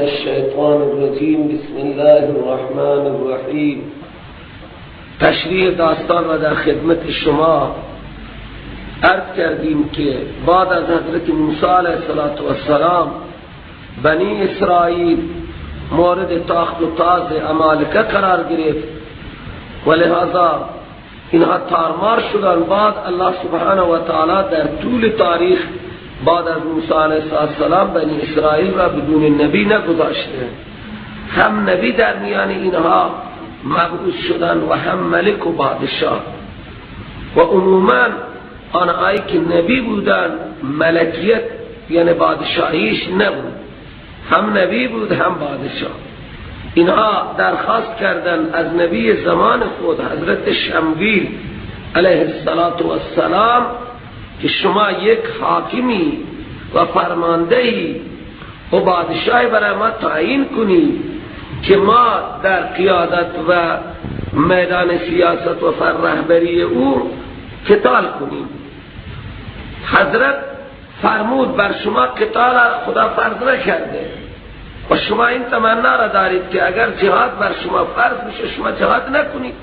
الشیطان الرجیم. بسم الله الرحمن الرحیم. تشریح داستان را در خدمت شما عرض کردیم که بعد از حضرت موسی علیه السلام بنی اسرائیل مورد تاخت و تاز عمالقه قرار گرفت و لہذا اینها تارمار شدن. بعد الله سبحانه و تعالی در طول تاریخ بعد از موسی علیه السلام بنی اسرائیل را بدون نبی نگذاشته. هم نبی در میان اینها مبعوث شدن و هم ملک و بادشاه، و عموما آنهایی که نبی بودن ملکیت یعنی بادشاهیش نبود، هم نبی بود هم بادشاه. اینها درخواست کردن از نبی زمان خود حضرت شمویل علیه السلام که شما یک حاکمی و فرماندهی و بادشاهی برای ما تعیین کنی که ما در قیادت و میدان سیاست و رهبری او قتال کنیم. حضرت فرمود بر شما قتال خدا فرض نکرده و شما این تمنا را دارید که اگر جهاد بر شما فرض بشه شما جهاد نکنید.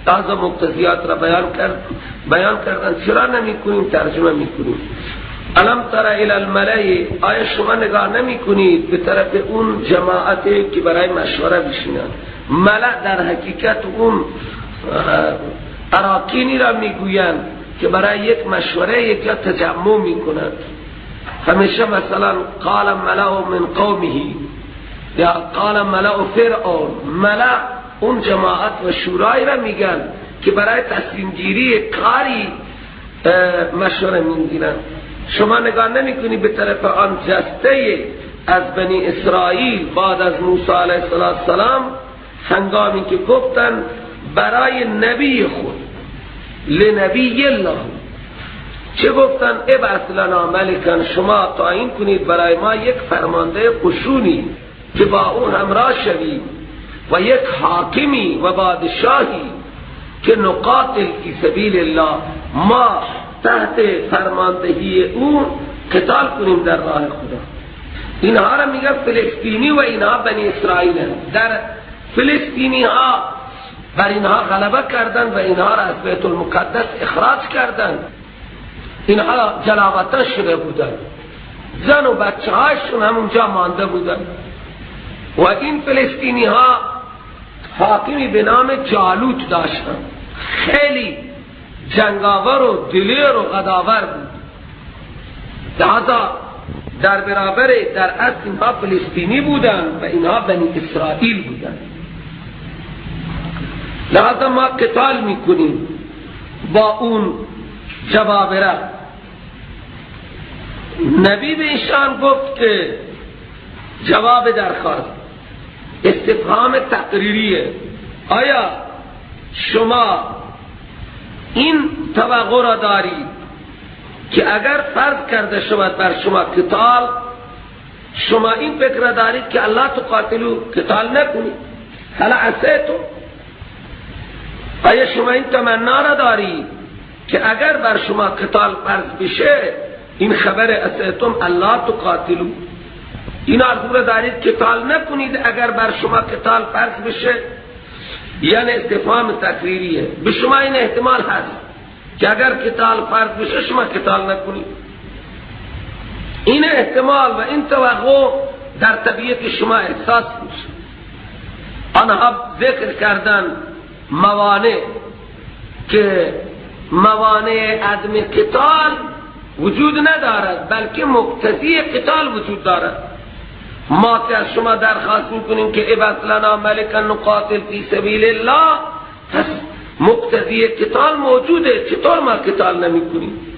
تازه مقتضیات را بیان کردن چرا نمی کنیم، ترجمه می کنیم. الم تر الی الملأ، آیا شما نگاه نمی کنید به طرف اون جماعتی که برای مشوره بشینن؟ ملأ در حقیقت اون اراکینی را میگویند که برای یک مشوره یک جا تجمع میکنند. همیشه مثلا قال ملأ من قومه یا قال ملأ فرعون، ملأ اون جماعت و شورای را میگن که برای تصمیم گیری کاری مشوره میگیرن. شما نگاه نمیکنی به طرف آن جسته از بنی اسرائیل بعد از موسی علیه السلام هنگامی که گفتن برای نبی خود، لنبی الله، چه گفتن؟ ابعث لنا ملکا، شما تعیین کنید برای ما یک فرمانده قشونی که با او همراه شویم و یک حاکمی و بادشاهی که نقاتل فی سبیل الله، ما تحت فرماندهی او قتال کنیم در راه خدا. اینها را میگن فلسطینی و اینها بنی اسرائیل هستند. در فلسطینی ها بر اینها غلبه کردند و اینها را از بیت المقدس اخراج کردند. اینها جلاوطن شده بودند، زن و بچه هایشون همونجا مانده بودند. و این فلسطینی ها حاکمی به نام جالوت داشتند، خیلی جنگاور و دلیر و قداور بود. لہذا در برابر در اصل اینها فلسطینی بودند و اینها بنی اسرائیل بودند. لہذا ما قتال میکنیم با اون جبابره. نبی به ایشان گفت که جواب درخواست استفهام تقریریه، آیا شما این توقع را دارید که اگر فرض کرده شود بر شما قتال، شما این فکر را دارید که الله تقاتلو، قتال نکنید؟ هل عصیتم، آیا شما این تمنا را دارید که اگر بر شما قتال فرض بشه، این خبر عصیتم الله تقاتلو، این آرزو را دارید قتال نکنید اگر بر شما قتال فرض بشه؟ یعنی استفهام تکریریه، به شما این احتمال هست که اگر قتال فرض بشه شما قتال نکنید. این احتمال و این توقع در طبیعت شما احساس میشه. آنها ذکر کردن موانع که موانع عدم قتال وجود ندارد، بلکه مقتضی قتال وجود دارد. ما که از شما درخواست میکنیم که ابعث لنا ملکا نقاتل فی سبیل الله، پس مقتضی قتال موجوده، چطور ما قتال نمیکنیم؟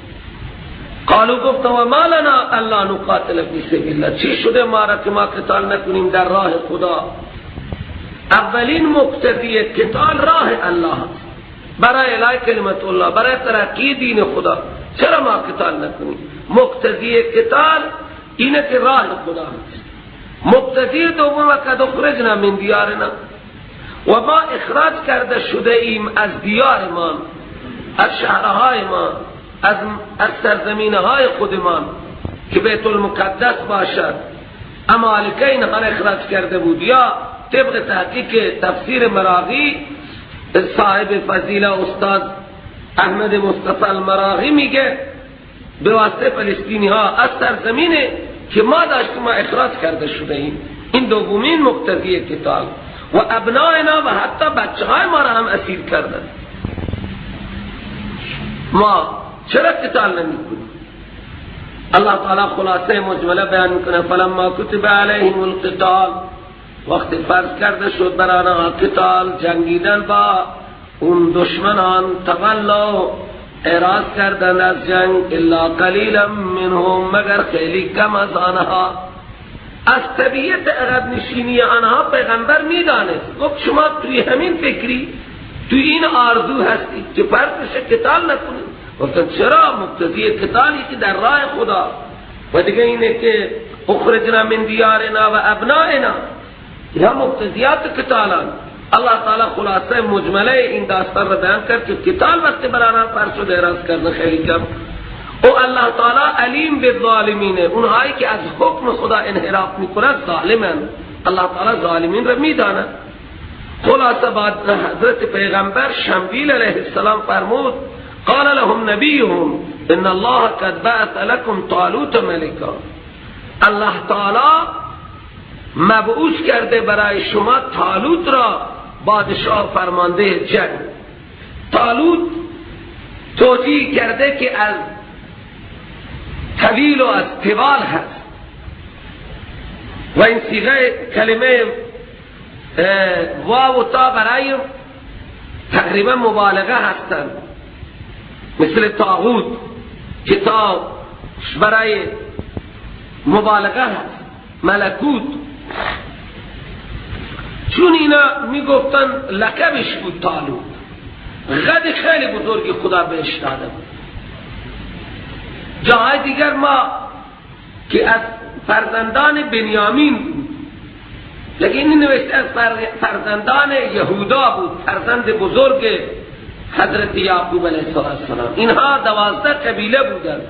قالوا گفتم و ما لنا الا نقاتل فی سبیل الله، چی شده ما را که ما قتال نکنیم در راه خدا؟ اولین مقتضی قتال راه الله است، برای اعلای کلمت الله، برای ترقی دین خدا. چرا ما قتال نکنیم؟ مقتضی قتال اینه که راه خدا است. مقتضی دوم قد اخرجنا من دیارنا، و ما اخراج کرده شده ایم از دیارمان، از شهرهای ما، از سرزمینهای خودمان که بیت المقدس باشد. عمالقه اینها را اخراج کرده بود، یا طبق تحقیق تفسیر مراغی صاحب فضیله استاد احمد مصطفی المراغی میگه به واسطه فلسطینی ها از سرزمین که ما داشتیم ما اخراج کرده شده ایم. این دومین مقتضی قتال. و ابنائنا و حتی بچه های ما را هم اسیر کردن. ما چرا قتال نمی کنیم؟ الله تعالی خلاصه مجمله بیان میکنه فلما کتب علیهم القتال، وقت فرض کرده شد بر آنها قتال، جنگیدن با اون دشمنان، تولوا اعراض کردن از جنگ، الا قلیلا منهم، مگر خیلی کم از آنها. از طبیعت عقب نشینی آنها پیغمبر میدانست، گفت شما توی همین فکری، توی این آرزو هستی که فرض بشه قتال نکنید. گفتن چرا؟ مقتضی قتالی که در راه خدا، و دیگه اینه که اخرجنا من دیارنا و ابنائنا، اینها مقتضیات قتالان. الله تعالی خلاصه مجمله این داستان را بیان کرد که قتال وقت برانان فرض شد اعراض کردن خیلی کم. او الله تعالی علیم بالظالمین، اونهایی که از حکم خدا انحراف میکنند ظالمن، الله تعالی ظالمین را میداند. خلاصه بعد حضرت پیغمبر شمویل علیه السلام فرمود قال لهم نبیهم ان الله قد بعث لكم طالوت ملکا، الله تعالی مبعوث کرده برای شما طالوت را بادشاه فرمانده جنگ. طالوت توجیه کرده که از طویل و از طوال هست، و این صیغه کلمه واو و تا برای تقریبا مبالغه هستند، مثل طاغوت که تا برای مبالغه هست، ملکوت. چون اینا میگفتن لقبش بود طالوت، غد خیلی بزرگی خدا بهش داده بود. جاهای دیگر ما که از فرزندان بنیامین بود، لیکن این نوشته از فرزندان یهودا بود، فرزند بزرگ حضرت یعقوب علیه السلام. اینها 12 قبیله بودند.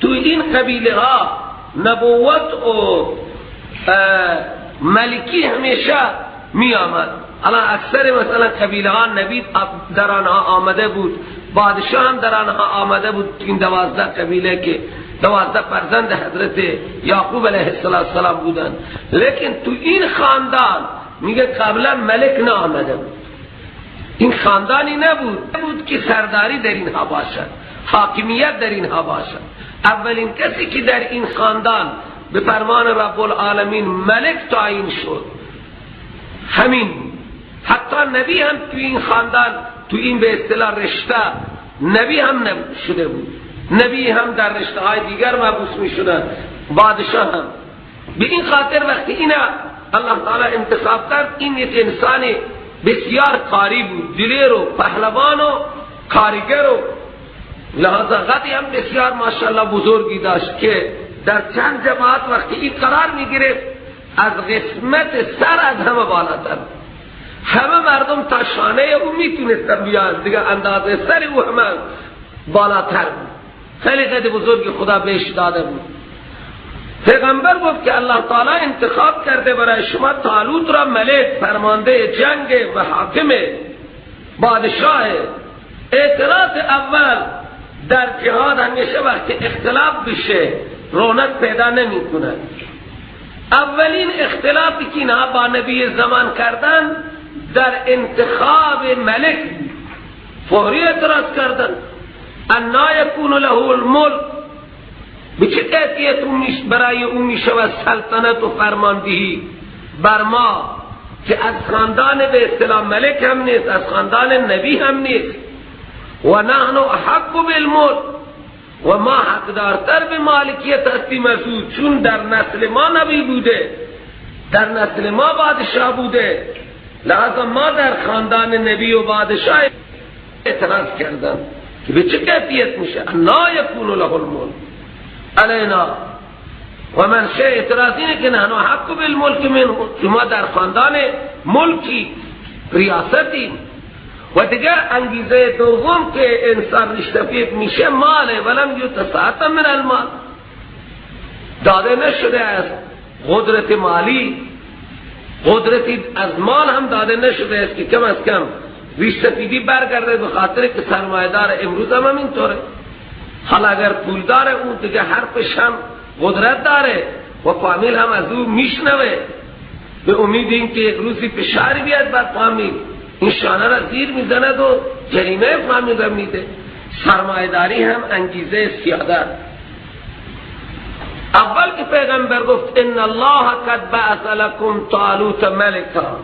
تو این قبیله ها نبوت و ملکی همیشه می آمد. الان اکثر مثلا قبیله ها نبی در آنها آمده بود، بادشاه هم در آنها آمده بود. این 12 قبیله که 12 فرزند حضرت یعقوب علیه السلام بودند، لیکن تو این خاندان میگه قبلا ملک نه آمده بود. این خاندانی نبود که سرداری در اینها باشد، حاکمیت در اینها باشد. اولین کسی که در این خاندان به فرمان رب العالمین ملک تعیین شد همین. حتی نبی هم تو این خاندان، تو این به اصطلاح رشته نبی هم شده بود. نبی هم در رشته های دیگر مبعوث می شدن، بادشاه هم. به این خاطر وقتی اینا الله تعالی انتصاب کرد، این یک انسان بسیار کاری بود، دلیر و پهلوان و کارگر و لحاظا قدی هم بسیار ماشاءالله بزرگی داشت که در چند جماعت وقتی این قرار می گرفت از قسمت سر از همه بالاتر، همه مردم تا شانه او میتونستن بیان، دیگه اندازه سر او همه بالاتر بود. خیلی قد بزرگی خدا بهش داده بود. پیغمبر گفت که الله تعالی انتخاب کرده برای شما طالوت را ملک، فرمانده جنگ و حاکم بادشاه. اعتراض اول در جهاد همیشه وقتی اختلاف بشه رونق پیدا نمی کند. اولین اختلافی که اینها با نبی زمان کردن در انتخاب ملک، فوری اعتراض کردن انا یکون له الملک، به چه کیفیت برای او می شود سلطنت و فرماندهی بر ما که از خاندان به اصطلاح ملک هم نیست، از خاندان نبی هم نیست. و نحن احق بالملک، و ما حقدارتر به مالکیت هستیم از او، چون در نسل ما نبی بوده، در نسل ما بادشاه بوده، لذا ما در خاندان نبی و بادشاه اعتراض کردن که به چه کیفیت میشه لا یکون له الملک علینا. و من شیء اعتراض اینه که نحن حق بالملک منه، شما در خاندان ملکی ریاستی. و دیگر انگیزه دوم که انسان ریشتفیق میشه ماله، ولم یؤت سعة من المال، داده نشده از قدرت مالی، قدرتی از مال هم داده نشده است که کم از کم ریش سفیدی برگرده، به خاطر که سرمایه‌دار امروز هم اینطوره. حالا اگر پول داره اون دیگه حرفش هم قدرت داره و فامیل هم از او میشنوه، به امید اینکه یک روزی فشاری بیاد بر فامیل، این شانه را زیر میزند و جریمه فامیل را میده. سرمایه‌داری هم انگیزه سیادت. اول که پیغمبر گفت ان الله قد بعث لكم طالوت ملکا،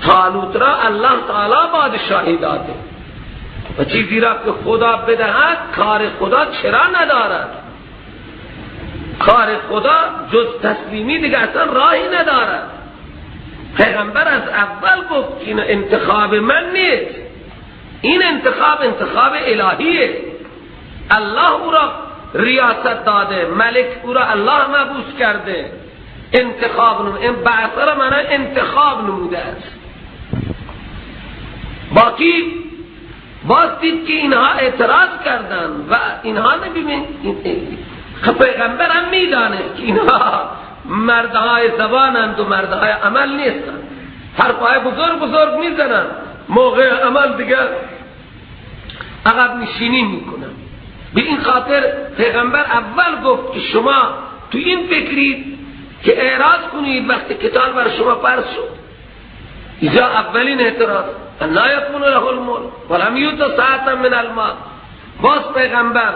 طالوت را الله تعالی بادشاهی داده و چیزی را که خدا بدهد کار خدا چرا ندارد؟ کار خدا جز تسلیمی دیگه اصلا راهی ندارد. پیغمبر از اول گفت این انتخاب من نیست، این انتخاب انتخاب الهیه. الله او را ریاست داده، ملک او را الله مبعوث کرده، انتخاب نموده. این بعث را معنی انتخاب نموده است. باقی باز دید که اینها اعتراض کردن و اینها نبیمین. پیغمبر هم میدانست که اینها مردهای زبانند و مردهای عمل نیستند، حرفهای بزرگ بزرگ میزنند، موقع عمل دیگه عقب نشینی میکنن. به این خاطر پیغمبر اول گفت که شما تو این فکرید که اعراض کنید وقتی قتال بر شما فرض شد. اینجا اولین اعتراض، لا یکون له الملک ولم یؤت ساعة من المال. باز پیغمبر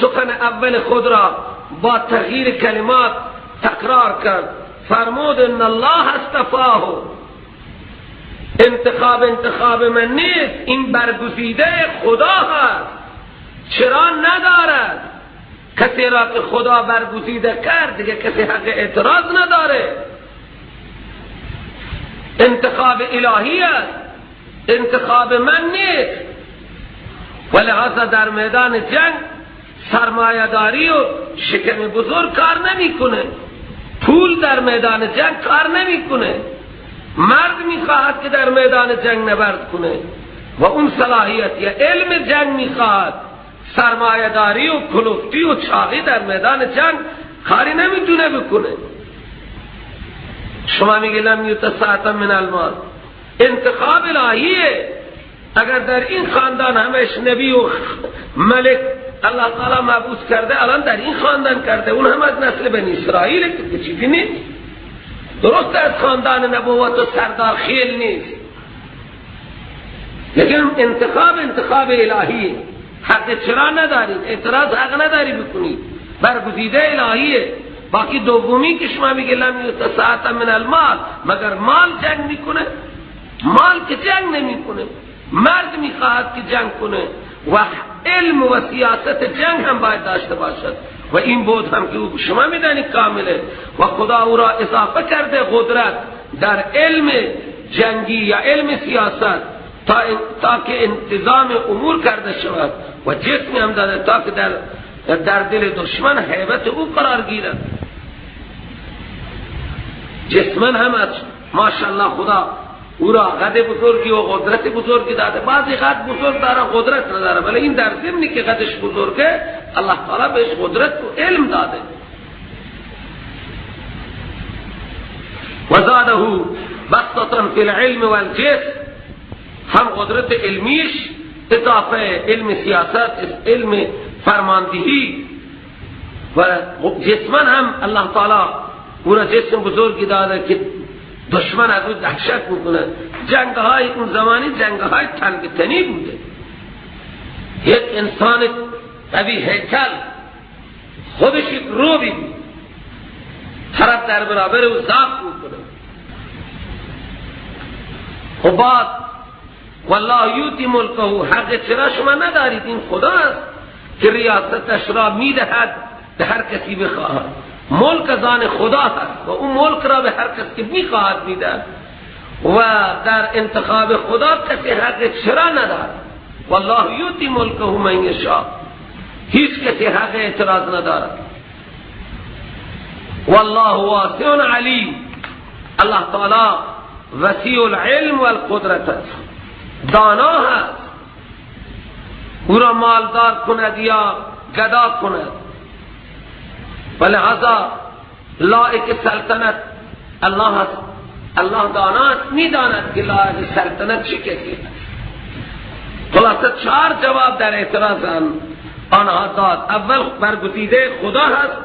سخن اول خود را با تغییر کلمات تکرار کرد، فرمود ان الله اصطفاه. انتخاب انتخاب من نیست، این برگزیده خدا هست، چرا ندارد؟ کسی را که خدا برگزیده کرد دیگه کسی حق اعتراض نداره. انتخاب الهی است، انتخاب من نیست. ولهذا در میدان جنگ سرمایه‌داری و شکم بزرگ کار نمیکنه، پول در میدان جنگ کار نمیکنه. مرد میخواهد که در میدان جنگ نبرد کنه و اون صلاحیت یا علم جنگ میخواهد. سرمایه‌داری و کلفتی و چاقی در میدان جنگ کاری نمیتونه بکنه. شما میگه لم یؤت ساعة من المال، انتخاب الهیه. اگر در این خاندان همش نبی و ملک الله تعالی مبعوث کرده، الان در این خاندان کرده، اون هم از نسل بنی اسرائیل که چیزی نیست. درست از خاندان نبوت و سردار خیل نیست، لیکن انتخاب انتخاب الهیه. حق چرا ندارید؟ اعتراض حق نداری بکنید، برگزیده الهیه. باقی دومی که شما میگه لم یؤت ساعة من المال، مگر مال جنگ میکنه؟ مال که جنگ نمیکنه، مرد میخواهد که جنگ کنه و علم و سیاست جنگ هم باید داشته باشد و این بود هم که شما میدانید کامله و خدا او را اضافه کرده قدرت در علم جنگی یا علم سیاست تا که انتظام امور کرده شود و جسمی هم داده تا که در دل دشمن هیبت او قرار گیرد. جسمن هم از ماشاءالله خدا او را قد بزرگی و قدرت بزرگی داده. بعضی قد بزرگ داره قدرت نداره، ولی این در ضمنی که قدش بزرگه الله تعالی بهش قدرت و علم داده. و زاده بسطة فی العلم والجسم، هم قدرت علمیش اضافه، علم سیاست، علم فرماندهی و جسمن هم الله تعالی او را جسم بزرگی داده که دشمن از او دهشت میکنه. جنگ های اون زمانی جنگ های تن به تنی بوده. یک انسان قوی هیکل خودش یک روبی بود، طرف در برابر او ضعف میکنه. و بعد والله یوتی ملکه، حق چرا شما ندارید؟ این خدا است که ریاستش را میدهد به هر کسی بخواهد. ملک از آن خدا هست و اون ملک را به هر کس که میخواهد میدهد و در انتخاب خدا کسی حق چرا ندارد. والله یوتی ملکه من یشاء، هیچ کسی حق اعتراض ندارد. والله واسع علیم، الله تعالی وسیع العلم والقدرت است، دانا هست. او را مالدار کند یا گدا کند. ولهذا لایق سلطنت الله هست، الله داناست، میداند که لایق سلطنت چه کسی است. خلاصه 4 جواب در اعتراض آنها داد. اول برگزیده خدا هست،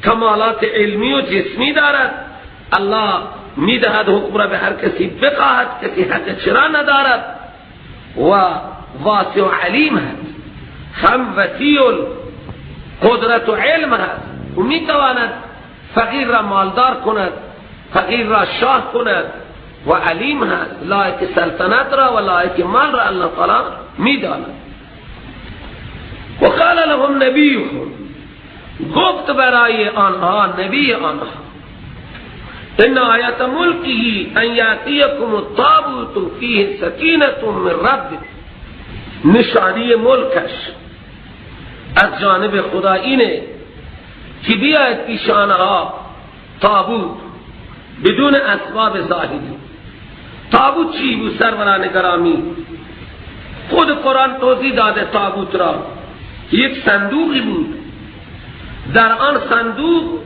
کمالات علمی و جسمی دارد، الله میدهد حکم را به هر کسی بخواهد، کسی حق چرا ندارد، و واسع و علیم هست، هم وسیع قدرت و علم هست و میتواند فقیر را مالدار کند، فقیر را شاه کند، و علیم هست، لایق سلطنت را و لایق مال را الله تعالی میداند. و قال لهم نبیهم، گفت برای آنها نبی آنها، ان آیت ملکه ان یاتیکم الطابوت فیه سکینة من ربکم، نشانی ملکش از جانب خدا اینه که بیاید پیش آنها تابوت بدون اسباب ظاهری. تابوت چی بود سروران گرامی؟ خود قرآن توضیح داده تابوت را. یک صندوقی بود، در آن صندوق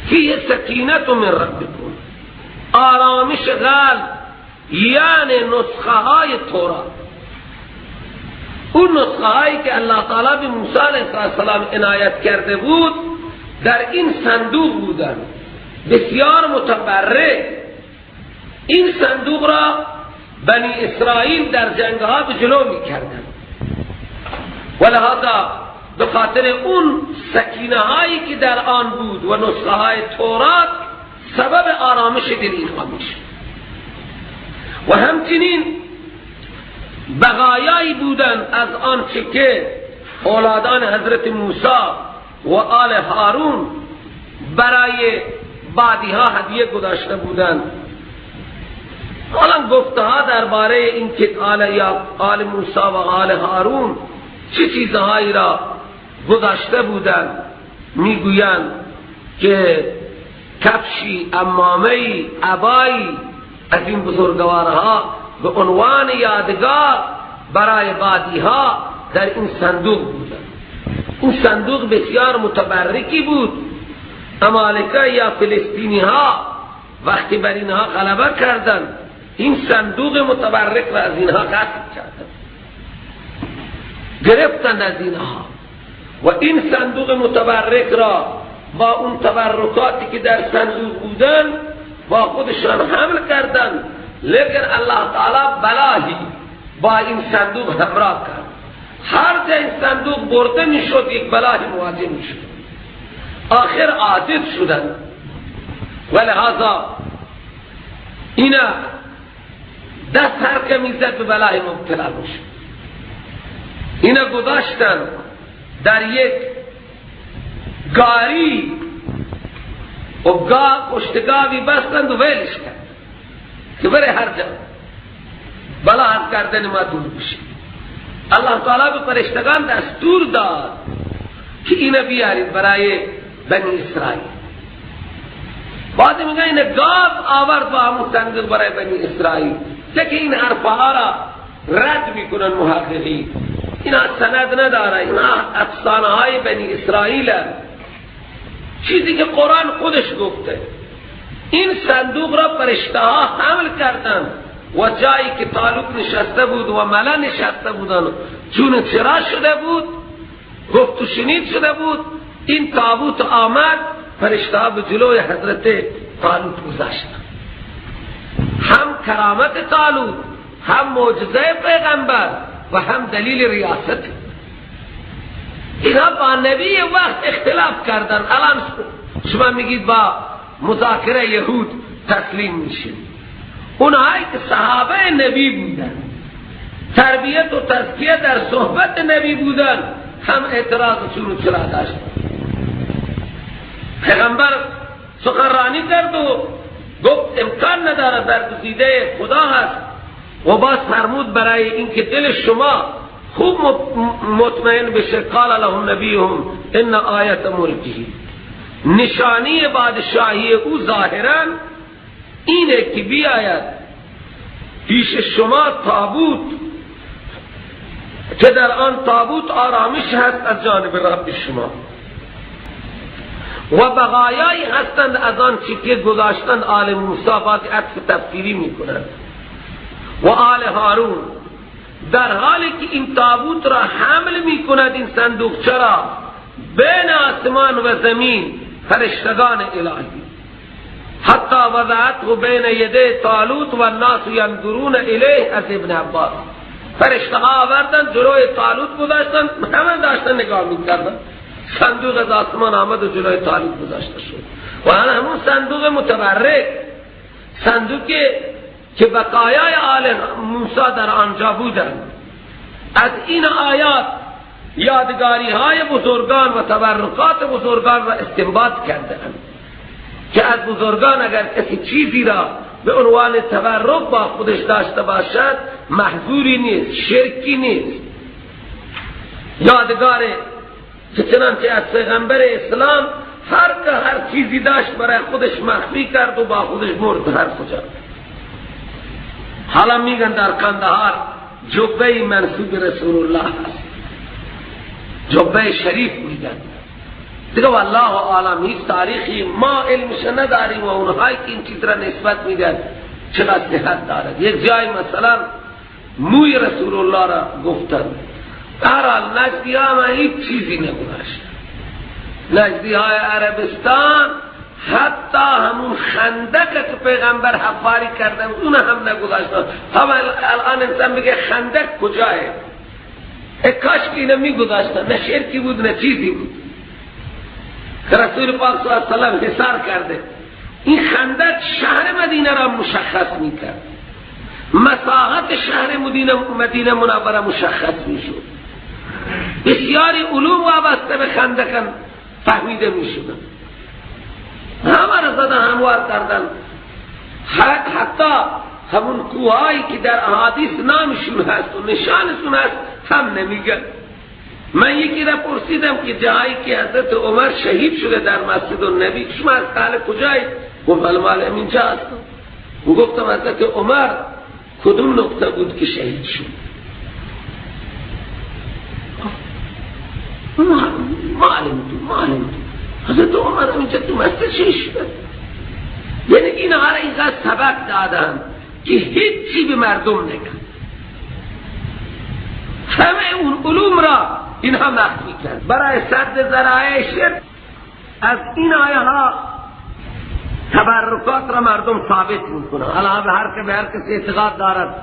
فیه سکینت من ربکم، آرامش قلب، یعنی نسخه های تورات، اون نسخه هایی که الله تعالی به موسی علیه السلام عنایت کرده بود در این صندوق بودن، بسیار متبرک. این صندوق را بنی اسرائیل در جنگ ها به جلو می کردن و لهذا به خاطر اون سکینه هایی که در آن بود و نسخه های تورات سبب آرامش دل اینها میشه. و همچنین بقایایی بودن از آنچه که اولادان حضرت موسی و آل هارون برای بعدیها هدیه گذاشته بودند. حالا گفته ها درباره این که آل موسی و آل هارون چه چیزهایی را گذاشته بودند، میگویند که کفشی، عمامه‌ای، عبایی از این بزرگوارها به عنوان یادگار برای بعدیها در این صندوق بودند. این صندوق بسیار متبرکی بود. امالکه یا فلسطینی ها وقتی بر اینها غلبه کردند، این صندوق متبرک را از اینها غصب کردند، گرفتند از اینها، و این صندوق متبرک را با اون تبرکاتی که در صندوق بودند با خودشان حمل کردند. لیکن الله تعالی بلاهی با این صندوق همراه کرد. هر جا این صندوق برده میشد یک بلاهی مواجه میشد. آخر عاجز شدند و لهذا اینا دست هر که میزد به بلای مبتلا میشد. اینا گذاشتن در یک گاری و پشت گاوی بستند و ولش کرد که بره هر جا بلا از گردن ما دور بشه. الله تعالی به فرشتگان دستور داد که اینا بیارید برای بنی اسرائیل. بعد میگه این گاو آورد با همون صندوق برای بنی اسرائیل. که این حرفها را رد میکنن محققین، اینا سند نداره، اینا افسانه های بنی اسرائیل، چیزی که قرآن خودش گفته. این صندوق را فرشته ها حمل کردند و جایی که طالوت نشسته بود و ملا نشسته بودن، چون چرا شده بود، گفت و شنید شده بود، این تابوت آمد، فرشته ها به جلوی حضرت طالوت گذاشتند. هم کرامت طالوت، هم معجزه پیغمبر و هم دلیل ریاست. اینها با نبی وقت اختلاف کردن. الان شما میگید با مذاکره یهود تسلیم میشین. اونهایی که صحابه نبی بودن، تربیت و تزکیه در صحبت نبی بودن، هم اعتراض چون چرا داشت. پیغمبر سخنرانی کرد و گفت امکان نداره، برگزیده خدا هست. و باز فرمود برای اینکه دل شما خوب مطمئن بشه، قال لهم نبیهم ان آیت ملکه، نشانی بادشاهی او ظاهرا اینه که بیاید پیش شما تابوت که در آن تابوت آرامش هست از جانب رب شما و بقایایی هستند از آن چی که گذاشتند آل موسی، باز عطف تفسیری میکنند، و آل هارون، در حالی که این تابوت را حمل میکند، این صندوق چرا بین آسمان و زمین فرشتگان الهی، حتی وضعته بین یده طالوت و الناس ینظرون الیه. از ابن عباس فرشتها آوردن جلوی طالوت گذاشتن، همه داشتن نگاه میکردن. صندوق از آسمان آمد و جلوی طالوت گذاشته شد و همون صندوق متبرک، صندوقی که بقایای آل موسی در آنجا بودند. از این آیات یادگاری های بزرگان و تبرکات بزرگان را استنباط کردند که از بزرگان اگر کسی چیزی را به عنوان تبرک با خودش داشته باشد محظوری نیست، شرکی نیست. یادگار که چنانچه از پیغمبر اسلام هر که هر چیزی داشت برای خودش مخفی کرد و با خودش مرد هر کجا. حالا میگن در قندهار جبه منسوب رسول الله هست، جبه شریف میگن. دیگه والله عالم هیچ تاریخی ما علمش نداریم و اونهایی که این چیز را نسبت میدن چقدر صحت دارد. یک جای مثلا موی رسول الله را گفتن، هرحال نجدی ها من هیچ چیزی نگذاشت. نجدی های عربستان حتی همون خندق که پیغمبر حفاری کردن اون هم نگذاشتن. هم الان انسان میگه خندق کجاه؟ کاش که اینو میگذاشتن، نه شرکی بود نه چیزی بود. رسول پاک صلی الله علیه و سلم حصار کرده. این خندق شهر مدینه را مشخص میکرد، مساحت شهر مدینه منوره مشخص میشد، بسیاری علوم وابسته به خندق فهمیده میشدن. همه را زدن هموار کردن. حتی همون کوهایی که در احادیث نامشون هست و نشانشون هست هم نمیگن. من یکی را پرسیدم که جایی که حضرت عمر شهید شده در مسجد النبی شما از اهل کجایید؟ گفت مال اینجا هستم. گفتم حضرت عمر کدوم نقطه بود که شهید شد؟ ما علمتو حضرت عمر اینجا تو مسجد شهید شده. یعنی اینها را اینقدر سبق دادن که هیچی به مردم نگن، همه اون علوم را اینها مخفی کرد برای سد ذرائع شرک. از این آیه ها تبرکات را مردم ثابت میکنن. حالا به هر که به هر کسی اعتقاد دارد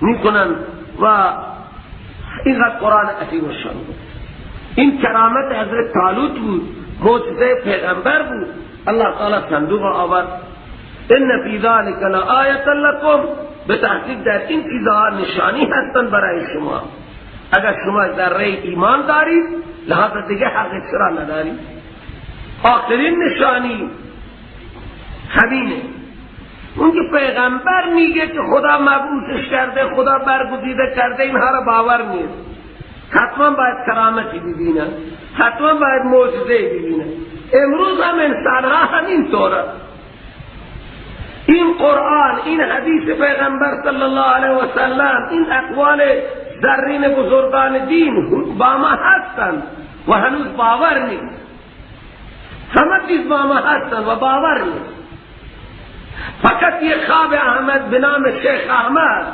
میکنن و اینقدر قرآن عظیم الشان بود. این کرامت حضرت طالوت بود، معجزه پیغمبر بود. الله تعالی صندوق آورد. ان فی ذلک لآیة لکم، به تحقیق در این چیزها نشانی هستند برای شما. اگر شما ذره ایمان دارید لحاظ دیگه حق چرا ندارید. آخرین نشانی همینه، اون که پیغمبر میگه که خدا مبعوثش کرده، خدا برگزیده کرده، اینها را باور نیست. حتما باید کرامتی ببینن، حتما باید معجزه ببینن. امروز هم انسان ها همین طوره. این قرآن، این حدیث پیغمبر صلی الله علیه و سلم، این اقوال زرین بزرگان دین با ما هستند و هنوز باور نیست. همه چیز با ما هستند و باور نیست. فقط یه خواب احمد به نام شیخ احمد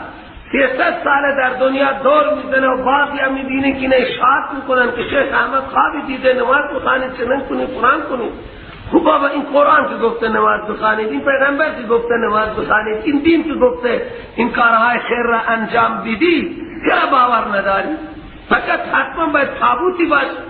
300 سال در دنیا دور میزنه و بعضی هم میبینه که نه اشاعت میکنن که شیخ احمد خوابی دیده، نماز بخوانید، چنین کنید، فلان کنید. خب بابا این قرآن که گفته نماز بخوانید، این پیغمبر که گفته نماز بخوانید، این دین که گفته این کارهای خیر را انجام بدید، چرا باور نداری؟ فقط حتما باید تابوتی باشه.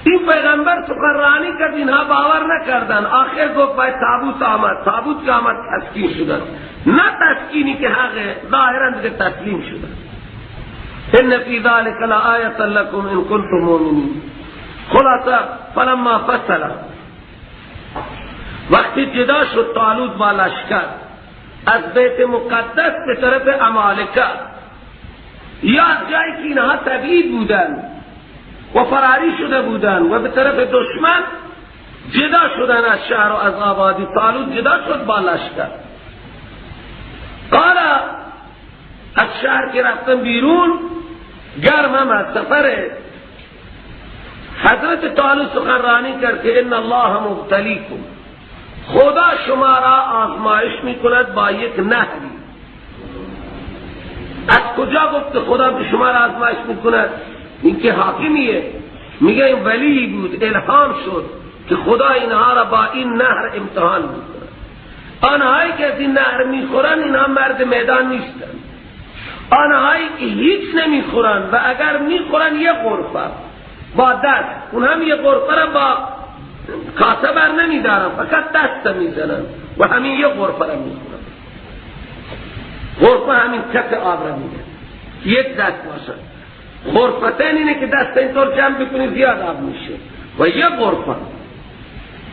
این پیغمبر سخنرانی کرد، اینها باور نکردن، آخر گفت باید تابوت آمد. تابوت که آمد تسکین شدن، نه تسکینی که حقه، ظاهرا دیگه تسلیم شدن. ان فی ذلک لآیة لکم ان کنتم مؤمنین. خلاصه فلما فصل، وقتی جدا شد طالوت با لشکر از بیت مقدس به طرف عمالقه یا جایی که اینها تبعید بودن و فراری شده بودن و به طرف دشمن جدا شدن از شهر و از آبادی، طالوت جدا شد با لشکر. قال از شهر که رفتن بیرون، گرم هم از سفر حضرت طالوت سخنرانی کرد که ان الله مبتلیکم، خدا شما را آزمایش میکند با یک نهری. از کجا گفت خدا به شما را آزمایش میکند؟ این که حاکمیه، میگه این ولی بود، الهام شد که خدا اینها را با این نهر امتحان میکند. آنهایی که از این نهر میخورن اینها مرد میدان نیستن. آنهایی که هیچ نمیخورن و اگر میخورن یه غرفه با دست، اون هم یه غرفه را با کاسه بر نمیدارن، فقط دست میزنن و همین یه غرفه را میخورن. غرفه همین کف آب را میگن، یک دست باشد. غرفتین اینه که دست اینطور جمع بکنی زیاد آب میشه و یه غرفه،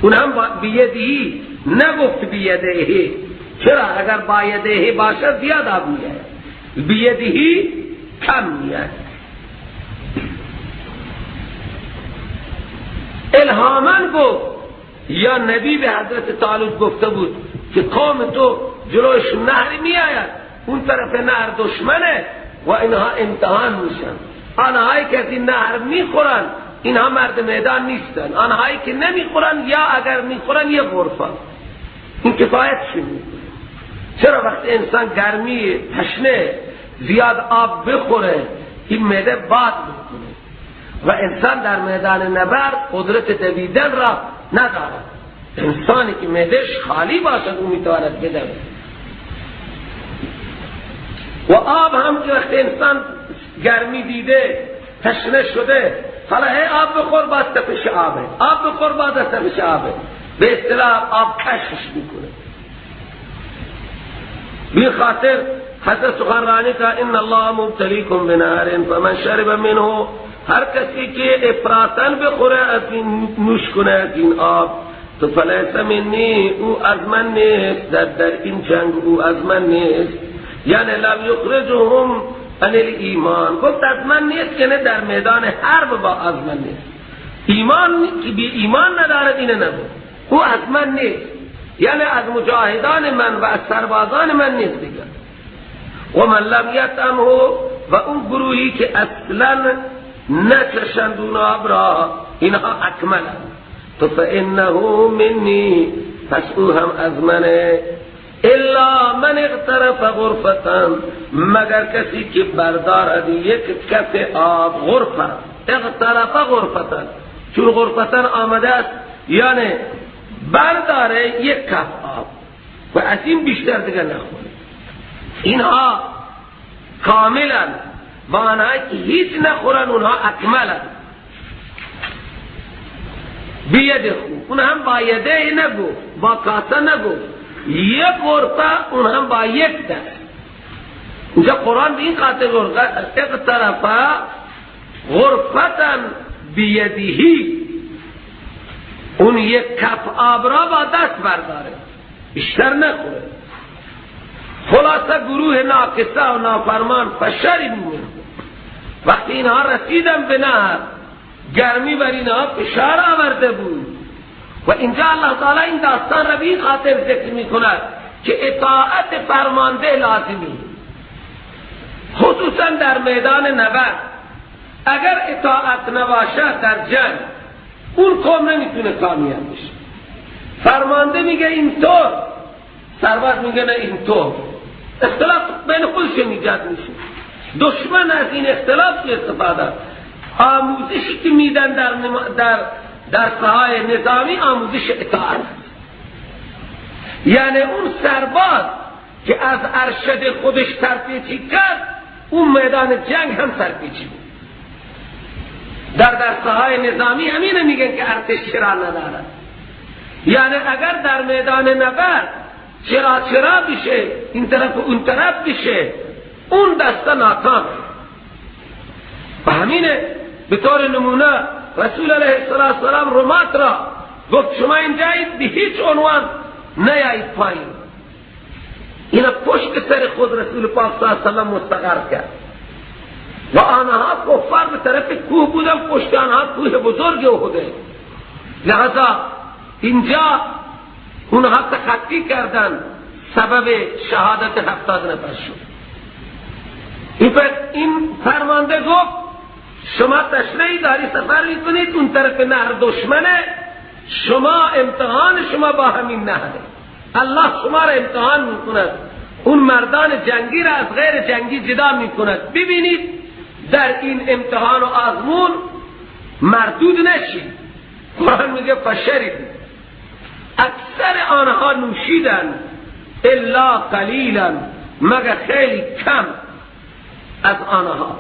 اون هم بیدهی، نگفت بیدهی. چرا؟ اگر با یدهی باشد زیاد آب میاد، بیدهی کم میاد. الهامن گفت یا نبی به حضرت طالوت گفته بود که قوم تو جلوش نهر می آید، اون طرف نهر دشمنه و اینها امتحان میشن. آنهایی که از این نهر میخورن اینها مرد میدان نیستن، آنهایی که نمیخورن یا اگر میخورن یه غرفه، این کفایت شد. چرا؟ وقتی انسان گرمی تشنه زیاد آب بخوره این معده باد میکنه و انسان در میدان نبرد قدرت دویدن را ندارد. انسانی که معدهش خالی باشد او میتواند بدود. و آب هم که وقتی انسان گرمی دیده تشنه شده، حالا هی آب بخور باز تپش آبه، آب بخور باز تپش آبه، به اصطلاح آب کشش میکنه. بی خاطر حضرت سخنرانی کا ان الله مبتلیکم بنهر فمن شرب منه، هر کسی که افراطاً بخوره از این، نوش کنه از این آب، تو فلیس منی، او از من نیست، در این جنگ او از من نیست. یعنی لم یخرجهم عن الایمان، گفت از من نیست که نه در میدان حرب با از من نیست. ایمان که بی ایمان ندارد اینه نگو، او از من نیست، یعنی از مجاهدان من و از سربازان من نیست دیگر. و من لم یطعمه، و اون گروهی که اصلا نچشند اون آب را، اینها اکملند، تو فانه منی، پس او هم از منه. الا من اغترف غرفتا، مگر کسی که بردارد یک کف آب. غرفه، اغترف غرفتا، چون غرفتا آمده است یعنی برداره یک کف آب و از این بیشتر دیگه نخوره. اینها کاملا با آنهایی که هیچ نخورن اونها اکملن. بید خو، اون هم با یده نگو، با کاسه نگو، یک غرفه، اون هم با یک دست. اینجا قرآن به این خاطر اقترف غرفتا بیدهی، اون یک کف آب را با دست برداره، بیشتر نخوره. خلاصه گروه ناقصه و نافرمان فشاری بود. وقتی اینها رسیدن به نهر، گرمی بر اینها فشار آورده بود. و اینجا الله تعالی این داستان را به خاطر ذکر می کند که اطاعت فرمانده لازمی، خصوصا در میدان نبرد. اگر اطاعت نباشد در جنگ، اون قوم نمیتونه کامیاب بشه. فرمانده میگه اینطور، سرباز میگه نه اینطور، اختلاف بین خودشون ایجاد میشه. دشمن از این اختلاف استفاده. آموزشی که میدن در درس‌های نظامی آموزش اطاعت، یعنی اون سرباز که از ارشد خودش سرپیچی کرد، اون میدان جنگ هم سرپیچی بود. در درس‌های نظامی همینه میگن که ارتش چرا ندارد. یعنی اگر در میدان نبرد چرا چرا بشه، این طرف و اون طرف بشه، اون دسته ناکام. و همینه به طور نمونه رسول علیه السلام رمات را گفت شما اینجایید، به هیچ عنوان نیایید پایین. اینا پشت سر خود رسول پاک صلی الله علیه وسلم مستقر کرد و آنها کفار به طرف کوه بودن، پشت آنها کوه بزرگ احده. لذا اینجا اونها تخطی کردن، سبب شهادت 70 نفر شد. این فرمانده گفت شما تشنه‌ای داری سفر میکنید، اون طرف نهر دشمنه، شما امتحان شما با همین نهره، الله شما را امتحان میکند، اون مردان جنگی را از غیر جنگی جدا میکند. ببینید در این امتحان و آزمون مردود نشید. قرآن میگه فشرب، اکثر آنها نوشیدن، الا قلیلا، مگر خیلی کم از آنها.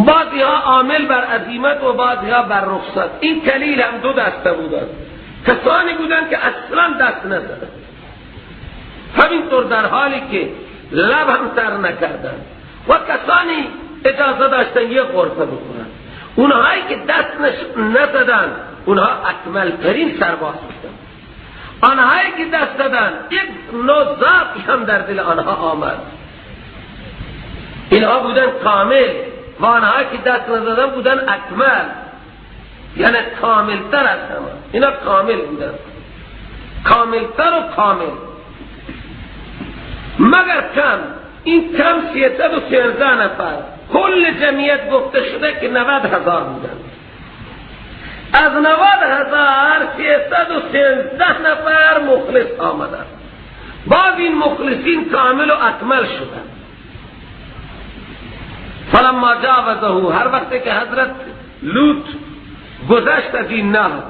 بعضی ها عامل بر عزیمت و بعضی ها بر رخصت. این کلیل هم دو دسته بودن، کسانی بودن که اصلا دست نزدن، همینطور در حالی که لب هم تر نکردن، و کسانی اجازه داشتن یه غرفه بکنن. اونهایی که دست نزدن اونها اکمل ترین سرباز بودن. آنهایی که دست دادن یک نوع ضعف هم در دل آنها آمد، اینها بودن کامل، و آنهایی که دست نزدن بودن اکمل، یعنی کاملتر از همه. اینا کامل بودن، کاملتر و کامل، مگر کم. این کم 313 نفر، کل جمعیت گفته شده که 90,000 بودن. از 90,000 313 نفر مخلص آمدن. بعد این مخلصین کامل و اکمل شدن. فلما جاوزه، هر وقت که حضرت لوط گذشت از این نهر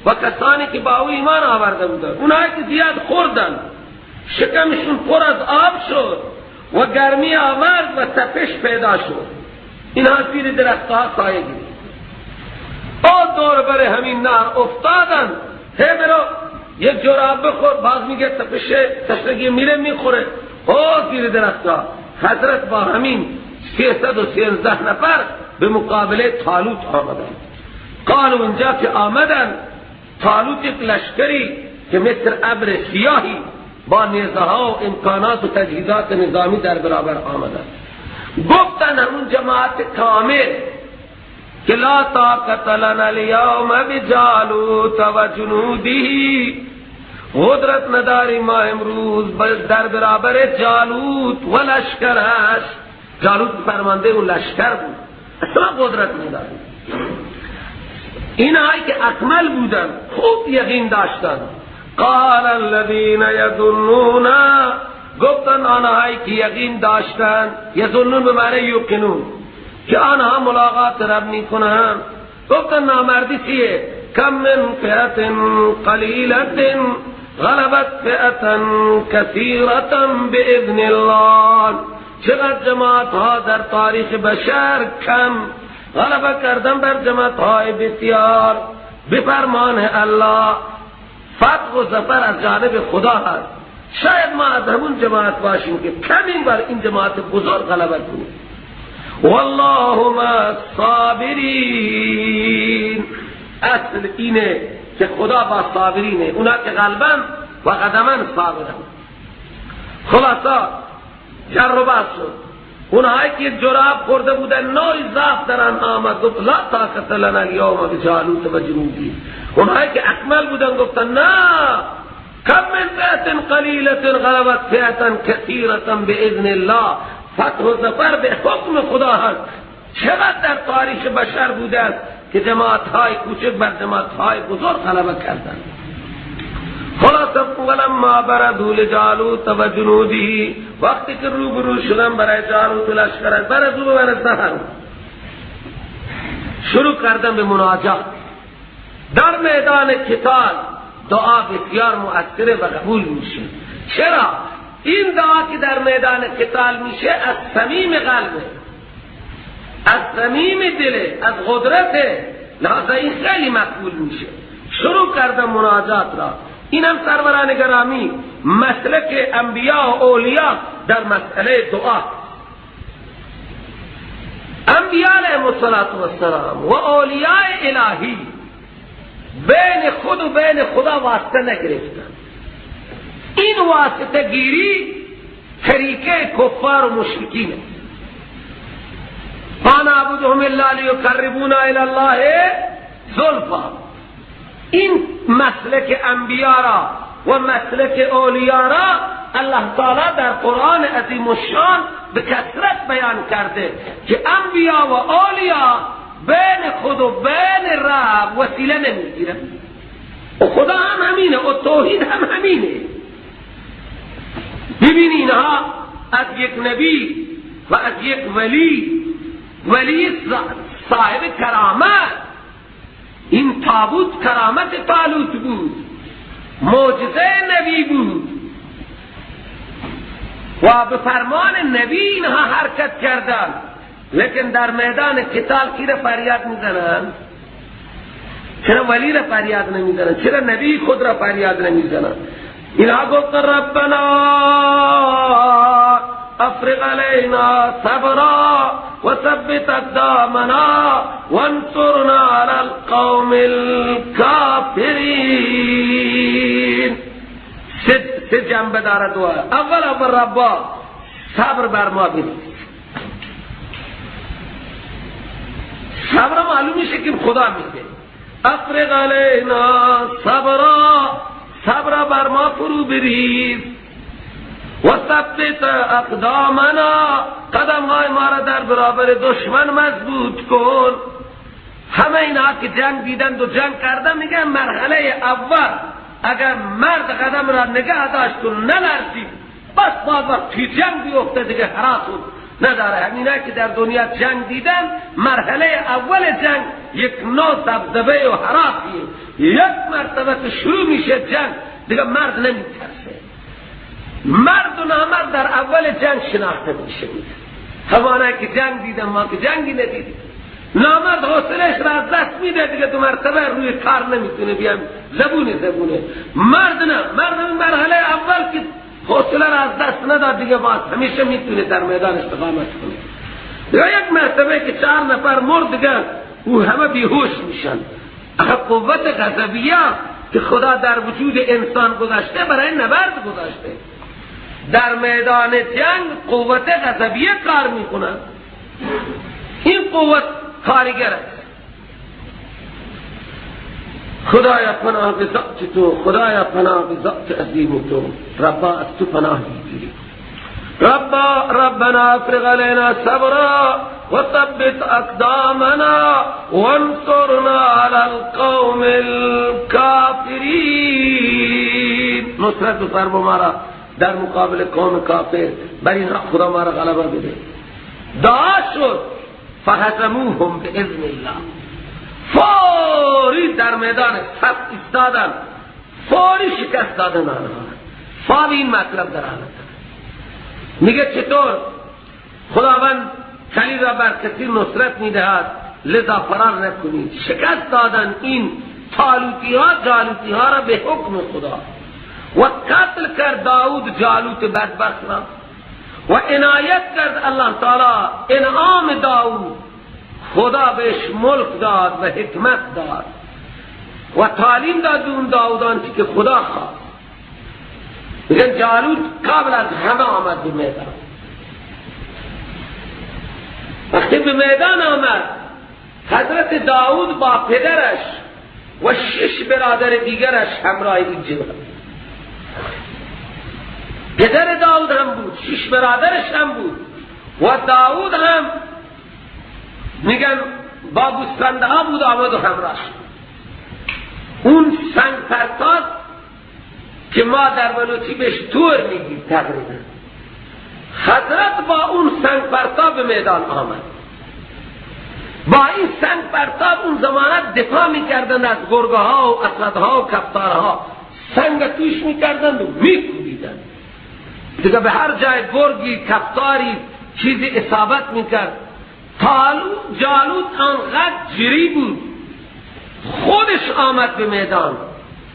و کسانی که با او ایمان آورده بودن، اونایی که زیاد خوردن، شکمشون پر از آب شد و گرمی آورد و تپش پیدا شد، اینها زیر درختها سایه گرفت، او دور بر همین نهر افتادن. هی برو یک جراب بخور، باز میگه تپش تشنگی میره میخوره، او زیر درختها. حضرت با همین 313 نفر به مقابله طالوت آمدن. قالوا، اونجا که آمدن، طالوت یک لشکری که مثل ابر سیاهی با نیزه ها و امکانات و تجهیزات نظامی در برابر آمدن. گفتن همون جماعت کامل که لا طاقت لنا اليوم بجالوت و جنوده، قدرت نداری ما امروز در برابر جالوت و لشکرش. جالوت فرمانده اون لشکر بود، اصلا قدرت نداری. اینهایی که اکمل بودن خوب یقین داشتن. قال الذين يظنون، گفتن آنهایی که یقین داشتن، یظنون به معنی یوقنون، که آنها ملاقات رب میکنن. گفتن نامردی چیه؟ کم من فئة قلیلة غلبت فئة کثیرة باذن الله. چقدر جماعت ها در تاریخ بشر کم غلبه کردن بر جماعت های بسیار به فرمان الله. فتح و ظفر از جانب خدا هست. شاید ما از همون جماعت باشیم که کمین بر این جماعت بزرگ غلبه کنیم. والله مع الصابرین. اصل اینه که خدا با صابرینه، اونا که غلبن و قدمن صابرن. خلاصا جربه شد. اونهایی که جراب خورده بودن نوعی ضعف در آن آمد، گفت لا طاقت لنا اليوم بجالوت و جنوده. اونهایی که اکمل بودن گفتن نه، کم من فئة قلیلة غلبت فئة کثیرة باذن الله. فتح و ظفر به حکم خدا هست. چقدر در تاریخ بشر بوده است که جماعت های کوچک بر جماعت های بزرگ غلبه کردند. خلاصه ولما برزوا لجالوت و جنوده، وقتی که روبرو شدن برای جالوت و لشکرش، برزوا برای ظهر، شروع کردن به مناجات. در میدان قتال دعا بسیار مؤثر و قبول میشه. چرا؟ این دعا که در میدان قتال میشه از صمیم قلبه، از صمیم دله، از قدرته، لحاظا این خیلی مقبول میشه. شروع کردن مناجات را. اینم سروران گرامی مسلک انبیاء و اولیاء در مسئله دعا. انبیاء علیهم السلام و اولیاء الهی بین خود و بین خدا واسطه نگرفتن. این واسطه گیری طریقه کفار و مشرکین. ما نعبدهم الا لیقربونا الی الله زلفا. این مسلک انبیاء را و مسلک اولیاء را الله تعالی در قرآن عظیم الشان به کثرت بیان بیان کرده که انبیا و اولیا بین خود و بین رب وسیله نمیگیرن. و خدا هم همینه و توحید هم همینه. ببینی اینها از یک نبی و از یک ولی، ولی صاحب کرامت، این تابوت کرامت طالوت بود، معجزه نبی بود و به فرمان نبی اینها حرکت کردن. لیکن در میدان قتال کی را فریاد میزنن؟ چرا ولی را فریاد نمیزنن؟ چرا نبی خود را فریاد نمیزنن؟ اینها گفت ربنا افرغ علینا صبرا وثبت اقدامنا وانصرنا علی القوم الكافرین. سه جنبه داره دعا. اول ربا صبر بر ما بریز. صبر معلوم میشه که خدا میده. افرغ علینا صبرا، صبر بر ما فرو بریز. و ثبت اقدامنا، قدم های ما را در برابر دشمن مضبوط کن. همه اینها که جنگ دیدند و جنگ کردن میگن مرحله اول اگر مرد قدم را نگه داشت و نلرزید، بس باز وقتی جنگ بیفته دیگه هراس نداره. همینا که در دنیا جنگ دیدن، مرحله اول جنگ یک نوع دبدبه و هراسیه. یک مرتبه که شروع میشه جنگ دیگه مرد نمیترسه. مرد و نامرد در اول جنگ شناخته میشه. همانا که جنگ دیدن، ما که جنگی ندیدیم. نامرد حوصله‌اش را از دست میده دیگه، دو مرتبه روی کار نمیتونه بیام، زبونه زبونه. مرد نه، مرد این مرحله اول که حوصله را از دست نداد دیگه باز همیشه میتونه در میدان استقامت کنه. دیگه یک مرتبه که 4 نفر مرد دیگه او همه بیهوش میشن. آخه قوت غضبیه که خدا در وجود انسان گذاشته برای نبرد گذاشته. در میدان جنگ قوت غضبیه کار میکنه. این قوت کارگر است. خدایا پناه به ذات تو، خدایا پناه به ذات عظیم تو، ربا از تو پناه میگیریم. ربا ربنا افرغ علینا صبرا وثبت اقدامنا وانصرنا علی القوم الكافرین. نصرت فرما ما را در مقابل قوم کافر، بر اینها خدا ما را غلبه بده. دعا شد فهزموهم باذن الله. فوری در میدان صف ایستادن، فوری شکست دادن آنها. فاوی این مطلب در آمد. میگه چطور خداوند کلی را بر کسی نصرت میدهد، لذا فرار نکنید. شکست دادن این طالوتی ها، جالوتی ها را به حکم خدا. و قتل کرد داود جالوت بدبخت را و عنایت کرد الله تعالی انعام داود. خدا بهش ملک داد و حکمت داد و تعلیم داد اون داود آنچه که خدا خواست. میگن جالوت قبل از همه آمد به میدان. وقتی به میدان آمد، حضرت داود با پدرش و 6 برادر دیگرش همراه این جناب. پدر داود هم بود، 6 برادرش هم بود و داود هم میگن با گوسفنده ها بود، آمد و همراه شد. اون سنگ پرتاز که ما در بلوچی بهش تور میگیم تقریبا، حضرت با اون سنگ پرتاب به میدان آمد. با این سنگ پرتاب اون زمانت دفاع میکردند از گرگه ها و اسدها و کفتارها، سنگ توش میکردند و میکوبیدند دیگه. به هر جای گرگی کفتاری چیزی اصابت میکرد. جالوت آنقدر جری بود، خودش آمد به میدان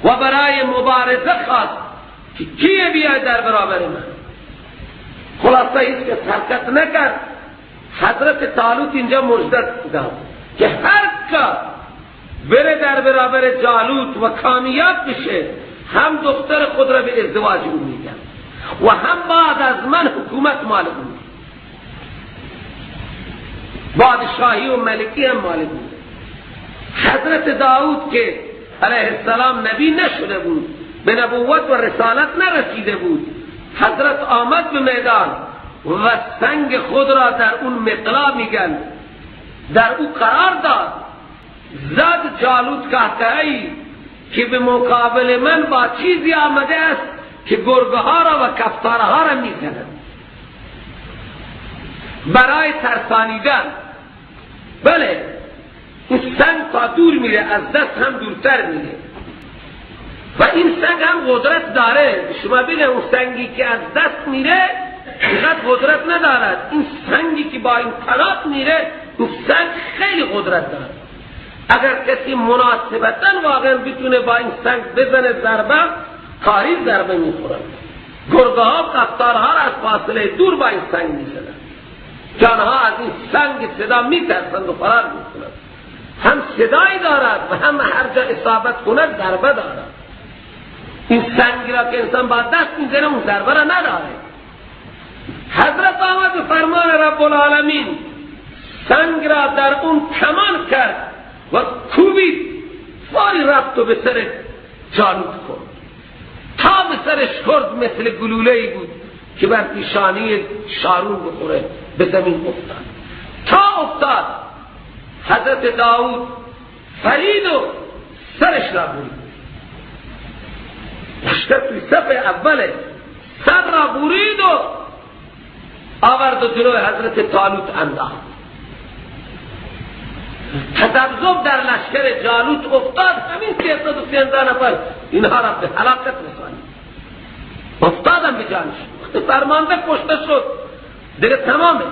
و برای مبارزه خواست که کیه بیاید در برابر من. خلاصه هیچ کس حرکت نکرد. حضرت طالوت اینجا مژده داد که هر کس بره در برابر جالوت و کامیاب بشه، هم دختر خود را به ازدواج او میدم و هم بعد از من حکومت مال او، بادشاهی و ملکی هم مال او. حضرت داود که علیه السلام نبی نشده بود، به نبوت و رسالت نرسیده بود، حضرت آمد به میدان و سنگ خود را در اون مقلا میگن در او قرار داد. زد جالوت قهقه‌ای که به مقابل من با چیزی آمده است که گرگه ها را و کفتارها را میزند برای ترسانیدن. بله این سنگ تا دور میره، از دست هم دورتر میره و این سنگ هم قدرت داره. شما بگه اون سنگی که از دست میره اینقدر قدرت ندارد، این سنگی که با این طلاق میره اون سنگ خیلی قدرت داره. اگر کسی مناسبتا واقعا بتونه با این سنگ بزنه ضربه، کاری ضربه میخورن. گرگه ها و کفتارها را از فاصله دور با این سنگ میزنن، جانها از این سنگ صدا میترسند و فرار میکنند. هم صدایی دارد و هم هر جا اصابت کند ضربه دارد. این سنگ را که انسان با دست میزنه اون ضربه را نداره. حضرت آمد فرمان رب العالمین سنگ را در اون کمان کرد و کوبید، فاری رفت و به سر جالوت خورد. تا به سرش خورد مثل گلوله‌ای بود که بر پیشانی شارون بخوره، به زمین افتاد. تا افتاد حضرت داود فرید و سرش را برید. لشکر توی صف اوله، سر را برید و آورد و جلوی حضرت طالوت انداخت. تذبذب در لشکر جالوت افتاد، همین 313 نفر اینها را به هلاکت رسانید. افتادن به جانش، فرمانده کشته شد دیگه، تمامه.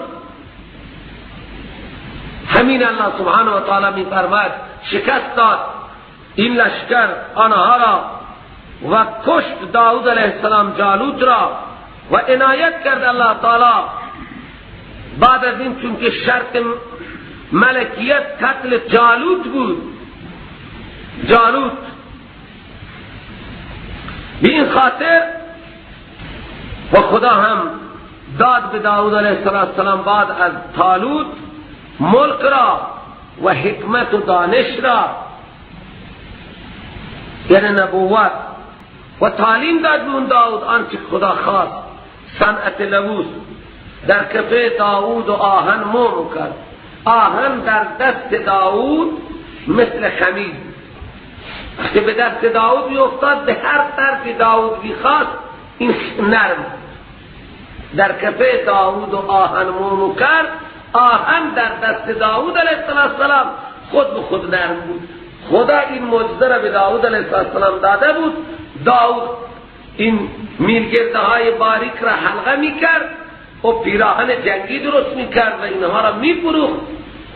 همین الله سبحانه و تعالی می فرماید شکست داد این لشکر آنها را و کشت داود علیه السلام جالوت را و عنایت کرد الله تعالی. بعد از این چون که شرط ملکیت قتل جالوت بود، جالوت به این خاطر و خدا هم داد به داود علیه السلام بعد از طالوت ملک را و حکمت و دانش را، یعنی نبوت، و تعلیم داد به اون داود آنچه خدا خواست. صنعت لبوس در کفه داود و آهن موم کرد. آهن در دست داود مثل خمیر، وقتی به دست داود بیفتاد به هر طرف داود بیخواست این نرم. در کفه داود و آهن موم کرد، آهن در دست داود علیه السلام خود به خود نرم بود. خدا این معجزه را به داود علیه السلام داده بود. داود این میلگرده های باریک را حلقه میکرد و پیراهن جنگی درست میکرد و اینها را میفروخت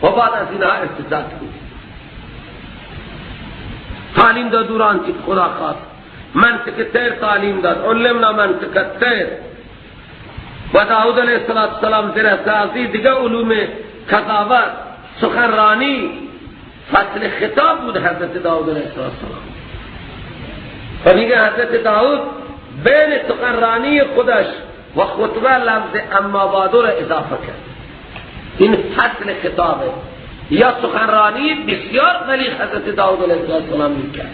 و بعد از اینها ارتزاق بود. تعلیم داد او را آنچه خدا خواست. منطق طیر تعلیم داد، علمنا منطق طیر. و داود علیه السلام زره سازی، دیگه علوم قضاوت، سخنرانی، فصل خطاب بود حضرت داود علیه السلام. و میگه حضرت داود بین سخنرانی خودش و خطبه لفظ اما بعد را اضافه کرد. این فصل خطابه یا سخنرانی بسیار غلیظ حضرت داود علیه السلام میکرد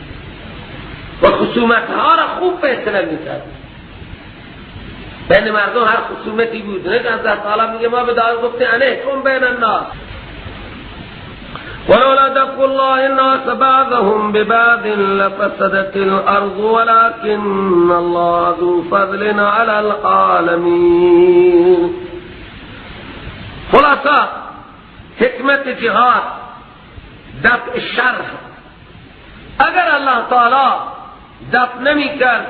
و خصومت ها را خوب فیصله میکرد. بین مردم هر خصومتی بود، نه که حضرت تعالی میگه ما به داود گفته انحکم بین الناس ولولا دفع الله الناس بعضهم ببعض لفسدت الارض ولكن الله ذو فضل على العالمین. خلاصه حکمت جهاد دفع شر. اگر الله تعالی دفع نمی کرد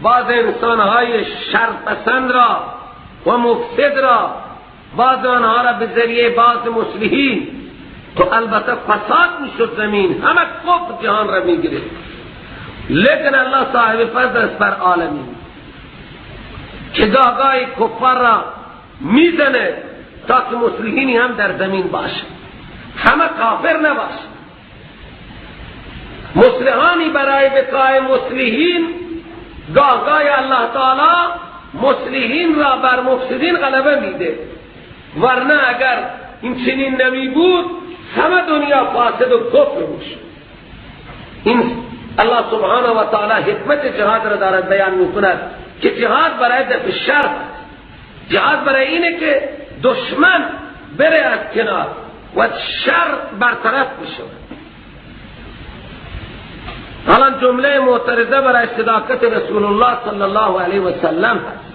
بعض انسانهای شر پسند را و مفسد را، بعض آنها را به ذریعه بعض مصلحین، تو البته فساد میشد زمین، همه کفر جهان را میگرفت. لیکن الله صاحب فضل است بر عالمین که گاهگاهی کفار را میزنه تا که مصلحینی هم در زمین باشه، همه کافر نباشه. مصلحانی برای بقای مصلحین، گاهگاهی الله تعالی مصلحین را بر مفسدین غلبه میده، ورنه اگر این چنین نمی بود همه دنیا فاسد و کفر میشد. این الله سبحانه و تعالی حکمت جهاد را دارد بیان میکند که جهاد برای دفع شر است. جهاد برای اینه که دشمن بره از کنار و شر برطرف بشه. حالا جمله معترضه برای صداقت رسول الله صلی الله علیه و سلم هست.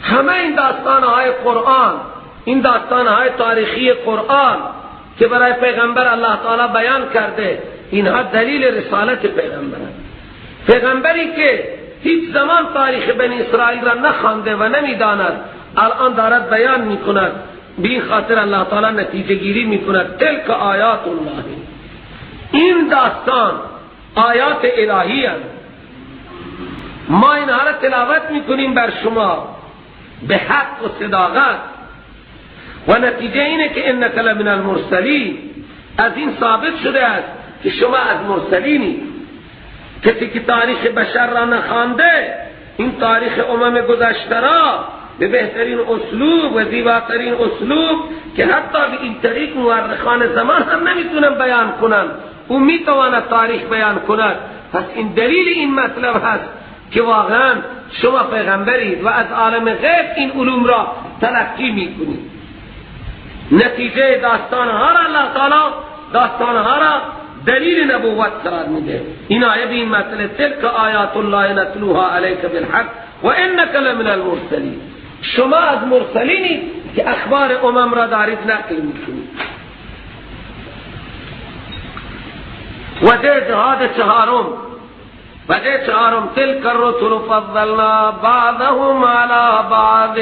همه این داستانهای قرآن، این داستانهای تاریخی قرآن که برای پیغمبر الله تعالی بیان کرده، اینها دلیل رسالت پیغمبر است. پیغمبری که هیچ زمان تاریخ بنی اسرائیل را نخوانده و نمیداند، الان دارد بیان میکند. به این خاطر الله تعالی نتیجه گیری میکند، تلک آیات الله، این داستان آیات الهی هست. ما اینها را تلاوت میکنیم بر شما به حق و صداقت، و نتیجه اینه که انک لمن المرسلین. از این ثابت شده است که شما از مرسلینی. کسی که تاریخ بشر را نخوانده، این تاریخ امم گذشته را به بهترین اسلوب و زیباترین اسلوب که حتی به این طریق مورخان زمان هم نمیتونن بیان کنن، او میتواند تاریخ بیان کند. پس این دلیل این مطلب هست که واقعا شما پیغمبرید و از عالم غیب این علوم را تلقی میکنید. نتیجه داستانها را الله تعالی داستانها را دلیل نبوت قرار میده. این آیه به این مسئله، تلک آیات الله نتلوها علیک بالحق و انک لمن المرسلین، شما از مرسلینی که اخبار امم را دارید نقل میکنید. وجه جهاد چهارم، وجه چهارم، تلک الرسل فضلنا بعضهم علی بعض.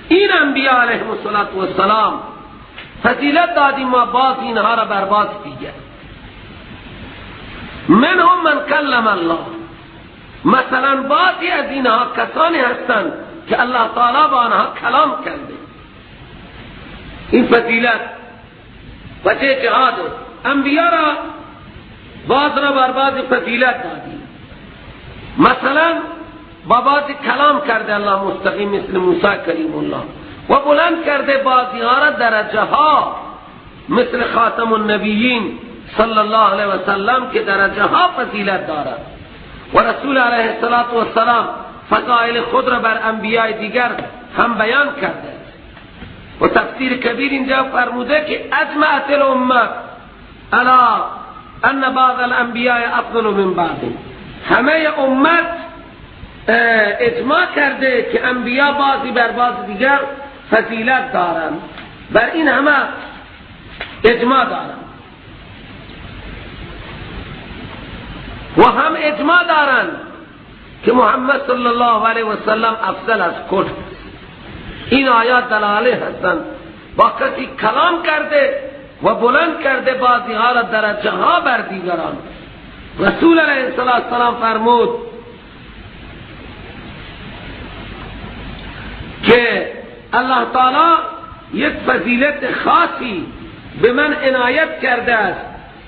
این انبیاء علیهم السلام فضیلت دادیم ما بعض اینها را بر بعض دیگر. منهم من کلم الله، مثلا بعضی از اینها کسانی هستند که الله تعالی با آنها کلام کرده. این فضیلت وجه جهاد انبیاء را بعض را بر بعض فضیلت دادیم. مثلا با بعضی کلام کرده الله مستقیم، مثل موسی کریم الله، و بلند کرده بعضی ها را درجه ها، مثل خاتم النبیین صلی الله علیه و سلم که درجه ها فضیلت دارد. و رسول علیه السلام فضائل خود را بر انبیاء دیگر هم بیان کرده. و تفسیر کبیر اینجا فرموده که اجمعت الامه علی ان بعض الانبیاء افضل من بعض. همه امت اجماع کرده که انبیاء بعضی بر بعض دیگر فضیلت دارند، بر این همه اجماع دارند. و هم اجماع دارند که محمد صلی الله علیه و سلم افضل از کل. این آیات دلاله هستند. با کسی کلام کرده و بلند کرده بعضی ها را درجه ها بر دیگران. رسول علیه السلام فرمود که الله تعالی یک فضیلت خاصی به من عنایت کرده است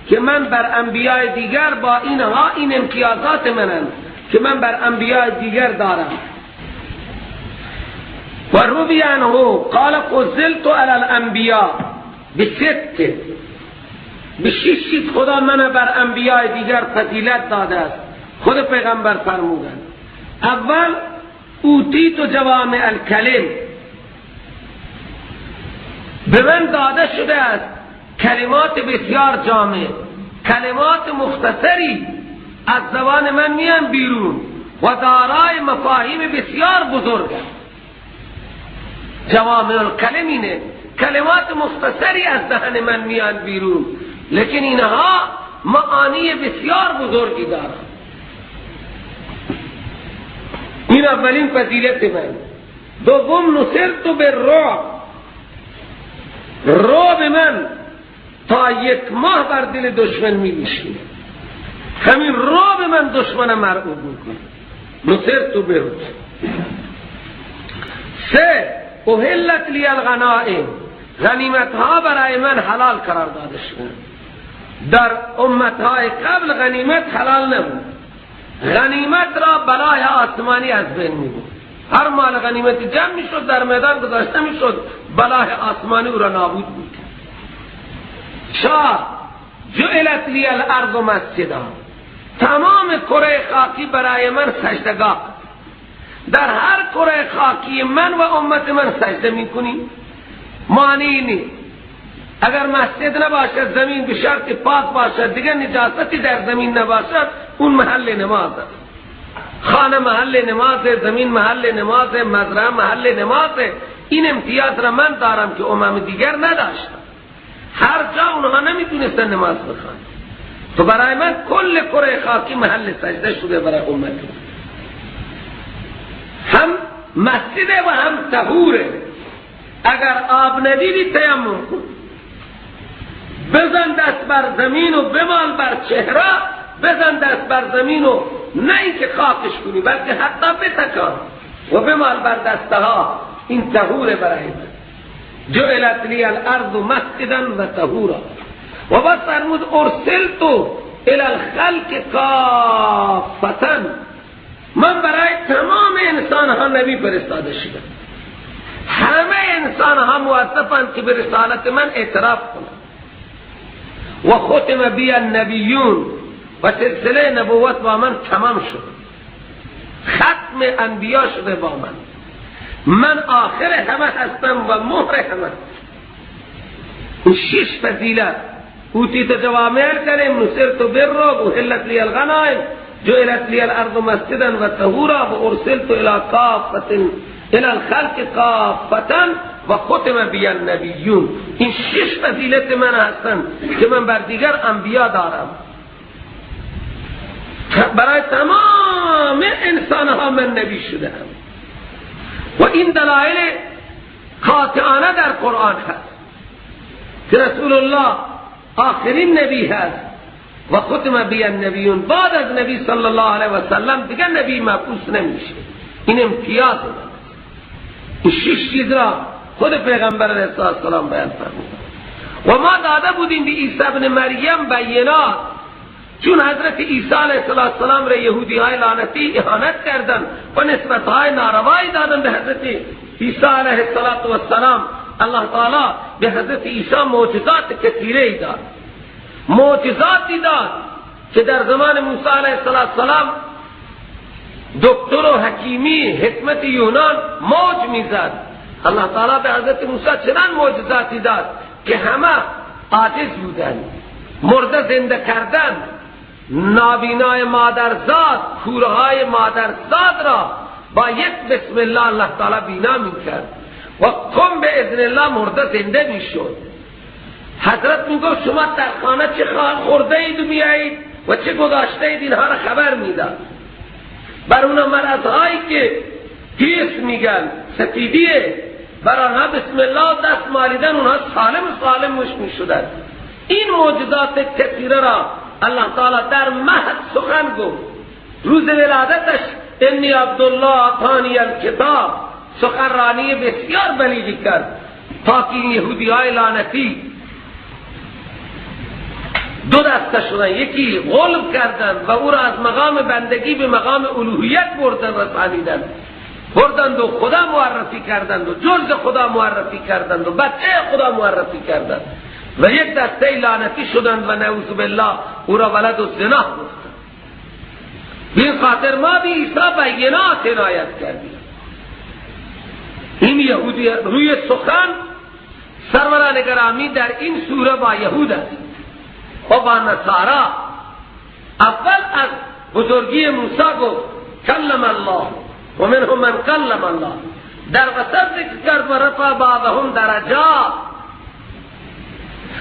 که من بر انبیاء دیگر با اینها، این امتیازات منند که من بر انبیاء دیگر دارم. و روی عنه قال فضلت علی الانبیاء بست، به 6 چیز خدا من بر انبیاء دیگر فضیلت داده است. خود پیغمبر فرمودند اول اوتیت جوامع الکلم، به من داده شده است کلمات بسیار جامع، کلمات مختصری از زبان من میان بیرون و دارای مفاهیم بسیار بزرگ. جوامع الکلم اینه، کلمات مختصری از دهن من میان بیرون، لیکن اینها معانی بسیار بزرگی دارند. این اولین فضیلت من. دوم نصرت بالرعب، رعب من تا 1 ماه بر دل دشمن می نشینه. همین رعب من دشمن مرعوب میکنه. نصرت بالرعب. 3 احلت لی الغنائم، غنیمت ها برای من حلال قرار داده شده. در امت های قبل غنیمت حلال نبود. غنیمت را بلای آسمانی از بین می بود. هر مال غنیمتی جمع می شد در میدان گذاشته می شد، بلای آسمانی او را نابود می کرد. 4 جعلت لی الارض مسجدا، تمام کره خاکی برای من سجدگاه. در هر کره خاکی من و امت من سجده میکنی، مانعی نیست. اگر مسجد نباشد، زمین به شرط پاک باشد، دیگر نجاستی در زمین نباشد، اون محل نماز است. خانه محل نماز، زمین محل نماز، مزرعه محل نماز. این امتیاز را من دارم که امم دیگر نداشتم. هر جا اونها نمیتونستن نماز بخوان. تو برای من کل کره خاکی محل سجده شده برای امت. هم مسجد و هم طهوره. اگر آب ندیدی تیمم کن، بزن دست بر زمین و بمال بر چهره، بزن دست بر زمین و نه اینکه خاکش کنی، بلکه حتی بتکان و بمال بر دستها. این طهوره برای من. جعلت لی الارض مسجدا و طهورا. و بعد فرمود ارسلت الی الخلق کافة، من برای تمام انسان ها نبی فرستاده شدم. همه انسان ها موظفند که به رسالت من اعتراف کنند. و ختم بی النبیون، و سلسله نبوت با من تمام شد، ختم انبیا شده با من. من آخر همه هستم و مهر همه. این 6 فضیلت: اوتیت جوامع الکلم، نصرت بالرعب، احلت لی الغنائم، جعلت لی الارض مسجدا و طهورا، و ارسلت الی کافة الی الخلق کافة و ختم بی النبیون. این 6 فضیلت من هستند که من بر دیگر انبیا دارم. برای تمام انسان ها من نبی شده ام. و این دلایل قاطعانه در قرآن هست که رسول الله آخرین نبی هست و ختم بی النبیون. بعد از نبی صلی الله علیه و سلم دیگر نبی مبعوث نمیشه. این امتیاز من. این 6 چیز را خود پیغمبر علیه السلام بیان فرمود. و ما داده بودیم به عیسی ابن مریم بینات، چون حضرت عیسی علیه السلام را یهودی های لعنتی اهانت کردند و نسبت های ناروایی دادند به حضرت عیسی علیه السلام، الله تعالی به حضرت عیسی معجزات کثیره داد، معجزاتی داد که در زمان موسی علیه السلام دکتر و حکیمی حکمت یونان موج میزد. الله تعالی به حضرت موسی چنان معجزاتی داد که همه عاجز بودند. مرده زنده کردن، نابینای مادرزاد، کورهای مادرزاد را با یک بسم الله الله تعالی بینا میکرد و قم به اذن الله مرده زنده میشد. حضرت میگفت شما در خانه چه خورده اید و میایید و چه گذاشته اید، اینها را خبر میداد. بر اونا مرضهایی که پیس میگن سفیدیه، بر آنها بسم الله دست مالیدن، اونها سالم سالم مش میشدن. این معجزات کثیره را الله تعالی در مهد سخن گفت. روز ولادتش انی عبدالله آتانی الکتاب، سخنرانی بسیار بلیغی کرد تا که این یهودی های لعنتی دو دسته شدن، یکی غلب کردند و او را از مقام بندگی به مقام الوهیت بردن، رسانیدن، بردند و خدا معرفی کردند و جز خدا معرفی کردند و بچه خدا معرفی کردند، و یک دسته لعنتی شدند و نعوذ بالله او را ولد و زنا گفتند. به این خاطر ما به عیسی بینات عنایت کردیم. این یهودی روی سخن سروران گرامی در این سوره با یهود است و با نصارا. اول از بزرگی موسی گفت کلم الله و منهم من کلم الله، در وسط ذکر کرد و رفع بعضهم درجات،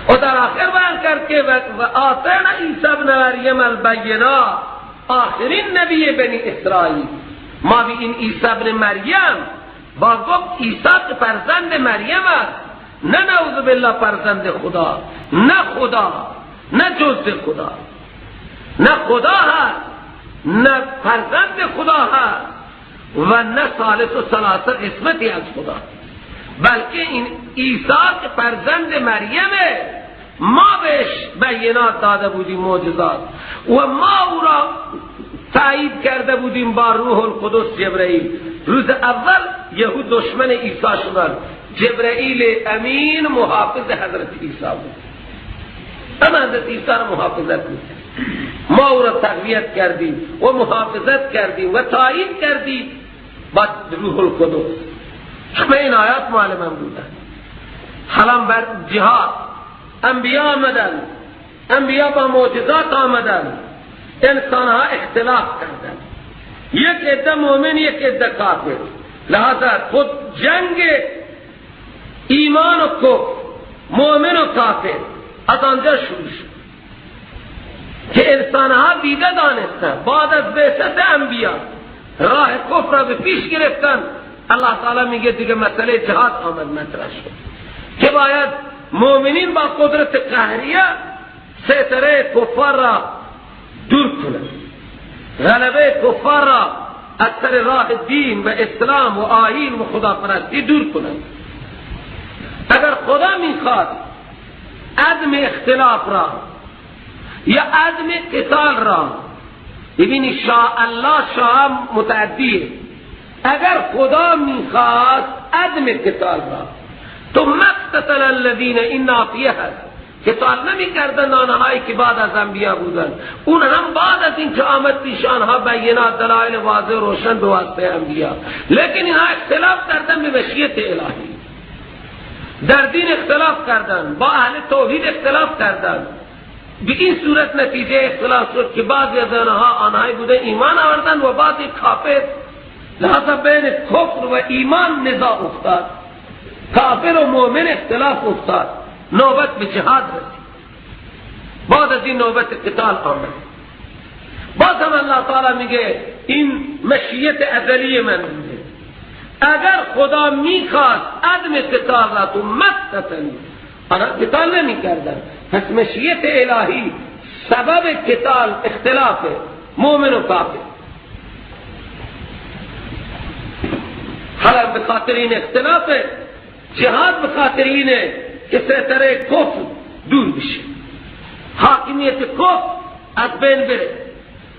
و در آخر بیان کرد که و آتینا عیسی ابن مریم البینات، آخرین نبی بنی اسرائیل. ما به این عیسی ابن مریم با گفت عیسی که فرزند مریم است، نه نعوذ بالله فرزند خدا، نه خدا، نه جز خدا، نه خدا هست، نه فرزند خدا هست و نه ثالث و ثلاثه قسمتی از خدا، بلکه این عیسی که فرزند مریمه، ما بهش بینات داده بودیم، معجزات، و ما او را تایید کرده بودیم با روح القدس جبرئیل. روز اول یهود دشمن عیسی شدن، جبرئیل امین محافظ حضرت عیسی بود، اما حضرت عیسی را محافظت میکرد. ما او را تقویت کردیم و محافظت کردیم و تایید کردیم با روح القدس، همه این آیات معلم بودن. حالا بر جهاد انبیاء آمدن، انبیاء با معجزات آمدن، انسان ها اختلاف کردن، یک عده مؤمن یک عده کافر. لہذا خود جنگ ایمان و کفر، مؤمن و کافر از آنجا شروع شد که انسان ها دیده دانستن بعد از بعثت انبیاء راه کفر را به پیش گرفتن. الله تعالی میگه دیگه مسئله جهاد آمد مطرح شد که باید مؤمنین با قدرت قهریه سیطره کفار را دور کنند، غلبه کفار را از سر راه دین و اسلام و آیین و خداپرستی دور کنند. اگر خدا میخواد عدم اختلاف را یا عدم قتال را، ببینی شاء الله شاء متعدیه، اگر خدا میخواد عدم قتال را تو مقتتل الذین این نافیه هست، قتال نمی کردن آنهایی که بعد از انبیا بودن، اون هم بعد از این که آمد پیش آنها بینات دلائل واضح روشن به واسطه انبیا، لیکن اینها اختلاف کردن به مشیت الهی، در دین اختلاف کردن، با اهل توحید اختلاف کردن. به این صورت نتیجه اختلاف شد که بعضی از آنها آنهایی بودن ایمان آوردن و بعضی کافر. لہذا بین کفر و ایمان نزاع افتاد، کافر و مؤمن اختلاف افتاد، نوبت به جهاد رسید. بعد از این نوبت قتال آمد. باز هم الله تعالی میگه این مشیت ازلی من بوده، اگر خدا میخواست عدم قتال را تو مقتتل، آنها قتال نمیکردن. پس مشیت الهی سبب قتال اختلاف مؤمن و کافر. حالا به خاطر این اختلاف جهاد، به خاطر اینه که سیطره کفر دور بشه، حاکمیت کفر از بین بره،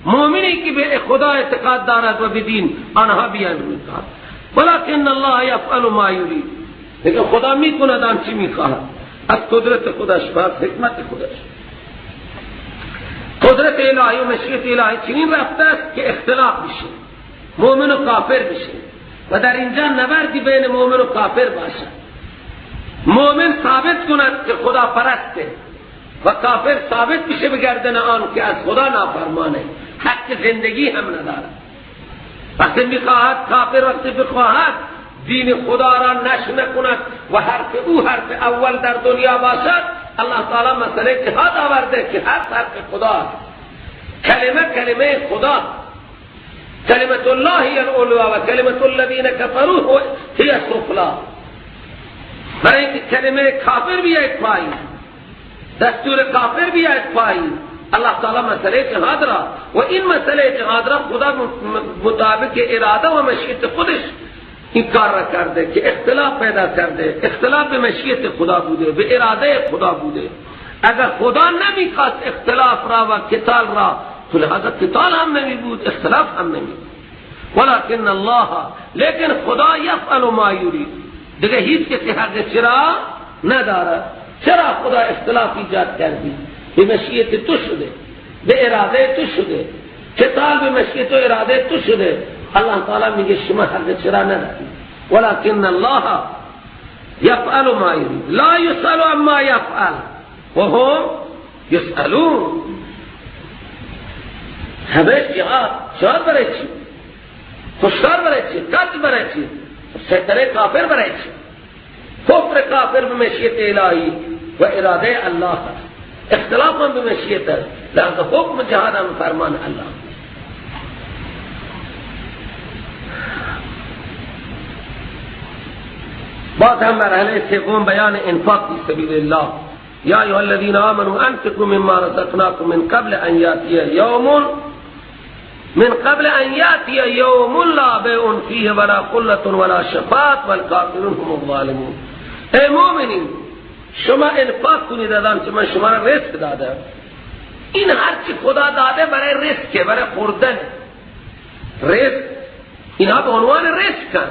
مؤمنی که به خدا اعتقاد دارد و به دین آنها بیان روی کار. ولکن الله یفعل ما یرید، لیکن خدا میکند آنچه میخواهد از قدرت خودش و از حکمت خودش. قدرت الهی و مشیت الهی چنین رفته است که اختلاف بشه، مؤمن و کافر بشه و در اینجا نبردی بین مؤمن و کافر باشد. مؤمن ثابت کند که خدا پرسته و کافر ثابت میشه به گردن آن که از خدا نافرمانه، حق زندگی هم ندارد. وقتی میخواهد کافر، وقتی بخواهد دین خدا را نشر نکند و حرف او حرف اول در دنیا باشد، الله تعالی مسئله جهاد آورده که حرف حرف خدا، کلمه کلمه خدا، کلمت الله هی العلیا و کلمت الذین کفروا هی السفلی. برای اینکه کلمه کافر بیاید پایین، دستور کافر بیاید پایین، الله تعالی مسئله جهاد را و این مسئله جهاد را خدا مطابق اراده و مشیت خودش این کار را کرده که اختلاف پیدا کرده. اختلاف به مشیت خدا بوده، به اراده خدا بوده. اگر خدا نمیخواست اختلاف را و قتال را، تو لہذا قتال هم نمی بود، اختلاف هم نمی بود. ولکن الله، لیکن خدا یفعل ما یرید، دیگه هیچ کسی حق چرا نداره. چرا خدا اختلاف ایجاد کردی؟ به مشیت تو شده، به اراده تو شده، قتال به مشیت و اراده تو شده. الله تعالی میگه شما حق چرا نداری؟ ولکن الله یفعل ما یرید لا یسأل عما یفعل و هم یسألون. همه جهاد، جهاد برای چی؟ کشتار برای چی؟ قتل برای چی؟ سیطره کافر برای چی؟ کفر کافر به مشیت الهی و اراده الله است، اختلاف هم به مشیت است، لہذا حکم جهاد هم فرمان الله. بعد هم مرحله سوم بیان انفاق فی سبیل الله. یا ایها الذین آمنوا انفقوا مما رزقناکم من قبل ان یاتی یوم من قبل ان یاتی یوم لا بیع فیه ولا خلة ولا شفاعة والکافرون هم الظالمون. ای مؤمنین، شما انفاق کنید از آنچه من شما را رزق دادم. این هرچی خدا داده برای رزقه، برای خوردن رزق، اینها به عنوان رزق.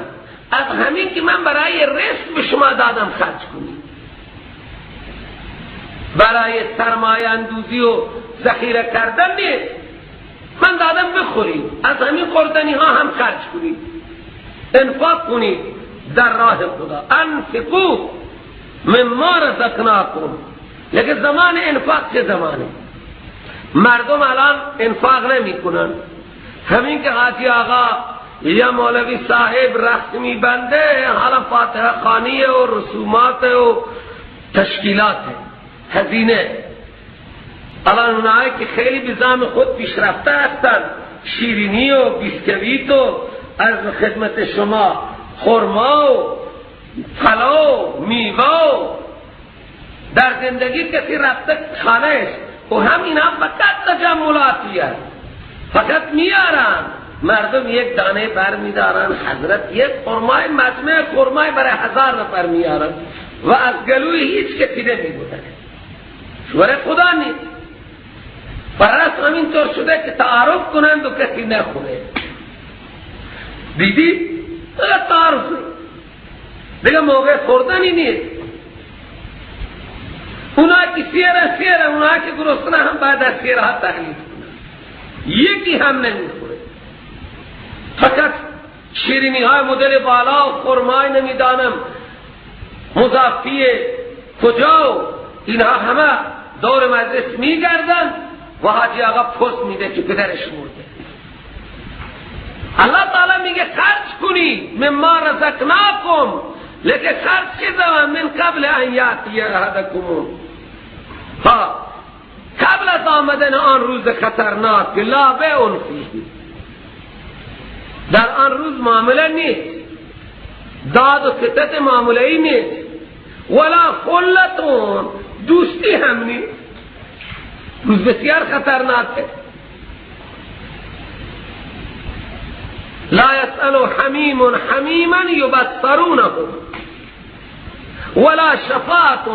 از همین که من برای رزق به شما دادم خرج کنید، برای سرمایه اندوزی و ذخیره کردن نیست. من دادم بخورید، از همین خوردنی ها هم خرج کنید. انفاق کنید در راه خدا، انفقوا مما رزقناکم. لیکن زمان انفاق چه زمانه؟ مردم الان انفاق نمی کنن. همین که حاجی آقا یا مولوی صاحب رخت می بنده، حالا فاتحه خوانی و رسومات و تشکیلات هزینه. الان اونایی که خیلی به زعم خود پیشرفته هستن، شیرینی و بیسکویت و از خدمت شما خرما و پلو میوه و در زندگی کسی رفته خانهش و همین هم فقط تجملاتیه، فقط میارن مردم یک دانه بر میدارن، حضرت یک خرمای مجمع خرمای برای 1000 نفر میارن و از گلوی هیچ کسی نمیبودن. برای خدا نیست. برای همینطور شده که تعارف کنند و کسی نخوره. دیدی؟ تعارف دیگه موقع خوردنی نیست. اونا که سیره سیره، اونا که گرسنه هم بعد از سیره ها تقلید کنن، یکی هم نمیخوره. فقط شیرینی های مدل بالا و خرمای نمیدانم مضافی کجا و اینها همه دور مجلس میگردن و حاجی آقا پست میده که پدرش مرده. الله تعالی میگه خرج کنی مما رزقناکم، لیکن خرج چه زمان؟ من قبل ان یاتی احدکم، ها قبل از آمدن آن روز خطرناک، لا بیع فیه، در آن روز معامله نیست، داد و ستد معامله ای نیست، ولا خلتون، دوستی هم نیست. روز بسیار خطرناکه. لا يسأل حمیم حمیما یبصرونه ولا شفاعت،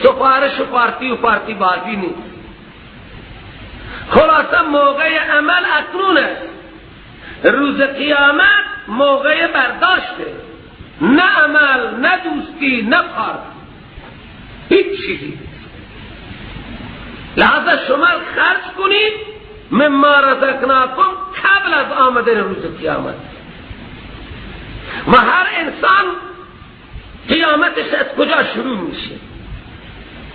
سفارش و پارتی و پارتی بازی نیست. خلاصه موقع عمل اکنون است، روز قیامت موقع برداشته، نه عمل، نه دوستی، نه پارتی، هیچ چیزی. لحظه شما خرج کنید مما رزقناکم قبل از آمدن روز قیامت. و هر انسان قیامتش از کجا شروع میشه؟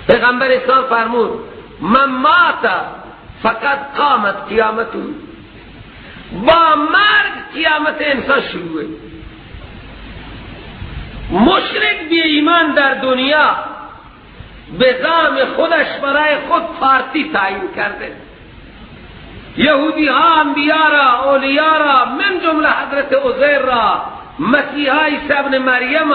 پیغمبر اسلام فرمود من مات فقط قامت قیامته، با مرگ قیامت انسان شروعه. مشرک بی ایمان در دنیا به زعم خودش برای خود پارتی تعیین کرده. یهودی ها انبیا را، اولیا را، من جمله حضرت عزیر را، مسیح عیسی ابن مریم،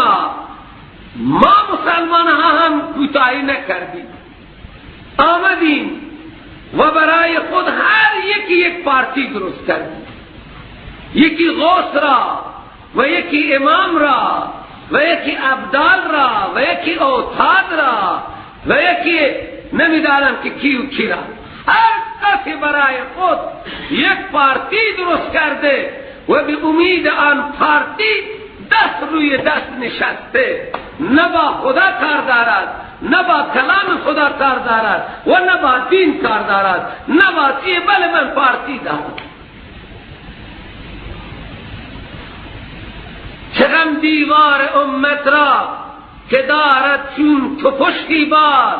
ما مسلمان ها هم کوتاهی نکردیم، آمدیم و برای خود هر یکی یک پارتی درست کردیم، یکی غوث را و یکی امام را و یکی ابدال را و یکی اوتاد را و یکی نمیدانم که کی و کی را. هر کسی برای خود یک پارتی درست کرده و به امید آن پارتی دست روی دست نشسته، نه با خدا کار دارد، نه با کلام خدا کار دارد و نه با دین کار دارد، نه با چیه، بله من پارتی دارم. چه غم دیوار امت را که دارد چون تو پشتی بار،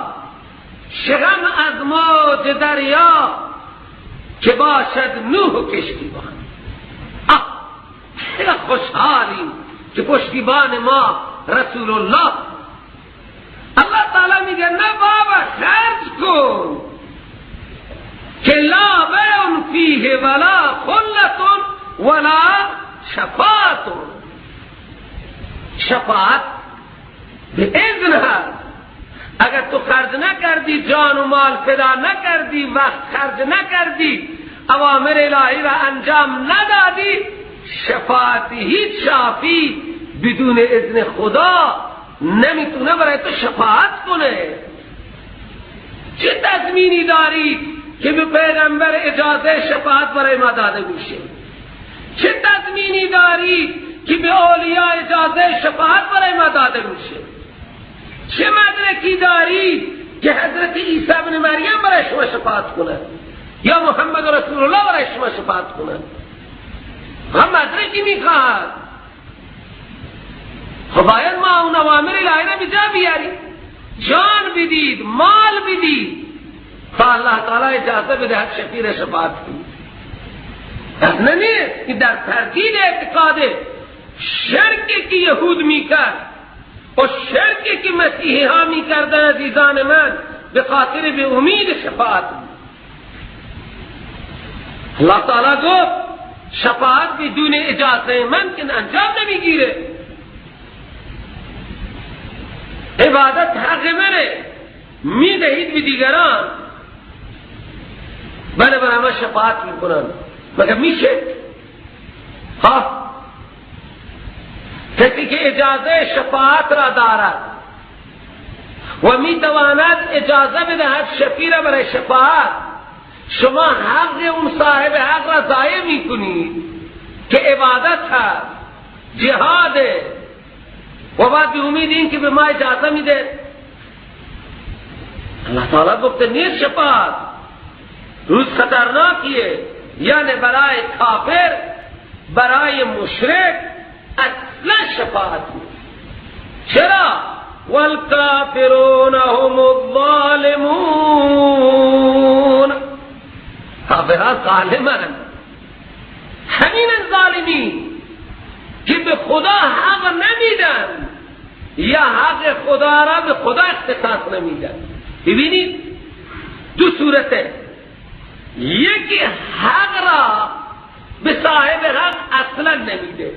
چه غم از موج دریا که باشد نوح و کشتیبان. آه چقدر خوشحالیم که پشتیبان ما رسول الله. الله تعالی میگه نه بابا خرج کن که لا بیع فیه ولا خلة ولا شفاعت. شفاعت به اذن هست. اگر تو خرج نکردی، جان و مال فدا نکردی، وقت خرج نکردی، اوامر الهی را انجام ندادی، شفاعت هیچ شافی بدون اذن خدا نمیتونه برای تو شفاعت کنه. چه تضمینی داری که به پیغمبر اجازه شفاعت برای ما داده میشه؟ چه تضمینی داری که به اولیا اجازه شفاعت برای ما داده میشه؟ چه مدرکی داری که حضرت عیسی ابن مریم برای شما شفاعت کنه یا محمد رسول الله برای شما شفاعت کنه؟ هم مدرکی میخواد. خب باید ما اون اوامر الهی را بجا بیاریم، جان بدید، مال بدید تا الله تعالی اجازه بدهد شفیع را شفاعت کنید. نه نیست که در تردید اعتقاد شرکی که یهود میکرد و شرکی که مسیحی ها میکردن عزیزان من، به خاطر به امید شفاعت. الله تعالی گفت شفاعت بدون اجازه من که انجام نمیگیره. عبادت حق منه، میدهید به دیگران، بله برای من شفاعت میکنن. مگر میشه؟ ها، کسی که اجازه شفاعت را دارد و میتواند اجازه بدهد شفیع را برای شفاعت، شما حق اون صاحب حق را ضایع میکنید که عبادت هست، جهاده، و بعد به امید این که به ما اجازه میده. الله تعالی گفته نیست شفاعت، روز خطرناکیه، یعنی برای کافر، برای مشرک اصلا شفاعت نیست. چرا؟ والکافرون هم الظالمون. کافران ظالمن، همین ظالمی که به خدا حق نمیدن یا حق خدا را به خدا اختصاص نمیدن. ببینید دو صورته، یکی حق را به صاحب حق اصلا نمیده،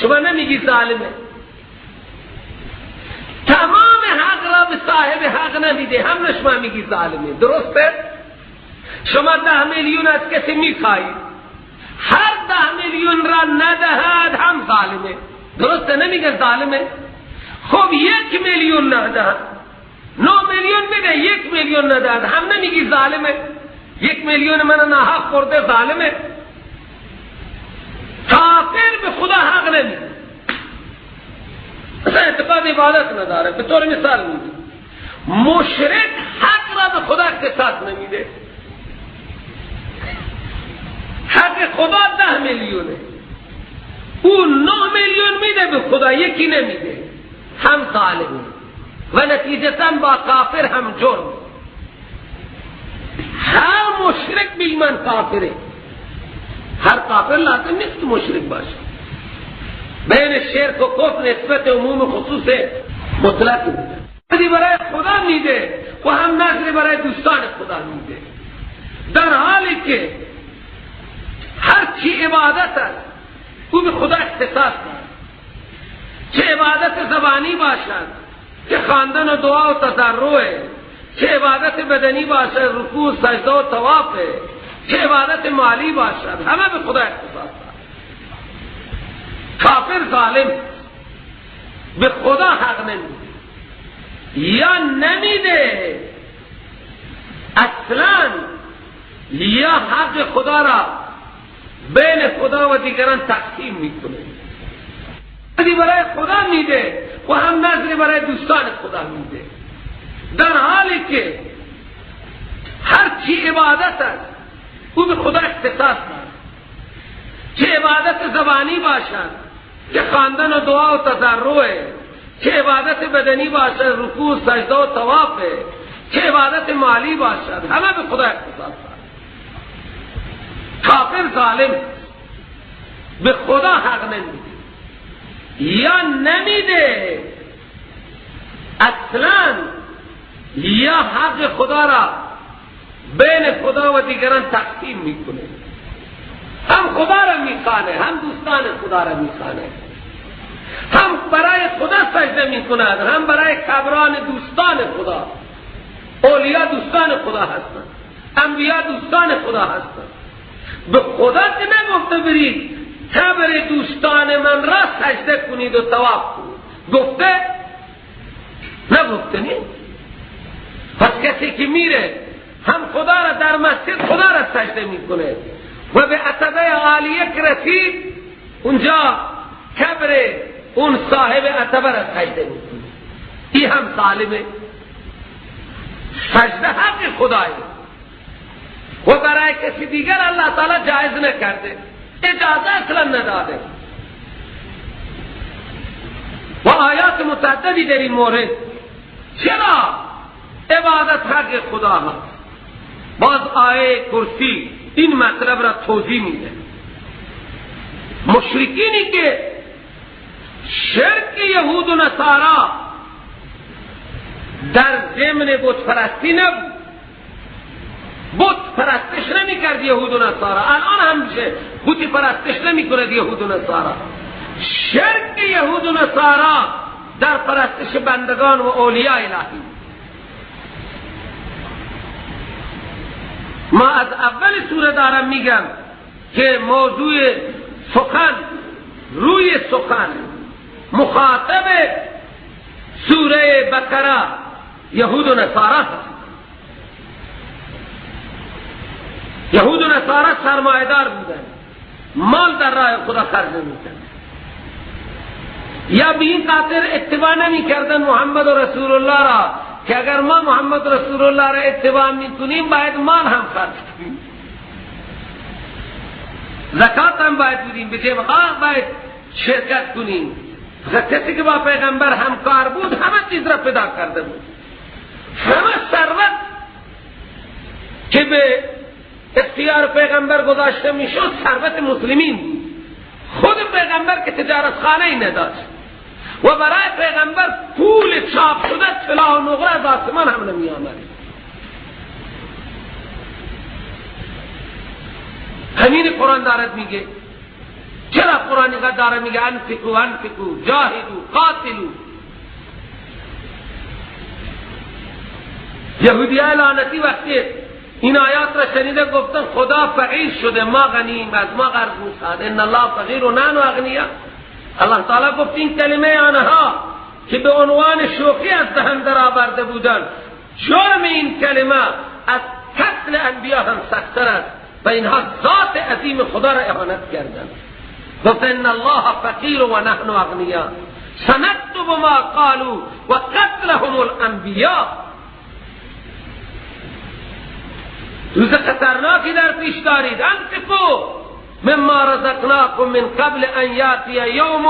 شما نمیگی ظالمه، تمام حق را به صاحب حق نمیده، هم شما میگی ظالمه. درسته؟ شما 10 میلیون از کسی میخواهید، هر 10 میلیون را ندهد هم ظالمه. درسته؟ نمیگه ظالمه. خب 1 میلیون ندهد، 9 میلیون میده، 1 میلیون ندهد، هم نمیگی ظالمه. 1 میلیون من ناحق خورده، ظالمه. کافر به خدا حق نمیده، اصلا اعتقاد عبادت نداره. به طور مثال میده مشرک حق را به خدا اختصاص نمیده. حق خدا 10 میلیونه، او 9 میلیون میده به خدا، یکی نمیده، هم ظالمه و نتیجتا با کافر هم جرم. هر مشرک به ایمان کافره، هر کافر لازم نیست که مشرک باشه. بین شرک و کفر نسبت عموم خصوص مطلق میده، برای خدا میده و هم نظر برای دوستان خدا میده، در حالی که هر چی عبادت است او به خدا اختصاص دارد، چه عبادت زبانی باشد که خواندن و دعا و تضرعه، چه عبادت بدنی باشد رکوع سجده و طوافه، چه عبادت مالی باشد، همه به خدا اختصاص دارد. کافر ظالم به خدا حق نمیده یا نمیده اصلا، یا حق خدا را بین خدا و دیگران تقسیم میکنه، برای خدا میده و هم نظر برای دوستان خدا میده، در حالی که هر چی عبادت است او به خدا اختصاص دارد، چه عبادت زبانی باشد که خواندن و دعا و تضرعه، چه عبادت بدنی باشد رکوع سجده و طوافه، چه عبادت مالی باشد، همه به خدا اختصاص دارد. کافر ظالم به خدا حق نمیده یا نمیده اصلا، یا حق خدا را بین خدا و دیگران تقسیم میکنه، هم خدا را میخوانه هم دوستان خدا را میخوانه، هم برای خدا سجده میکند هم برای قبران دوستان خدا. اولیا دوستان خدا هستند، انبیا دوستان خدا هستند. به خدا که نگفته برید قبر دوستان من را سجده کنید و طواف کنید، گفته؟ نگفته. نیست. پس کسی که میره هم خدا را در مسجد خدا را سجده میکنه و به عتبه عالیه که رسید اونجا قبر اون صاحب عتبه را سجده میکنه، این هم ظالمه. سجده حق خدایه و برای کسی دیگر الله تعالی جایز نکرده، اجازه اصلا نداده. و آیات متعددی در این مورد. چرا عبادت حق خدا هست؟ باز آیه کرسی این مطلب را توضیح میده. مشرکینی که شرک یهود و نصارا در ضمن بت پرستی نبود، بت پرستش نمی کرد یهود و نصارا، الان هم میشه بت پرستش نمی کند یهود و نصارا. شرک یهود و نصارا در پرستش بندگان و اولیاء الهی. ما از اول سوره دارم میگم که موضوع سخن، روی سخن، مخاطب سوره بقره یهود و نصارا هست. یهود و نصارا سرمایه‌دار بودن، مال در راه خدا خرج نمی‌کردن، یا به این خاطر اتباع نمی‌کردن محمد و رسول الله را که اگر ما محمد رسول الله را اتباع می‌کنیم باید مال هم خرج کنیم، زکات هم باید بدیم، به جیب باید شرکت کنیم. کسی که با پیغمبر همکار بود همه چیز را پیدا کرده بود، همه ثروت که به اختیار پیغمبر گذاشته میشد ثروت مسلمین بود. خود پیغمبر که تجارت خانه ای نداشت و برای پیغمبر پول چاپ شده طلا و نقره از آسمان هم نمی آمد. همین قرآن دارد میگه. چرا قرآن اینقدر داره میگه انفقو انفقو جاهدو قاتلو؟ یهودی های لعنتی وقتی این آیات را شنیده گفتن خدا فقیر شده، ما غنیم، از ما قرض میخواد، ان الله فقیر و نحن اغنیا. الله تعالی گفت این کلمه آنها که به عنوان شوخی از دهن در آورده بودند، جرم این کلمه از قتل انبیا هم سخت‌تر است و اینها ذات عظیم خدا را اهانت کردند. گفت ان الله فقیر و نحن اغنیا سنكتب ما قالوا و قتلهم الانبیاء. روز خطرناکی در پیش دارید. انفقوا مما رزقناکم من قبل ان یاتی یوم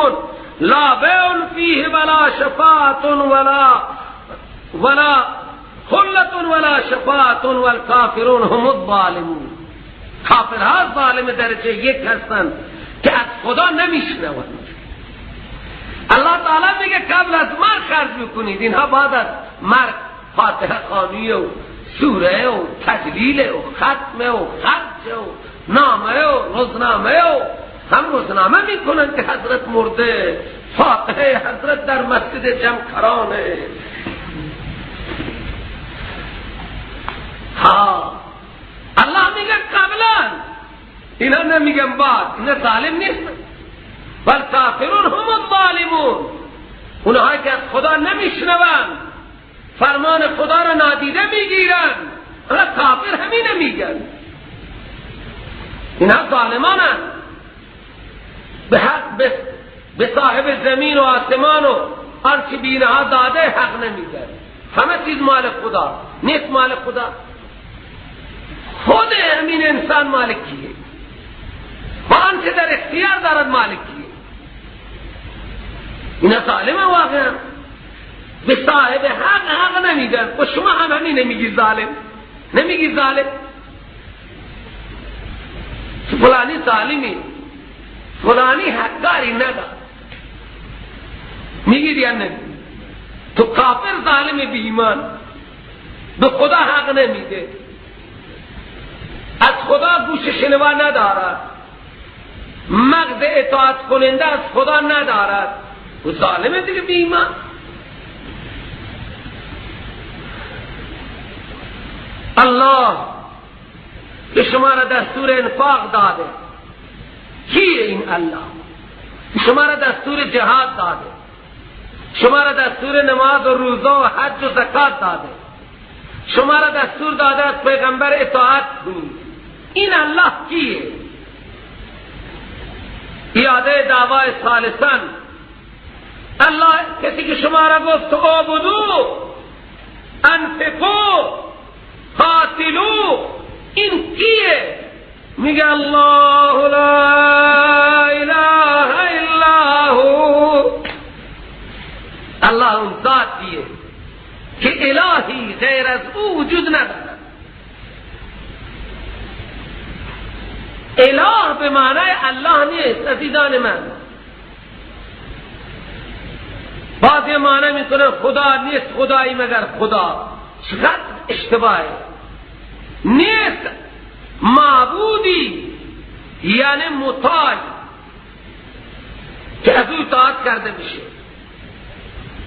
لا بیع فیه ولا شفاعة ولا خلة ولا شفاعة والکافرون هم الظالمون. کافرها ظالم درجه یک هستند که از خدا نمیشنوند. الله تعالی میگه قبل از مرگ خرج میکنید، اینها بعد از مرگ فاتحه خوانی و سوره و تجلیل و ختم و خرج و نامه و روزنامه و هم روزنامه میکنن که حضرت مرده، فاتحه حضرت در مسجد جمکرانه. ها الله میگه قبلا، اینا نمیگن بعد، اینا ظالم نیست. بل کافرون هم الظالمون، اونهایی که از خدا نمیشنوند، فرمان خدا را نادیده میگیرن، اونا کافر همینه میگن، اینا ظالمانن. به حق به صاحب زمین و آسمان و آنچه بینها داده حق نمیدن. همه چیز مال خدا نیست، مال خدا خود همین انسان مالکیه و آنچه در اختیار دارد مالکیه. اینا ظالمه واقعا، به صاحب حق حق نمیدن. و شما هم همین نمیگی ظالم، نمیگی ظالم، فلانی ظالمی، فلانی حقداری ندار، میگید یا نه؟ تو کافر ظالم بی ایمان، به خدا حق نمیده، از خدا گوش شنوا ندارد، مغز اطاعت کننده از خدا ندارد، و ظالم دیگه بی ایمان. الله که شما را دستور انفاق داده، کیه این الله؟ شما را دستور جهاد داده، شما را دستور نماز و روزه و حج و زکات داده، شما را دستور داده از پیغمبر اطاعت کنید. این الله کیه؟ ایاده دعوای ثالثاً، الله کسی که شما را گفت اعبدو انفقو قاتلو، این کیه؟ میگه الله لا اله الا هو. الهی غیر از او وجود ندارد. اله به معنای الله نیست عزیزان من. بعضی معنی میکنه خدا نیست خدایی مگر خدا. چقدر اشتباهه. نیست معبودی یعنی مطاع که از او اطاعت کرده بشه،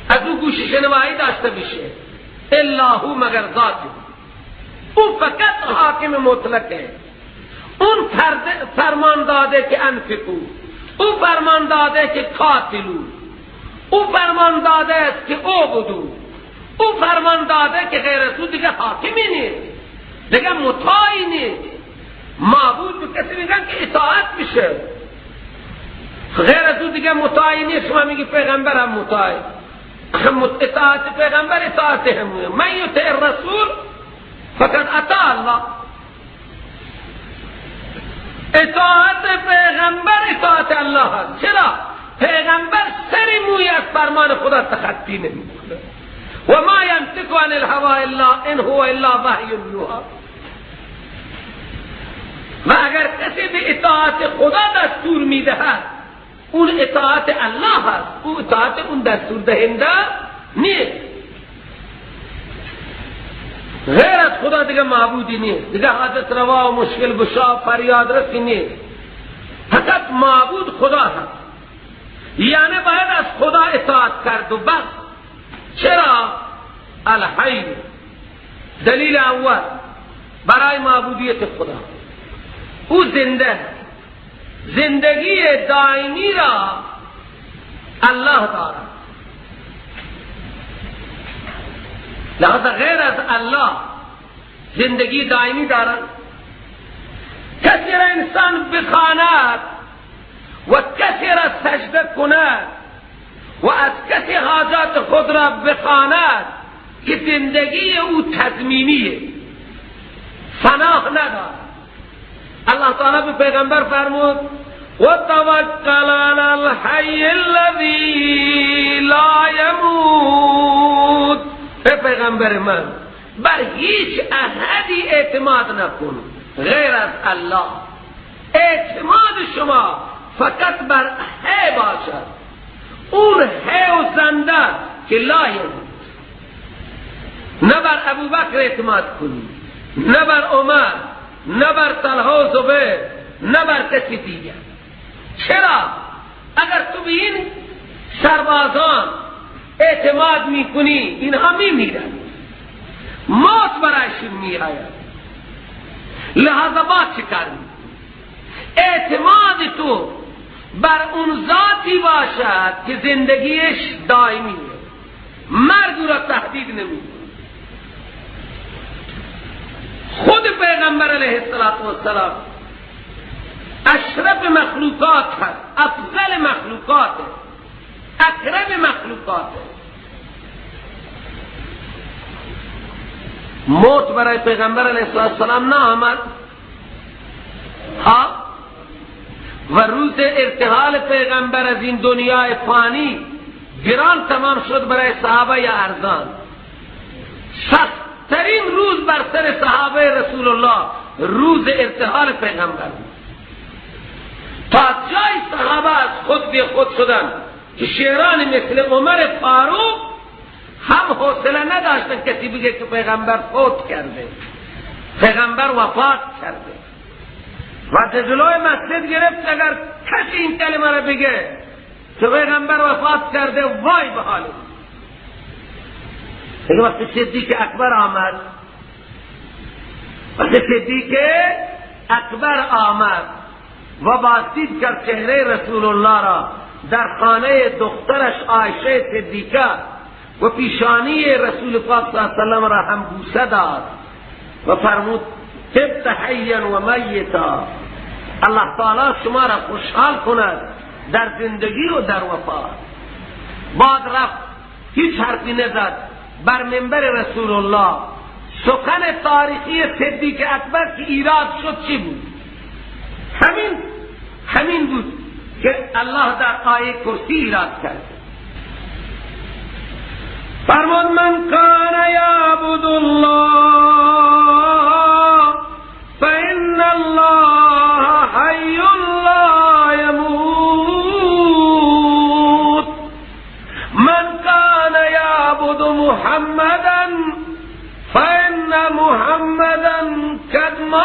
از او گوش شنوایی داشته بشه، الا هو مگر ذات او. فقط حاکم مطلقه. اون فرمان داده که انفقو، او فرمان داده که قاتلو، او فرمان داده است که اعبدو، او فرمان داده که غیر از او دیگه حاکمی نیست، دیگه مطاعی نیست. معبود به کسی میگن که اطاعت میشه، غیر از او دیگه مطاعی نیست. شما میگی پیغمبر هم مطاعی، اطاعت پیغمبر اطاعت همونه. من یطع الرسول فقد اطاع الله. اطاعت پیغمبر اطاعت الله هست. چرا؟ پیغمبر سر موی از فرمان خدا تخطی نمیکنه. و ما ینطق عن الهوى الا ان هو الا وحی یوحی. و اگر کسی به اطاعت خدا دستور میدهد، اون اطاعت الله هست، او اطاعت اون دستور دهنده نیست. غیر از خدا دیگه معبودی نیست، دیگه حاجت روا و مشکل گشا فریاد رسی نیست. فقط معبود خدا هست، یعنی باید از خدا اطاعت کرد و بس. چرا؟ الحی، دلیل اول برای معبودیت خدا، او زنده، زندگی دائمی را الله دارد. لہذا غیر از الله زندگی دائمی دارد. کسی را انسان بخواند و کسی را سجده کند و از کسی حاجات خود را بخواند که زندگی او تضمینیه، فناه ندارد. الله تعالی به پیغمبر فرمود و توکل علی الحی الذی لا یموت. به پیغمبر من بر هیچ احدی اعتماد نکن غیر از الله. اعتماد شما فقط بر حی باشد، اون حی و زنده که لا یموت. نه بر ابوبکر اعتماد کنی، نه بر عمر، نه بر طلحه و زبیر، نه بر کسی دیگر. چرا؟ اگر تو به این سربازان اعتماد میکنی، اینها میمیرن، موت برایشون میآید. لہذا با چه کار میکنی؟ اعتماد تو بر اون ذاتی باشد که زندگیش دائمیه، مرگ او را تهدید نمیکنه. خود پیغمبر علیه السلام اشرف مخلوقات هست، افضل مخلوقات، اکرم مخلوقات. موت برای پیغمبر علیه السلام نه آمد، ها؟ و روز ارتحال پیغمبر از این دنیای فانی گران تمام شد برای صحابه یا ارزان. سخت ترین روز بر سر صحابه رسول الله روز ارتحال پیغمبر بود. تا جای صحابه از خود بی خود شدن که شیران مثل عمر فاروق هم حوصله نداشتن کسی بگه که پیغمبر فوت کرده، پیغمبر وفات کرده. و جلوی مسجد گرفت اگر کسی این کلمه را بگه که پیغمبر وفات کرده وای به حال. دیگه وقتی صدیق اکبر آمد، وقتی صدیق اکبر آمد و بازدید کرد چهره رسول الله را در خانه دخترش عایشه صدیقه و پیشانی رسول پاک صلی الله علیه و سلم را هم بوسه داد و فرمود طبت حیا و میتا، الله تعالی شما را خوشحال کند در زندگی و در وفات. بعد رفت هیچ حرفی نزد بر منبر رسول الله. سخن تاریخی صدیق اکبر که ایراد شد چی بود؟ همین بود که الله در آیه کرسی ایراد کرد. فرمود من کان یعبد محمدا قد مات.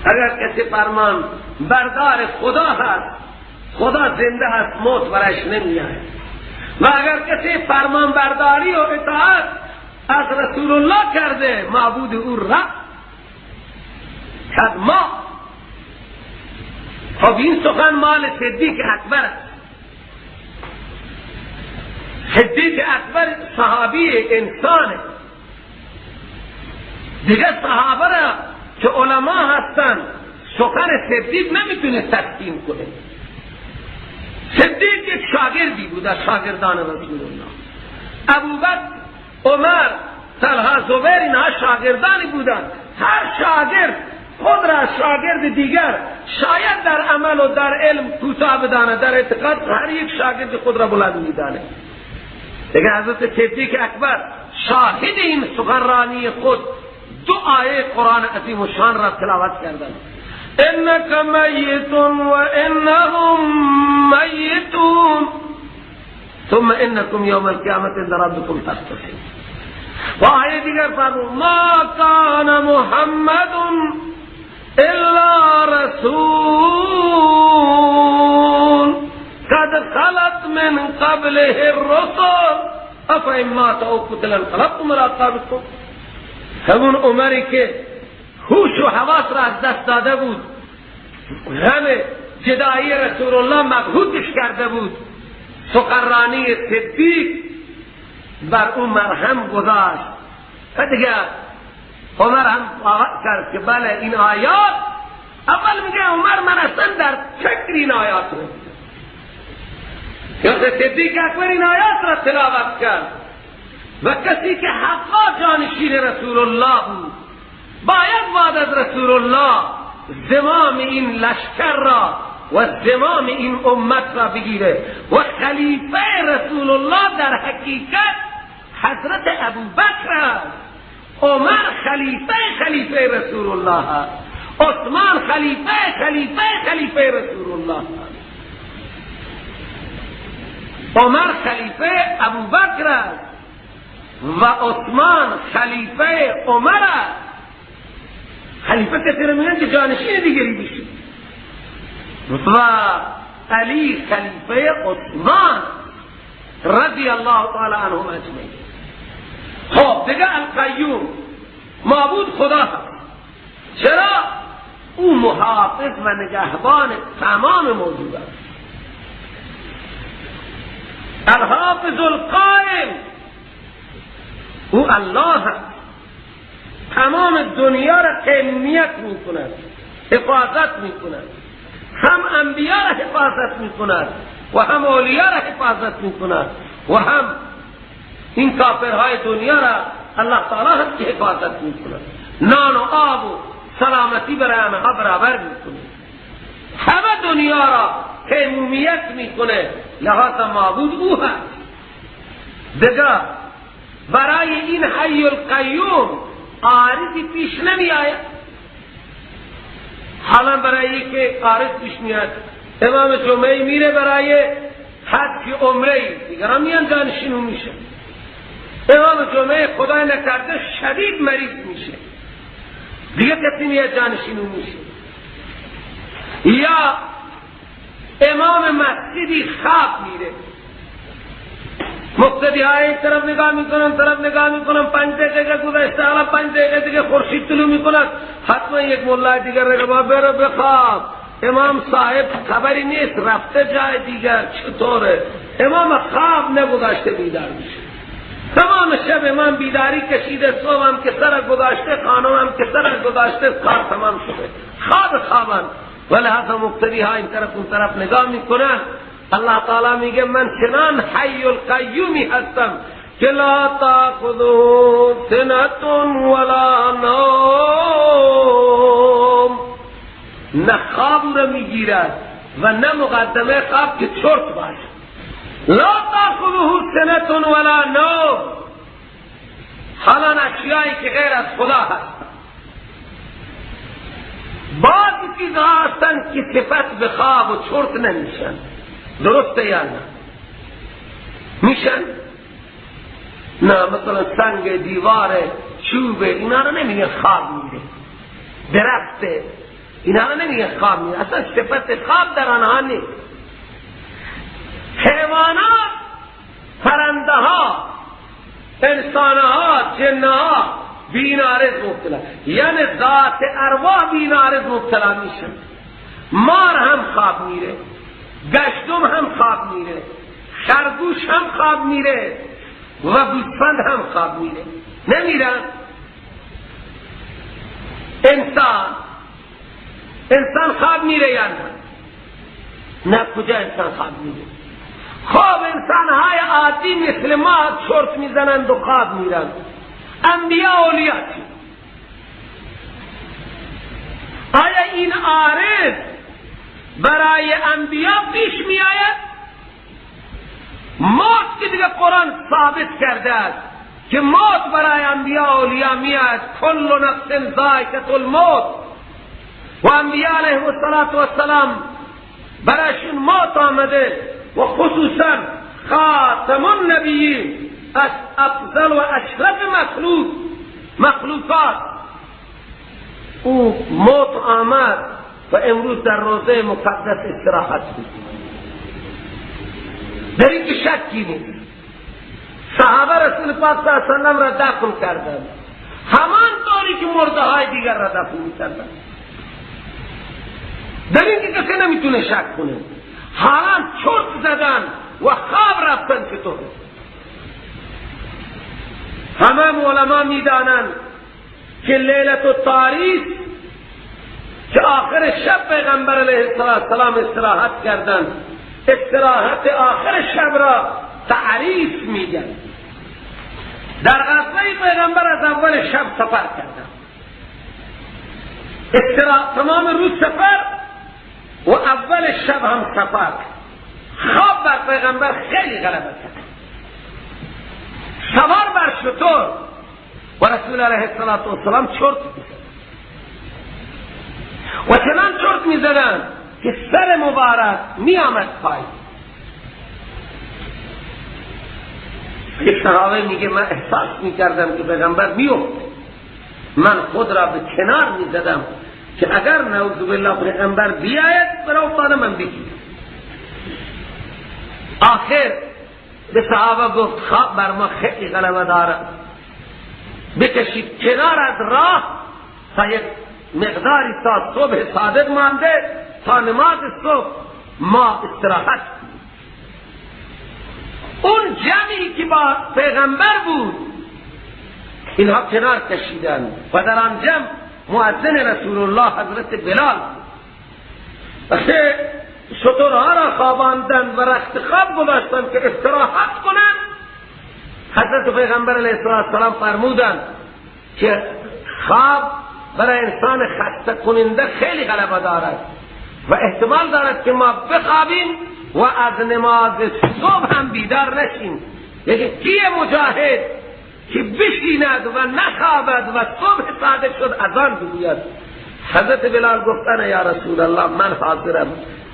اگر کسی فرمان بردار خدا هست، خدا زنده هست، موت برش نمیاد. و اگر کسی فرمان برداری و اطاعت از رسول الله کرده، معبود او رفت قد مات. خب این سخن مال صدیق اکبر است. صدیق اکبر صحابی انسانه. دیگه صحابه را که علما هستن سخن صدیق نمیتونه تسلیم کنه. صدیق یک شاگردی بود از شاگردان رسول الله. ابوبکر، عمر، طلحه، زبیر اینها شاگردانی بودند. هر شاگرد خود را شاگرد دیگر شاید در عمل و در علم کوتاه بدانه، در اعتقاد هر یک شاگرد خود را بلند میدانه. دیگه حضرت صدیق اکبر شاهد این سخنرانی خود دو آیه قرآن عظیم و شان را تلاوت کردند: انک میت و انهم میتون ثم انکم یوم القیامت عند ربکم تختصمون. و آیه دیگر فرمود: ما کان محمد الا رسول قد خلت من قبله الرسل افإن مات او قتل انقلبتم على اعقابكم. همون عمری که هوش و حواس را از دست داده بود، غم جدایی رسول الله مبهوتش کرده بود، سخنرانی صدیق بر اون مرهم گذاشت. و دیگه عمر هم آغاز کرد که بله این آیات، اول میگه عمر من اصلا در فکر این آیات رو یا صدیق اکبر این آیات را تلاوت کرد. و کسی که حقا جانشین رسول الله بود باید بعد از رسول الله زمام این لشکر را و زمام این امت را بگیره. و خلیفه رسول الله در حقیقت حضرت ابوبکر است. عمر خلیفه خلیفه رسول الله است. عثمان خلیفه خلیفه خلیفه رسول الله است. عمر خلیفه ابوبکر است و عثمان خلیفه عمر است. خلیفه کسی رو میگن که جانشین دیگری بشه. و علی خلیفه عثمان رضی الله تعالی عنهم اجمعین. خب دیگه القیوم معبود خدا هست. چرا؟ او محافظ و نگهبان تمام موجود است. الحافظ القائم، او الله هست، تمام دنیا را قیمیت میکند، حفاظت میکند، هم انبیا را حفاظت میکند و هم اولیاء را حفاظت میکند و هم این کافرهای دنیا را الله تعالی هست که حفاظت میکند. نان و آب و سلامتی برای آنها برابر میکنه، همه دنیا را قیمومیت میکنه، لحاظ معبود او هست. دیگه برای این حی القیوم عارضی پیش نمی آید. حالا برای که عارض پیش میاد، امام جمعه میره برای حج عمره، دیگران میان جانشین میشه. امام جمعه خدای نکرده شدید مریض میشه، دیگه کسی میاد جانشین میشه. یا امام مسجدی خواب میره، مقتدی های این طرف نگاه میکنن، طرف نگاه میکنن، 5 دقیقه گذشته، حالا 5 دقیقه دیگه خورشید طلوع میکند، حتما یک مولای دیگر رگه بره بخواب. امام صاحب خبری نیست، رفته جای دیگر، چطوره؟ امام خواب نگذاشته بیدار میشه. تمام شب امام بیداری کشیده، صبح هم که سر گذاشته، خانم هم که سر گذاشته، کار تمام شده، خواب خوابن. ولهذا مقتدی ها این طرف اون طرف نگاه میکنن. الله تعالی میگه من چنان حی القیومی هستم که لا تاخذه سنة ولا نوم، نه خواب را میگیرد و نه مقدمه خواب که چرت باشه. لا تاخذه سنة ولا نوم، حالا اشیایی که غیر از خدا هست. بعضی چیزها هستند که صفت به خواب و چرت نمیشن، درسته یا نه؟ میشن؟ نه، مثلا سنگ، دیوار، چوب، اینا رو نمیگه خواب میره، درخت، اینا رو نمیگه خواب میره، اصلا صفت خواب در آنها نیست. حیوانات، پرنده ها، انسان ها، جن ها به این عارض مبتلا، یعنی ذات ارواح به این عارض مبتلا میشه. مار هم خواب میره، گشتم هم خواب میره، خرگوش هم خواب میره و گوسفند هم خواب میره. نمیرن. انسان خواب میره یا نه؟ نه، کجا انسان خواب میره؟ خواب انسان های عادی مثل ما چرت میزنند و خواب میرن. انبیا اولیا چی؟ آیا این عارض برای انبیا پیش می آید؟ موت که دیگه قرآن ثابت کرده است که موت برای انبیا اولیا می آید، کل نفس ذائقة الموت، و انبیا علیهم السلام برایشون موت آمده و خصوصا خاتم النبیین از افضل و اشرف مخلوقات، او موت آمد و امروز در روضه مقدس استراحت بود. در این که شکی نیست. صحابه رسول پاک صلی الله علیه وسلم را دفن کردند همان طوری که مرده های دیگر را دفن می‌کردند. در این که کسی نمیتونه شک کنه. حالا چرت زدن و خواب رفتن چطور؟ همه علما میدانند که لیلت التاریخ که آخر شب پیغمبر علیه السلام استراحت کردند، استراحت آخر شب را تعریف میگن. در غزوه پیغمبر از اول شب سفر کردند، تمام روز سفر و اول شب هم سفر. خواب بر پیغمبر خیلی غلبه کرد، سوار بر شتر و رسول علیه السلام چرت میزدن و چنان چرت میزدن که سر مبارک میآمد پایین. یک صحابه میگه من احساس میکردم که پیغمبر میفته، من خود را به کنار میزدم که اگر نعوذ بالله پیغمبر بیاید برای افتادن من بگیرم. آخر به صحابه گفت خواب بر ما خیلی غلبه دارد، بکشید کنار از راه تا یک مقداری تا صبح صادق مانده، تا نماز صبح ما استراحت. اون جمعی که با پیغمبر بود اینها کنار کشیدن و در آن جمع مؤذن رسول الله حضرت بلال وقتی شترها را خواباندن و رخت خواب گذاشتن که استراحت کنند، حضرت پیغمبر علیه السلام فرمودند که خواب برای انسان خسته کننده خیلی غلبه دارد و احتمال دارد که ما بخوابیم و از نماز صبح هم بیدار نشیم. یعنی کیه مجاهد که بشیند و نخوابد و صبح صادق شد اذان بگوید؟ حضرت بلال گفتن یا رسول الله من حاضرم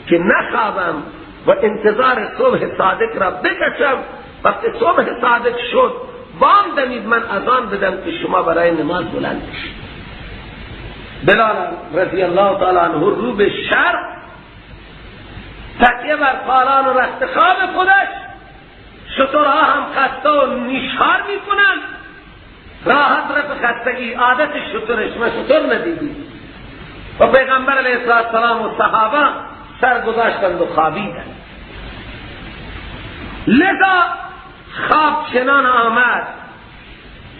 که نخوابم و انتظار صبح صادق را بکشم، وقتی صبح صادق شد بام دمید من اذان بدم که شما برای نماز بلند بشید. بلال رضی الله تعالی عنه رو به شرق تکیه بر پالان و رخت خواب خودش، شترها هم خسته و نیشخار میکنن، راحت رفع خستگی عادت شترش، ما شتر ندیدیم. و پیغمبر علیه السلام و صحابه سر گذاشتند و خوابیدند. لذا خواب چنان آمد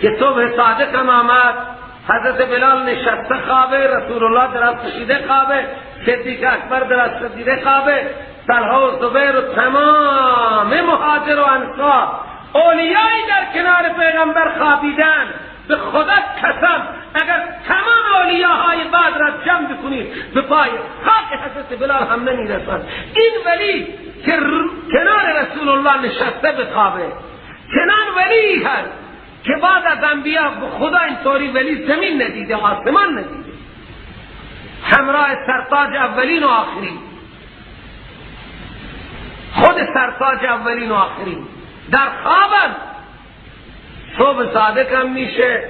که صبح صادق هم آمد، حضرت بلال نشسته خوابه، رسول الله دراز کشیده خوابه، صدیق اکبر دراز کشیده خوابه، طلحه و زبیر و تمام مهاجر و انصار اولیایی در کنار پیغمبر خوابیدن. به خدا قسم اگر تمام اولیاهای بعد را جمع بکنید به پای خاک حضرت بلال هم نمیرسند. این ولی که کنار رسول الله نشسته بخوابه، چنان ولی هست که بعد از انبیا به خدا اینطوری ولی زمین ندیده، آسمان ندیده، همراه سرتاج اولین و آخرین، خود سرتاج اولین و آخرین در خوابند. صبح صادق هم میشه،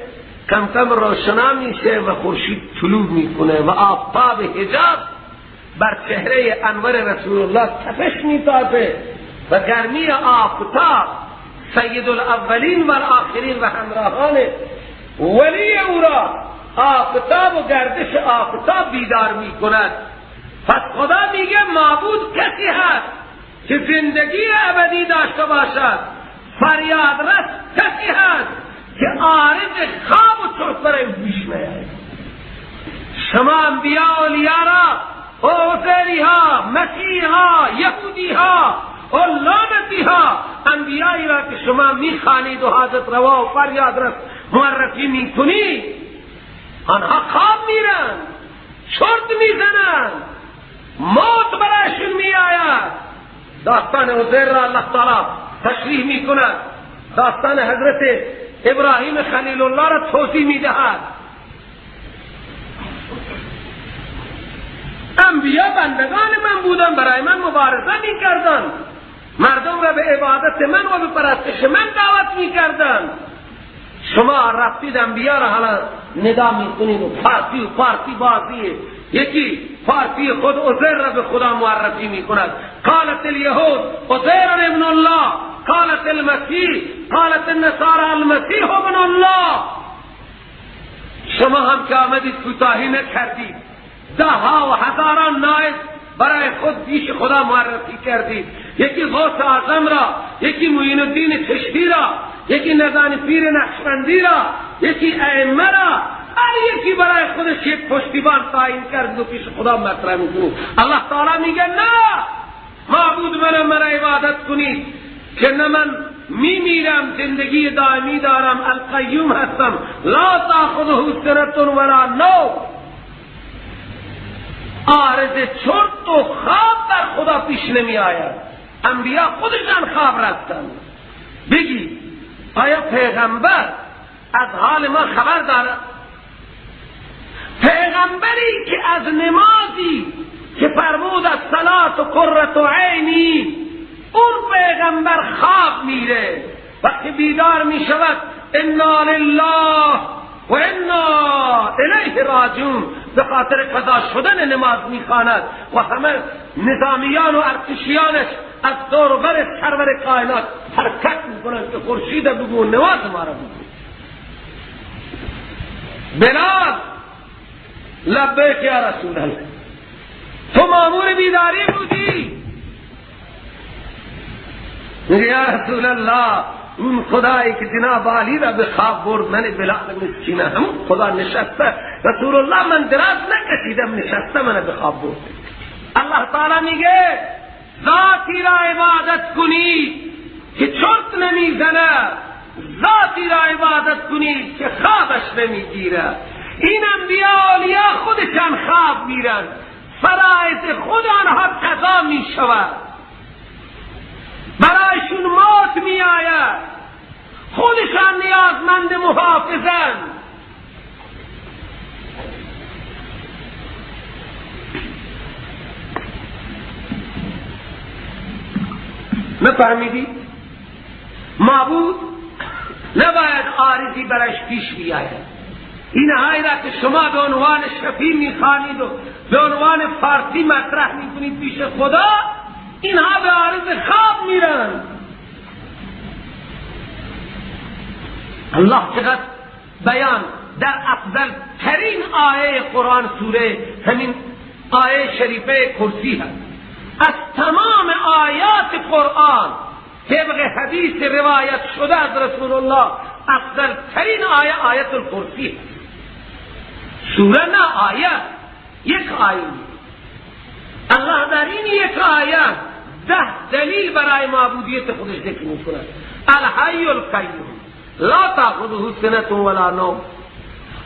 کم کم روشنا میشه و خورشید طلوع میکنه و آفتاب حجاب بر چهره انور رسول الله تپش میتابه و گرمی آفتاب سید الاولین و الاخرین و همراهان ولی او را آفتاب و گردش آفتاب بیدار میکند. پس خدا میگه معبود کسی هست که زندگی ابدی داشته باشد، فریاد رس کسی هست که عارض خواب و چرت برای پیش نیاید. شما انبیاء اولیاء را، عزیری ها، مسیح ها، یهودی ها و لعنتی ها، انبیایی را که شما میخوانید و حاجت روا و فریاد رس معرفی میکنید، آنها خواب میرن، چرت میزنن، موت برایشون میآید. داستان عزیر را الله تعالی تشریح میکند، داستان حضرت ابراهیم خلیل الله را توضیح میدهد. انبیا بندگان من بودن، برای من مبارزه میکردن، مردم را به عبادت من و به پرستش من دعوت میکردن. شما رفتید انبیا را حالا ندا میکنید و فارسی و فارسی بازیه. یکی فارسی خود عزیر را به خدا معرفی میکند. قالت الیهود عزیر ابن الله، قالت المسیح، قالت النصارى المسیح ابن الله. شما هم که آمدید کوتاهی نکردید، ده ها و هزاران نائب برای خود پیش خدا معرفی کردید. یکی غوث اعظم را، یکی معین الدین چشتی را، یکی نزان پیر نقشبندی را، یکی ائمه را، هر یکی برای خودش یک پشتیبان تعیین کرد و پیش خدا مطرح میکنید. الله تعالی میگه نه، معبود منم، من عبادت کنید که نه من میمیرم، زندگی دائمی دارم، القیوم هستم، لا تأخذه سنة ولا نوم. عارض چرت و خواب در خدا پیش نمی آید. انبیا خودشان خواب رفتن. بگی آیا پیغمبر از حال ما خبر دارد؟ پیغمبری که از نمازی که فرمود الصلاة قرة عینی، اون پیغمبر خواب میره، وقتی بیدار میشود انا لله و انا الیه راجعون، به خاطر قضا شدن نماز میخواند و همه نظامیان و ارتشیانش از دور و بر سرور کائنات حرکت میکنند که خورشید بگو نماز ما را بگو. بلال لبیک یا رسول الله، تو مامور بیداری بودی. میگه یا رسول الله، اون خدایی که جناب علی را به خواب برد، من بلال مسکینه هم خدا نشسته، رسول الله من دراز نکشیدم، نشسته من به خواب برد. الله تعالی میگه ذاتی را عبادت کنید که چرت نمیزنه، ذاتی را عبادت کنید که خوابش نمیگیره. این انبیا اولیا خودشان خواب میرن، فرائض خود آنها قضا میشود، برایشون موت می آید، خودشان نیازمند محافظن. نفهمیدی؟ معبود نباید عارضی برایش پیش بیاید. اینهایی را که شما به عنوان شفیع میخوانید و به عنوان فارسی مطرح میکنید پیش خدا، اینها به عارض خواب میرن. الله چقدر بیان در افضل ترین آیه قرآن سوره همین آیه شریفه کرسی هست. از تمام آیات قرآن طبق حدیث روایت شده از رسول الله افضل ترین آیه آیت الکرسی هست. سوره نه، آیه، یک آیه. الله در این یک آیه 10 دلیل برای معبودیت خودش ذکر میکند. الحی القیوم لا تأخذه سنة ولا نوم.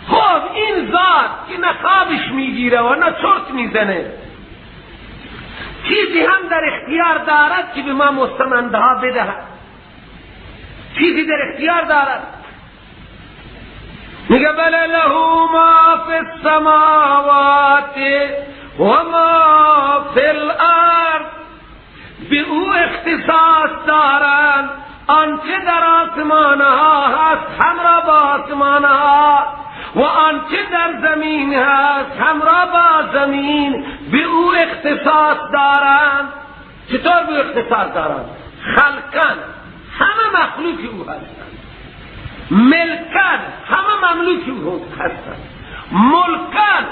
خب این ذات که نه خوابش میگیره و نه چرت میزنه، چیزی هم در اختیار دارد که به ما مستمندها بدهد، چیزی در اختیار دارد. میگه بله له ما فی السماوات و ما فی الارض، به او اختصاص دارند آنچه در آسمان ها هست همراه با آسمان ها و آنچه در زمین هست همراه با زمین به او اختصاص دارند. چطور به اختصاص دارند؟ خلقن، همه مخلوق او هستند. ملکن، همه مملوک او هستند. ملکن،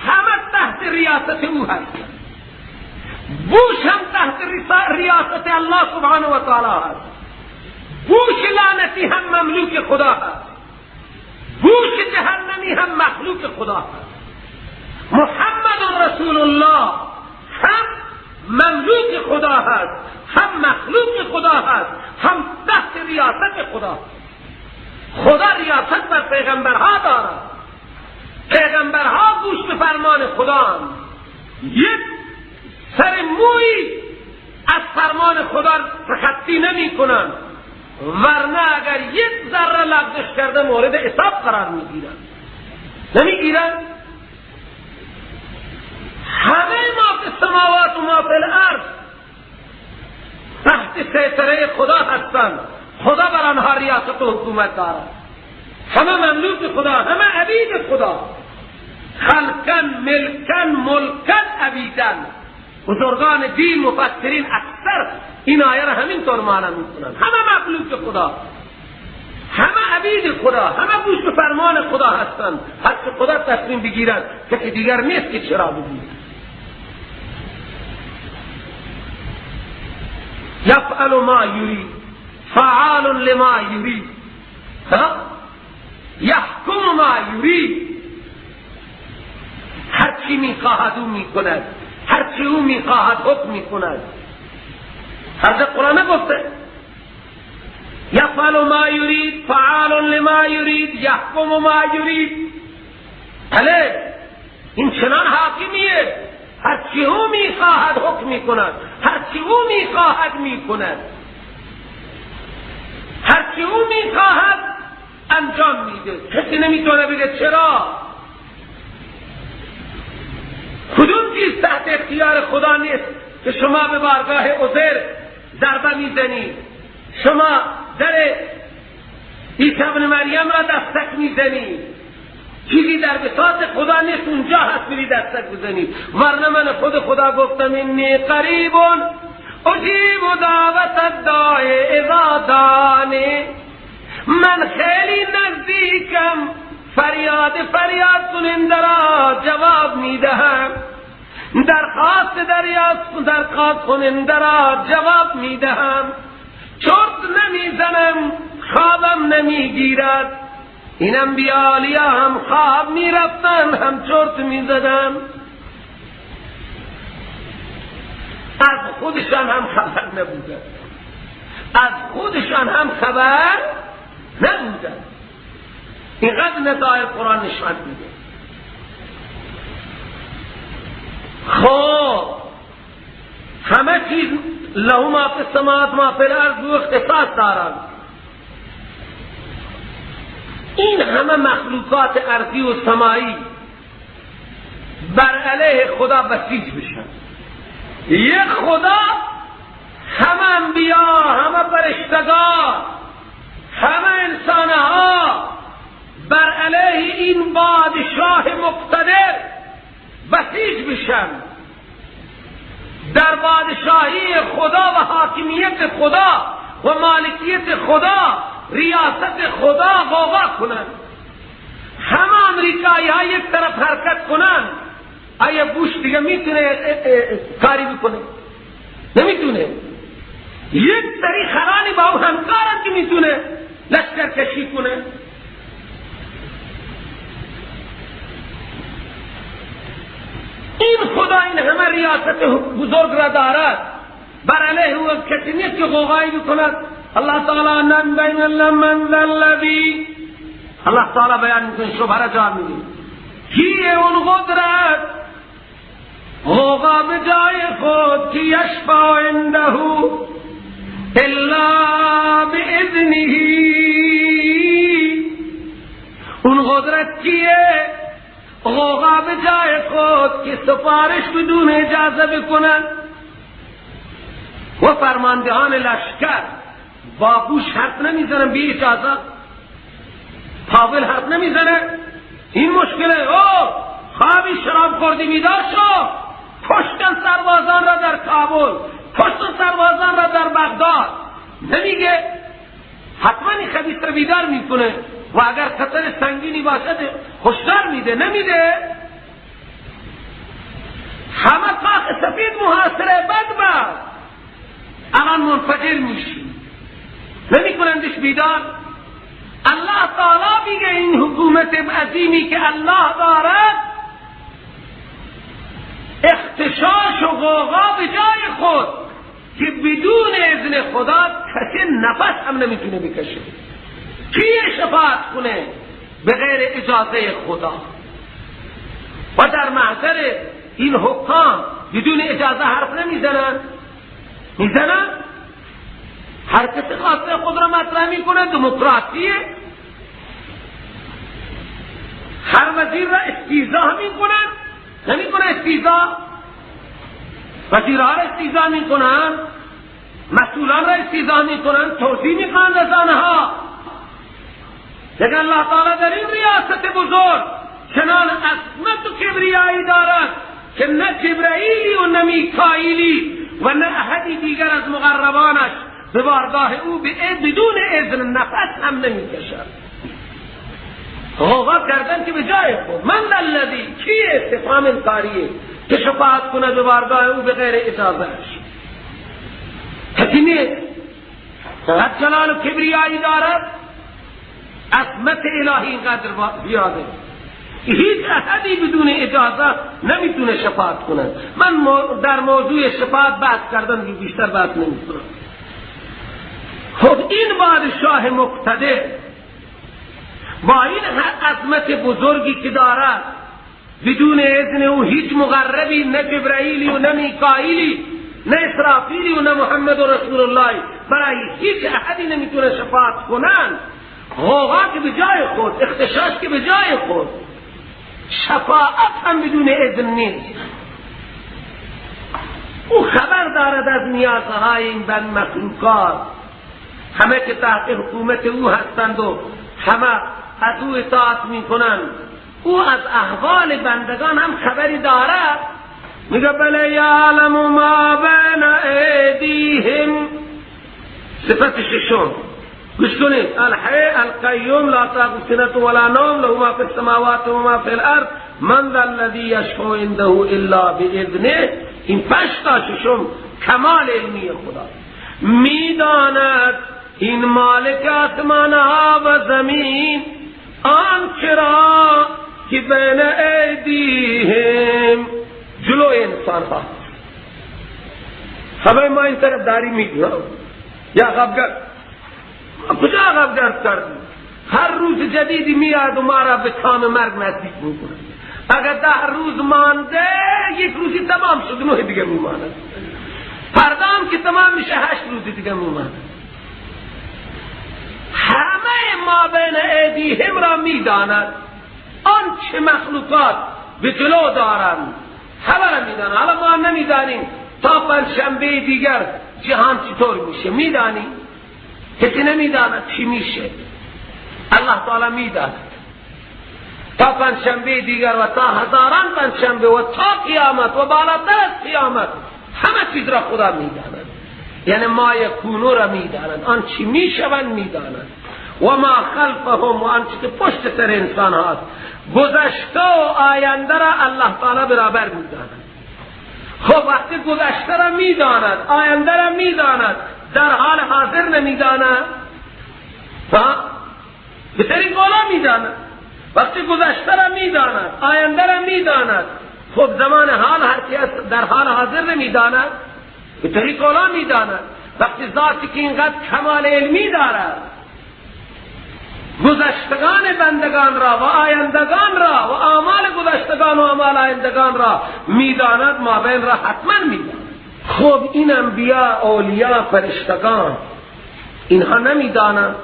همه تحت ریاست او هستند. بوش هم تحت ریاست الله سبحانه و تعالی هست. بوش لعنتی هم مملوک خدا هست. بوش جهنمی هم مخلوق خدا هست. محمد رسول الله هم مملوک خدا هست، هم مخلوق خدا هست، هم تحت ریاست خدا هست. خدا ریاست بر پیغمبرها دارد. پیغمبرها گوش به فرمان خدا هم. یک سر موی از فرمان خدا تخطی نمی کنند، ورنه اگر یک ذره لغزش کرده مورد حساب قرار می گیرند. نمی گیرند. همه ما فی السماوات و ما فی الارض تحت سیطره خدا هستند. خدا بر آنها ریاست و حکومت دارد. همه مملوک خدا، همه عبید خدا. خلقن، ملکن، ملکن، عبیدن. بزرگان دین، مفسرین اکثر این آیه را همینطور معنا میکنند. همه مخلوق خدا، همه عبید خدا، همه گوش به فرمان خدا هستند. هر چه خدا تصمیم بگیرد کسی دیگر نیست که چرا بگیرد. یفعل ما یرید، فعال لما یرید، یحکم ما یرید. هر چی میخواهد او میکند، هر چی او میخواهد حکم میکند. هر قرآن گفته یفعل ما یرید، فعال لما یرید، یحکم ما یرید. بله، این چنان حاکمیه، هر چی او میخواهد حکم میکند، هر چی او میخواهد میکند، هر چی او میخواهد انجام میده. کسی نمیتونه بگه چرا. کدوم چیز تحت اختیار خدا نیست که شما به بارگاه عزیر ضربه میزنی، شما در عیسی ابن مریم را دستک میزنی؟ چیزی در بساط خدا نیست اونجا هست میری دستک بزنی. ورنه من خود خدا گفتم انی قریب اجیب دعوت الداع اذا دعانی، من خیلی نزدیکم، فریاد فریاد کننده را جواب میدهم، درخواست درخواست کننده را جواب میدهم، چرت نمیزنم، خوابم نمیگیرد. این انبیاء هم خواب میرفتن هم چرت میزدن، از خودشان هم خبر نبودن، از خودشان هم خبر نبودن. اینقدر نتایج قرآن نشان میده. خب همه چیز له ما فی السماوات ما فی الارض و اختصاص دارند. این همه مخلوقات ارضی و سمایی بر علیه خدا بسیج بشن. یک خدا همه انبیا، همه فرشتگان، همه انسانها بر علیه این بادشاه مقتدر بسیج بشن. در بادشاهی خدا و حاکمیت خدا و مالکیت خدا، ریاست خدا غوغا کنند. همه امریکایی ها یک طرف حرکت کنند. آیا بوش دیگه میتونه کاری بکنه؟ نمیتونه. یک سری خرانی با او همکارن که میتونه لشکر کشی کنه. این خدا این همه ریاست بزرگ را دارد، بر علیه او کسی نیست که غوغایی بکند. الله تعالی نن بین من ذا الذی، الله تعالی بیان میکنه، شبهه را جواب میده. کیه اون قدرت غوغا به جای خود که یشفع عنده الا باذنه؟ اون قدرت کیه غوغا به جای خود که سفارش بدون اجازه بکنن؟ و فرماندهان لشکر با بوش حرف نمیزنن بی اجازه، پاول حرف نمیزنه. این مشکله. او خوابی شراب خوردی بیدار شو، کشتن سربازان را در کابل، کشتن سربازان را در بغداد. نمیگه، حتما این خبیث را بیدار میکنه و اگر خطر سنگینی باشد هشدار میده. نمیده. همه کاخ سفید محاصره، بد الان منفجر میشی، نمیکنندش بیدار. الله تعالی میگه این حکومت عظیمی که الله دارد، اختشاش و غوغا به جای خود که بدون اذن خدا کسی نفس هم نمیتونه بکشه. کیه شفاعت کنه به غیر اجازه خدا؟ و در محضر این حکام بدون اجازه حرف نمیزنن؟ میزنن. هر کسی خواسته خود را مطرح میکنه. دموکراسیه. هر وزیر را استیضاح میکنن. نمیکنه استیضاح؟ وزیرها را استیضاح میکنن، مسئولان را استیضاح میکنن، توضیح میکنن از آنها. لیکن الله تعالی در این ریاست بزرگ چنان عظمت و کبریایی دارد که نه جبرئیلی و نه میکائیلی و نه احدی دیگر از مقربانش به بارگاه او بدون اذن نفس هم نمیکشد. غوغا کردن که به جای خود. من الذی، کیه استفهام انکاریه که شفاعت کنه به بارگاه او به غیر اجازهش؟ کسی نیست. چقدر جلال و کبریایی دارد، عظمت الهی اینقدر زیاده، هیچ احدی بدون اجازه نمیتونه شفاعت کنه. من در موضوع شفاعت بحث کردم، بیشتر بحث نمیکنم. خب این بادشاه مقتدر با این عظمت بزرگی که دارد، بدون اذن او هیچ مقربی، نه جبرئیلی و نه میکائیلی، نه اسرافیلی و نه محمد رسول الله، برای هیچ احدی نمیتونه شفاعت کنن. غوغا که به جای خود، اختشاش که به جای خود، شفاعت هم بدون اذن نیست. او خبر دارد از نیازهای این بند مخلوقات، همه که تحت حکومت او هستند و همه از او اطاعت میکنند. او از احوال بندگان هم خبری دارد. میگه بله یعلم ما بین ایدیهم. صفت ششم گوش کنید. الحی القیوم لا تأخذه سنة ولا نوم له ما فی السماوات و ما فی الارض من ذا الذی یشفع عنده الا باذنه. این پنج تا ششم کمال علمی خدا. میداند این مالک آسمان ها و زمین آنچه را که بین ایدیهم، جلوی انسان ها. همه ما این طرف داری میگیم یا عقب، کجا عقب گرد کردیم؟ هر روز جدیدی میاد و ما را به کام مرگ نزدیک میکنه. اگر 10 روز مانده، یک روزی تمام شد، 9 دیگه میماند. فردا هم که تمام میشه، 8 روزی دیگه میماند. همه ما بین ایدیهم را میداند. آنچه مخلوقات به جلو دارند همه را میداند. حالا ما نمیدانیم تا پنجشنبه دیگر جهان چطور میشه. میدانیم؟ کسی نمیداند چی میشه. الله تعالی میداند. تا پنجشنبه دیگر و تا هزاران پنجشنبه و تا قیامت و بالاتر از قیامت همه چیز را خدا میداند. یعنی ما یکونو را میداند، آن چی میشوند میداند، و ما خلفهم، و آنچه که پشت سر انسان هاست، گذشته و آینده را الله تعالی برابر میداند. خب وقتی گذشته را میداند، آینده را میداند، در حال حاضر نمیداند، به طریق اولا میداند. وقتی گذشته را میداند، آینده را میداند، خب زمان حال هر کی است در حال حاضر نمیداند، به طریق اولا میداند. وقتی ذاتی که اینقدر کمال علمی دارد، گذشتگان بندگان را و آیندگان را و اعمال گذشتگان و اعمال آیندگان را میداند، مابین را حتما میداند. خب این انبیا، اولیا، فرشتگان اینها نمیدانند.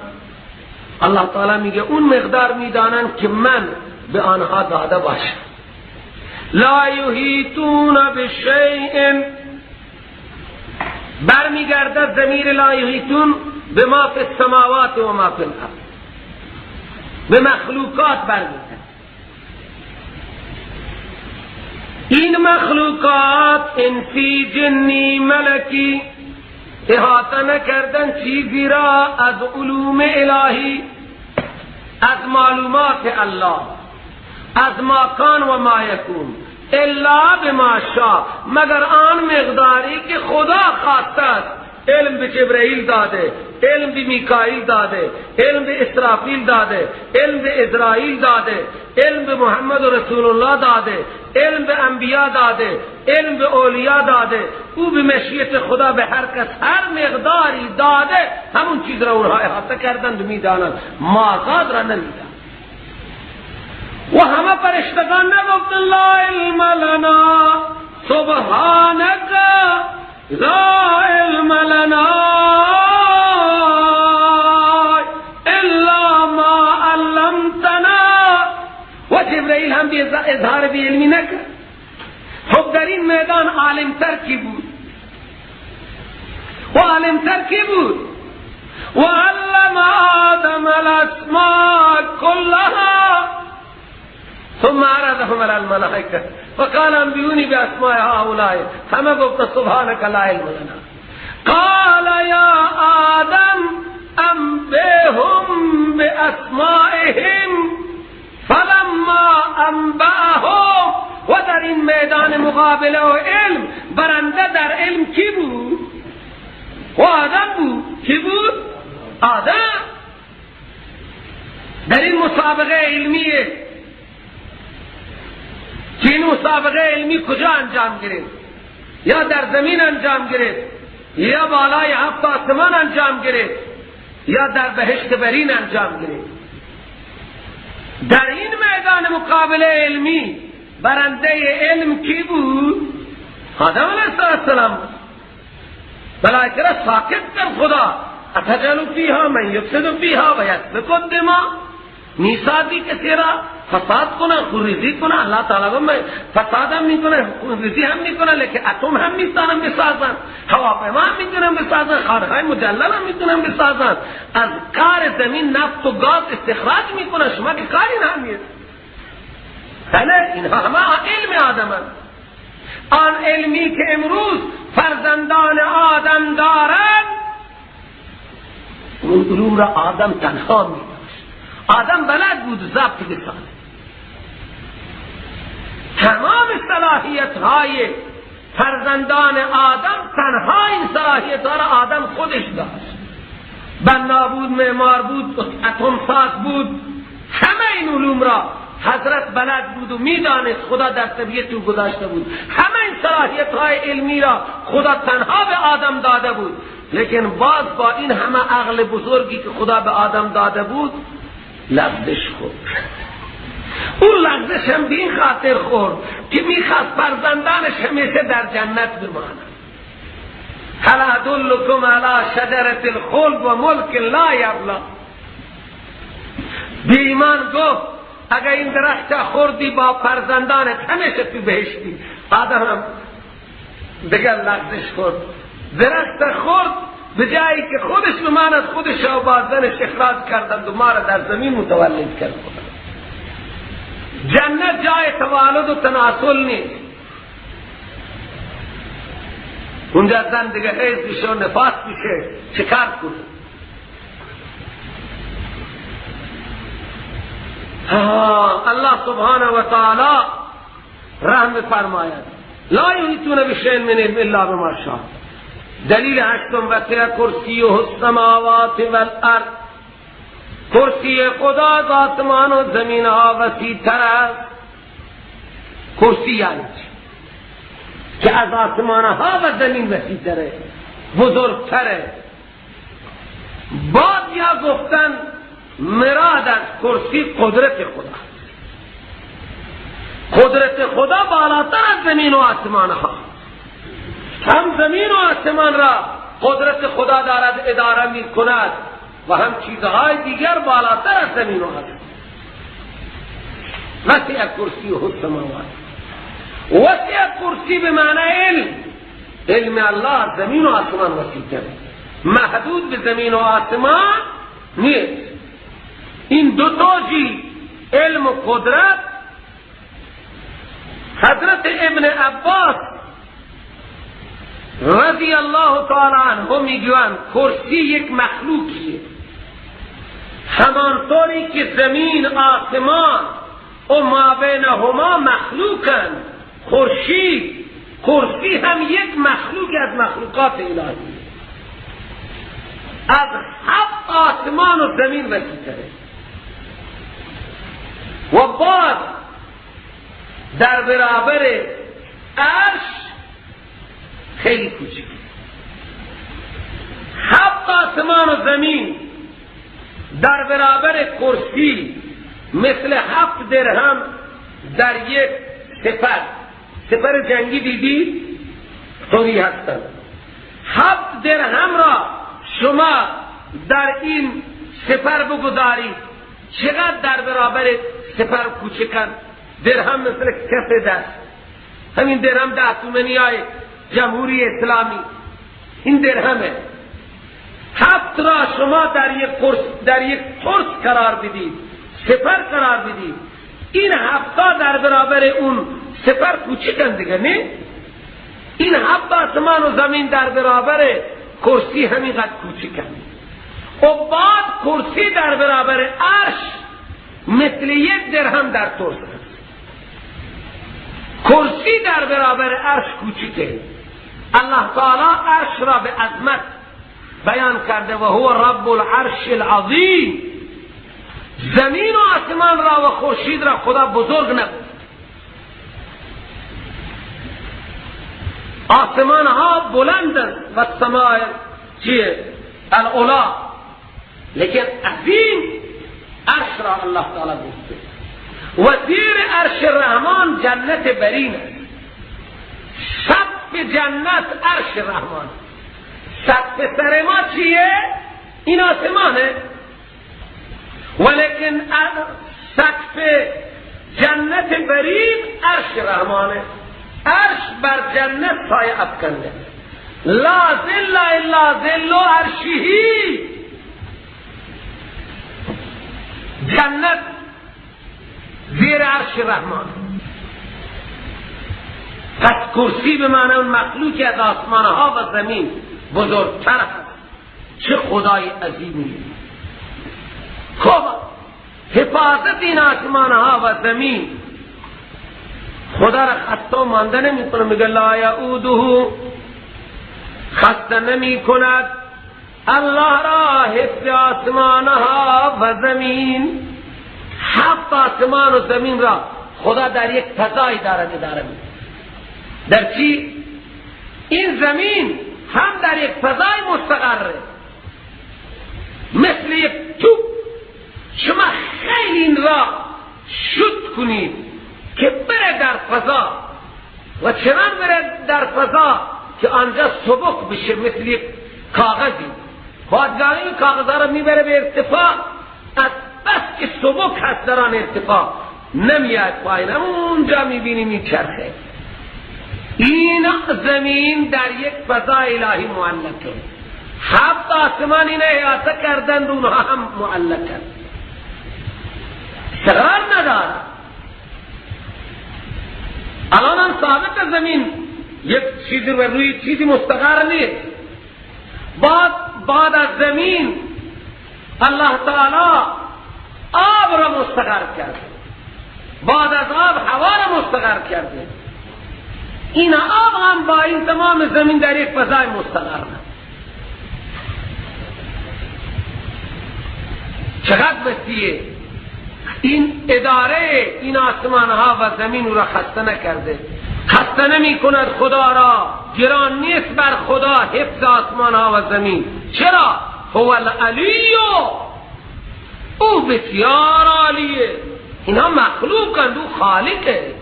الله تعالی میگه اون مقدار میدانند که من به آنها داده باشم. لا یحیطون بشیء، برمیگردد ضمیر لا یحیطون به ما فی السماوات و ما فی الارض، به مخلوقات برمی‌گردد. این مخلوقات انسی، جنی، ملکی احاطه نکردن چیزی را از علوم الهی، از معلومات الله، از ماکان و ما یکون، الا بما شاء، مگر آن مقداری که خدا خواسته است. علم به جبرئیل داده، علم به میکائیل داده، علم به اسرافیل داده، علم به عزرائیل داده، علم به محمد رسول الله داده، علم به انبیا داده، علم به اولیا داده. او به مشیت خدا به هر کس هر مقداری داده، همون چیز را اونها احاطه کردند و میدانند، مازاد را نمیدانند. و همه فرشتگان نگفتن لا علم لنا سبحانک لا علم لنا الا ما علمتنا. و جبرئیل هم اظهار بی علمی نکرد. خب در این میدان عالمتر کی بود؟ و عالمتر کی بود؟ و علم آدم الاسماء كلها ثم عرضهم على الملائكة وقال انبئوني باسماء هؤلاء. همه گفت سبحانك لا علم لنا. قال یا آدم انبئهم باسمائهم فلما انبأهم. و در این میدان مقابله و علم برنده در علم کی بود؟ و آدم بود. کی بود؟ آدم. در این مسابقه علمیه که این مسابقه علمی کجا انجام گرفت؟ یا در زمین انجام گرفت، یا بالای هفت آسمان انجام گرفت، یا در بهشت برین انجام گرفت. در این میدان مقابله علمی برنده علم کی بود؟ آدم علیه السلام بود. ملائکه را ساکت کرد خدا، اتجعل فیها من یفسد فیها و یسفک الدماء، میسازی کسی را فساد کنه، خونریزی کنه. اللہ تعالی میں فساد هم میکنه، خونریزی هم میکنه، لیکن اتم هم میتونن بسازن، هواپیما هم میتونن بسازن، خانه‌های مجلل هم میتونن بسازن، از کار زمین نفت و گاز استخراج میکنه. شما که کاری نمیه. بله، اینها همه علم آدم هست. آن علمی که امروز فرزندان آدم دارند، اون علوم را آدم تنها می داشت. آدم بلد بود ضبط بسازه. تمام صلاحیت های فرزندان آدم، تنها این صلاحیت ها را آدم خودش داشت. بنا بود، معمار بود، اتم ساز بود، همه این علوم را حضرت بلد بود و میدانست. خدا در طبیعت او گذاشته بود. همه این صلاحیت های علمی را خدا تنها به آدم داده بود. لیکن باز با این همه عقل بزرگی که خدا به آدم داده بود، لغزش خورد. اون لغزش هم به این خاطر خورد که میخواست فرزندانش همیشه در جنت بمانند. هل ادلکم علی شجرة الخلد و ملک لا یبلی. بی ایمان گفت اگر این درخت خوردی با فرزندانت همیشه تو بهشتی. آدم هم دیگر لغزش خورد، درخت خورد، به جایی که خودش بماند خودش را با زنش اخراج کردند و ما را در زمین متولد کرد. جنت جای توالد و تناسل نیست. اونجا زن دیگه حیض میشه و نفاس میشه، چکار کنه؟ الله سبحانه و تعالی رحم فرماید لا یحیطون بشیء من علمه الا بما شاء. دلیل هشتم، وسع کرسیه السماوات والارض. کرسی خدا از آسمان و زمین ها وسیع تر است. کرسی یعنی چی؟ که از آسمان ها و زمین وسیع تره، بزرگتره. بعد یا گفتن مراد از کرسی قدرت خدا، قدرت خدا بالاتر از زمین و آسمان ها. هم زمین و آسمان را قدرت خدا دارد اداره می کند و هم چیزهای دیگر بالاتر از زمین و آسمان. وسع کرسیه السماوات. وسع کرسی به معنی علم، علم الله زمین و آسمان وسیع تره. محدود به زمین و آسمان نیست. این دو توجی علم و قدرت، حضرت ابن عباس رضی الله تعالی عنه میگویند کرسی یک مخلوقیه، همانطوری که زمین آسمان و ما بینهما مخلوقن، خورشید کرسی هم یک مخلوق از مخلوقات الهی، از هفت آسمان و زمین وسیع‌تره و بعد در برابر عرش خیلی کوچک. هفت آسمان و زمین در برابر کرسی مثل 7 درهم در یک سپر، سپر جنگی دیدی؟ طوری هستند. 7 درهم را شما در این سپر بگذارید، چقدر در برابر سپر کوچکن؟ درهم مثل کف دست، همین درهم 10 تومانی های جمهوری اسلامی، این درهمه. 7 را شما در یک قرص قرار بدید، سپر قرار بدید، این 7 در برابر اون سپر کوچکن دیگه، نه؟ این 7 آسمان و زمین در برابر کرسی همینقدر کوچکن و بعد کرسی در برابر عرش مثل 1 درهم در ترس است. کرسی در برابر عرش کوچکه. الله تعالی عرش را به عظمت بیان کرده و هو رب العرش العظیم. زمین و آسمان را و خورشید را خدا بزرگ نگفت. آسمان ها بلندند و السماء چیه؟ العلا، لیکن عظیم عرش را الله تعالی گفته. و زیر عرش رحمان جنت برین است. سقف جنت عرش رحمان. سقف سر ما چیه؟ این آسمانه، ولیکن سقف جنت برین عرش رحمانه. عرش بر جنت سایه افکنده. لا ظل الا ظل عرشه. جنت زیر عرش رحمان. پس کرسی به معنی اون مخلوقی از آسمان ها و زمین بزرگتر هست. چه خدای عظیمی! خب حفاظت این آسمان ها و زمین خدا را خسته و مانده نمی کنه. میگه لا یعوده، خسته نمی کند الله را حفظ آسمان ها و زمین. 7 آسمان و زمین را خدا در یک فضای داره اداره می. در چی؟ این زمین هم در یک فضای مستقره، مثل یک توپ. شما خیلی این را شوت کنید که بره در فضا و چنان بره در فضا که آنجا سبک بشه، مثل یک کاغذی. بادگاهی این کاغذها را میبره به ارتفاع، از بس که سبک هست در آن ارتفاع نمیاد پایین، اونجا میبینیم این چرخه. این زمین در یک فضای الهی معلقه. 7 آسمان این احاطه کردند، اونها هم معلقه، صغار نداره. الان هم ثابت زمین یک چیزی رو روی چیزی مستقر نیست. بعد از زمین الله تعالی آب را مستقر کرده، بعد از آب هوا را مستقر کرده. این آب هم با این تمام زمین در یک فضای مستقر. چقدر وسیعه این اداره این آسمان ها و زمین او را خسته نکرده. خسته نمی کند خدا را، گران نیست بر خدا حفظ آسمان ها و زمین. چرا؟ هو العلی، او بسیار عالیه. اینها مخلوقند، او خالقه،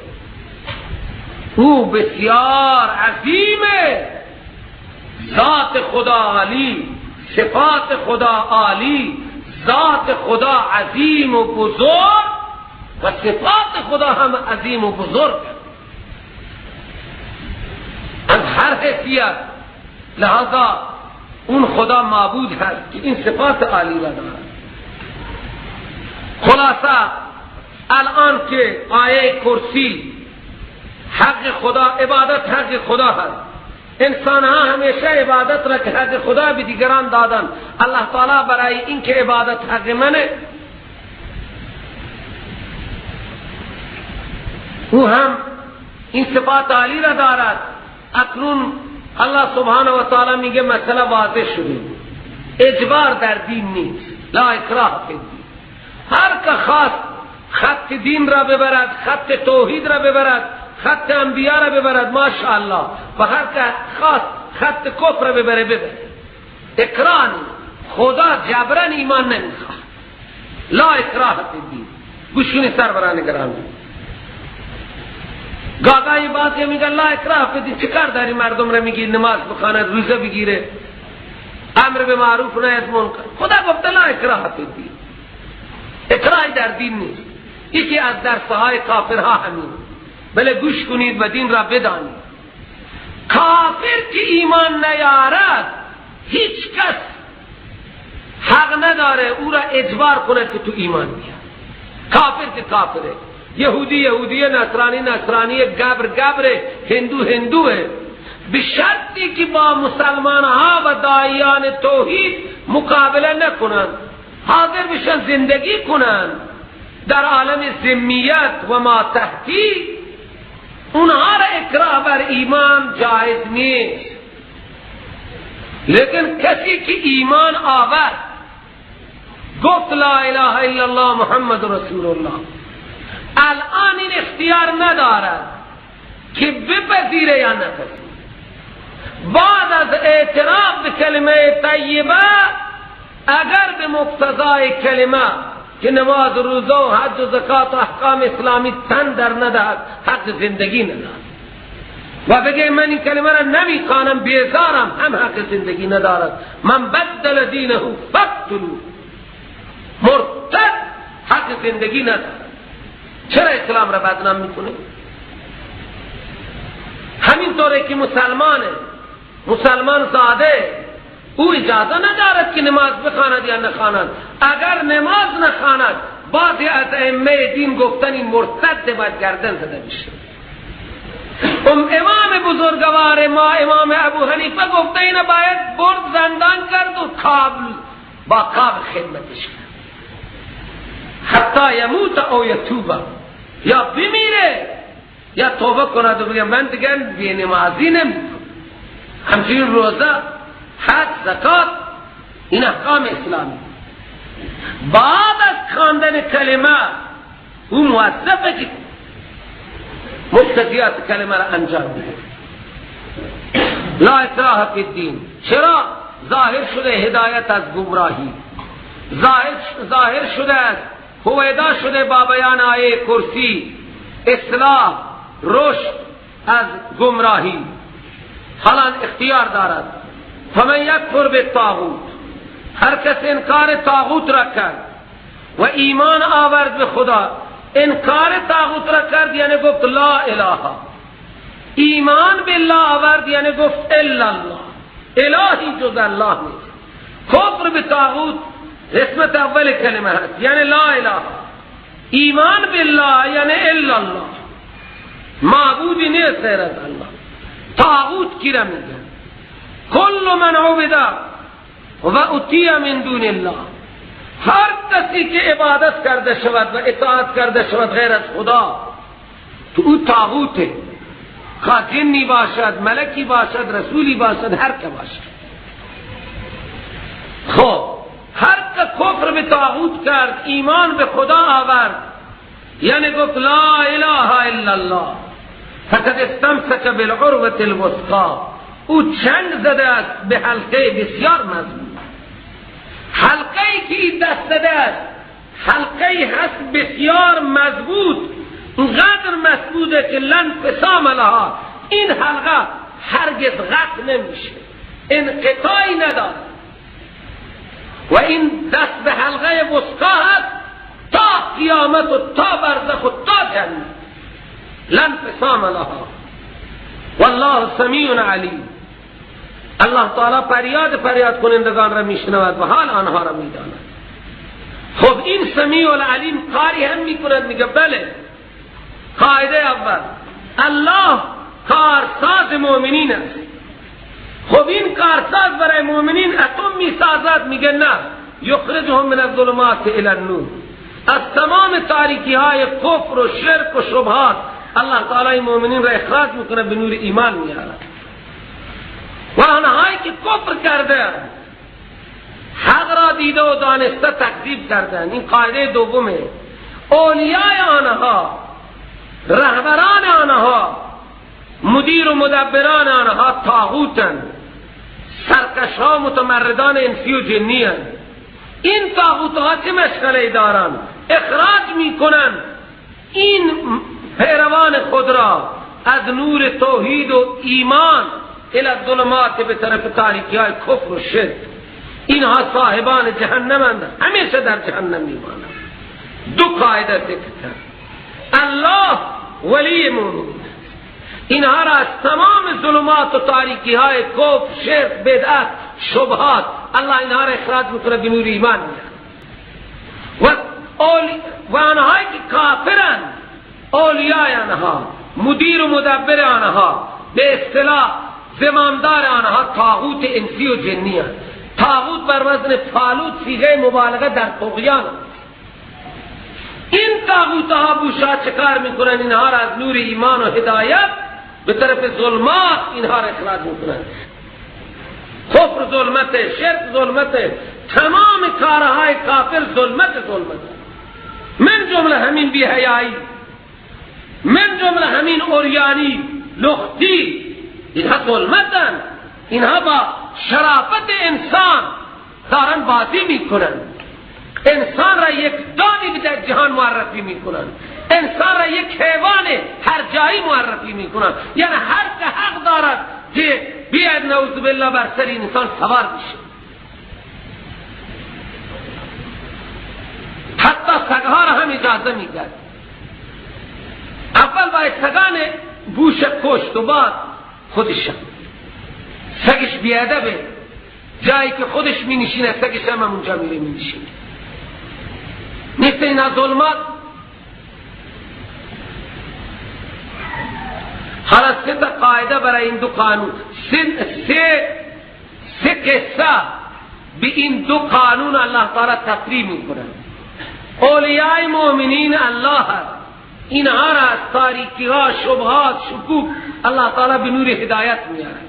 او بسیار عظیمه. ذات خدا عالی، صفات خدا عالی، ذات خدا عظیم و بزرگ و صفات خدا هم عظیم و بزرگ از هر حیثیت. لہذا اون خدا معبود هست که این صفات عالی را دارد. خلاصه الان که آیه کرسی حق خدا، عبادت حق خدا هست، انسان ها همیشه عبادت را که حق خدا به دیگران دادن، الله تعالی برای این که عبادت حق منه، او هم این صفات عالی را دارد. اکنون الله سبحانه و تعالی میگه مسئله واضح شده، اجبار در دین نیست، لا اکراه فی الدین. هر که خواست خط دین را ببرد، خط توحید را ببرد، خط انبیا را ببرد، ماشاءالله، و هر که خواست خط کفر را ببره ببره. اکراه نیست، خدا جبران ایمان نمیخواد، لا اکراه فی الدین. گوش کنید سروران گرامی، گاگای بعضی میگن لا اکراه فی الدین، چیکار داری مردم را میگی نماز بخواند، روزه بگیره، امر به معروف نهی از منکر؟ خدا گفته لا اکراه فی الدین، اکراه در دین نیست. یکی از درسهای کافرها همین. بله گوش کنید و دین را بدانید. کافر که ایمان نیارد هیچ کس حق نداره او را اجبار کند که تو ایمان بیار. کافر که کافره، یهودی یهودیه، نصرانی نصرانیه، گبر گبره، هندو هندوه، به شرطی که با مسلمان ها و داعیان توحید مقابله نکنند، حاضر بشن زندگی کنند در عالم ذمیت و ما تحتی، اونها را اکراه بر ایمان جایز نیست. لیکن کسی که ایمان آورد، گفت لا اله الا الله محمد رسول الله، الان این اختیار ندارد که بپذیره یا نپذیره. بعد از اعتراف به کلمه طیبه، اگر به مقتضای کلمه که نماز، روزه و حج و زکات و احکام اسلامی تن در ندهد، حق زندگی ندارد و بگه من این کلمه را نمیخوانم، بیزارم، هم حق زندگی ندارد. من بدل دینه فاقتلوه، مرتد حق زندگی ندارد. چرا اسلام را بدنام میکنه؟ همینطوره که مسلمانه، مسلمان زاده، او اجازه ندارد که نماز بخواند یا نخواند. اگر نماز نخواند، بعضی از ائمه دین گفتن این مرتد باید گردن زده بشه. امام بزرگوار ما امام ابو حنیفه گفته اینه باید برد زندان کرد و کابل با کابل خدمتش کرد، حتی یموت او یتوبه، یا بمیره یا توبه کند و بگه من دیگه بی نمازی نمیکنم. همچنین روزه، حج، زکات، این احکام اسلامی. بعد از خواندن کلمه او موظفه که مقتضیات کلمه را انجام بده. لا اکراه فی الدین. چرا؟ ظاهر شده هدایت از گمراهی، ظاهر شده است، هویدا شده با بیان آیه کرسی اصلاح، رشد از گمراهی. حالا اختیار دارد. فمن یکفر بالطاغوت، هر کس انکار طاغوت را کرد و ایمان آورد به خدا، انکار طاغوت را کرد یعنی گفت لا اله، ایمان بالله آورد یعنی گفت الا الله، الهی جز الله نیست. کفر به طاغوت قسمت اول کلمه هست یعنی لا اله، ایمان بالله یعنی الا الله، معبودی نیست غیر از الله. طاغوت کی را میگن؟ کل من عبد و اتی من دون الله، هر کسی که عبادت کرده شود و اطاعت کرده شود غیر از خدا، تو او طاغوته، خواه جنی باشد، ملکی باشد، رسولی باشد، هر که باشد. خب هر که کفر به طاغوت کرد، ایمان به خدا آورد یعنی گفت لا اله الا الله، فقد استمسک بالعروة الوثقی، او چنگ زده است به حلقه بسیار مضبوط. حلقه ای که این دست زده است حلقه هست بسیار مضبوط، اینقدر مضبوطه که لن فسام لها، این حلقه هرگز قطع نمیشه، انقطاعی نداره و این دست به حلقه وثقا هست تا قیامت و تا برزخ و تا جنت. لن فسام لها والله سمیع علیم. الله تعالی فریاد فریاد کنندگان را میشنود و حال آنها را میداند. خب این سمیع العلیم کاری هم میکند؟ میگه بله. قاعده اول، الله کارساز مؤمنین است. خب این کارساز برای مؤمنین اتم میسازد؟ میگه نه، یخرجهم من الظلمات الی النور. از تمام تاریکی های کفر و شرک و شبهات الله تعالی مؤمنین را اخراج میکنه، به نور ایمان میاره. و آنهایی که کفر کرده، حق را دیده و دانسته تکذیب کردن، این قاعده دومه. اولیای آنها، رهبران آنها، مدیر و مدبران آنها طاغوتند، سرکش ها متمردان انسی و جنی هستند. این طاغوت ها چه مشغله دارند؟ اخراج میکنن این پیروان خود را از نور توحید و ایمان الى الظلمات، به طرف تاریکی های کفر و شرک. اینها صاحبان جهنمند، همیشه در جهنم میمانند. دو قاعده ذکر کرد، الله ولی مؤمنین، اینها را از تمام ظلمات و تاریکی های کفر، شرک، بدعت، شبهات الله اینها را اخراج میکنه، به نور ایمان میاره. و آنهایی که کافرند، اولیای آنها، مدیر و مدبر آنها، به اصطلاح زمامدار آنها طاغوت انسی و جنی هستند. طاغوت بر وزن فالوت، صیغه مبالغه در طغیان. این طاغوت ها بوشا چکار میکنن؟ اینها را از نور ایمان و هدایت به طرف ظلمات اینها را اخراج میکنن. کفر ظلمت، شرک ظلمت، تمام کارهای کافر ظلمت ظلمت، من جمله همین بی‌حیایی، من جمله همین عریانی، لختی، اینها ظلمتن. اینها با شرافت انسان دارن بازی میکنن، انسان را یک دانی در جهان معرفی میکنن، انسان را یک حیوان هر جایی معرفی میکنن. یعنی هر که حق دارد که بیاید نعوذ بالله بر سر انسان سوار بشه. حتی سگها را هم اجازه میداد. اول باید سگان بوش کشت و بعد خودش سگش بیادبه، جایی که خودش می نشینه سگش هم اونجا میره می نشینه. نیست اینا ظلمات. حالا سه تا قاعده برای این دو قانون، سه قصه به این دو قانون الله تعالی تفریح میکنه. اولیای مؤمنین الله هست، اینها را از تاریکی ها، شبهات، شکوک الله تعالی به نور هدایت میاره.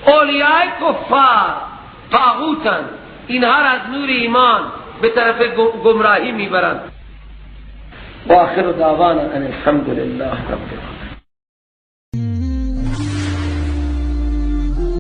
اولیای کفار طاغوتن، اینها را از نور ایمان به طرف گمراهی میبرند. و آخر دعوانا ان الحمد لله رب العالمین.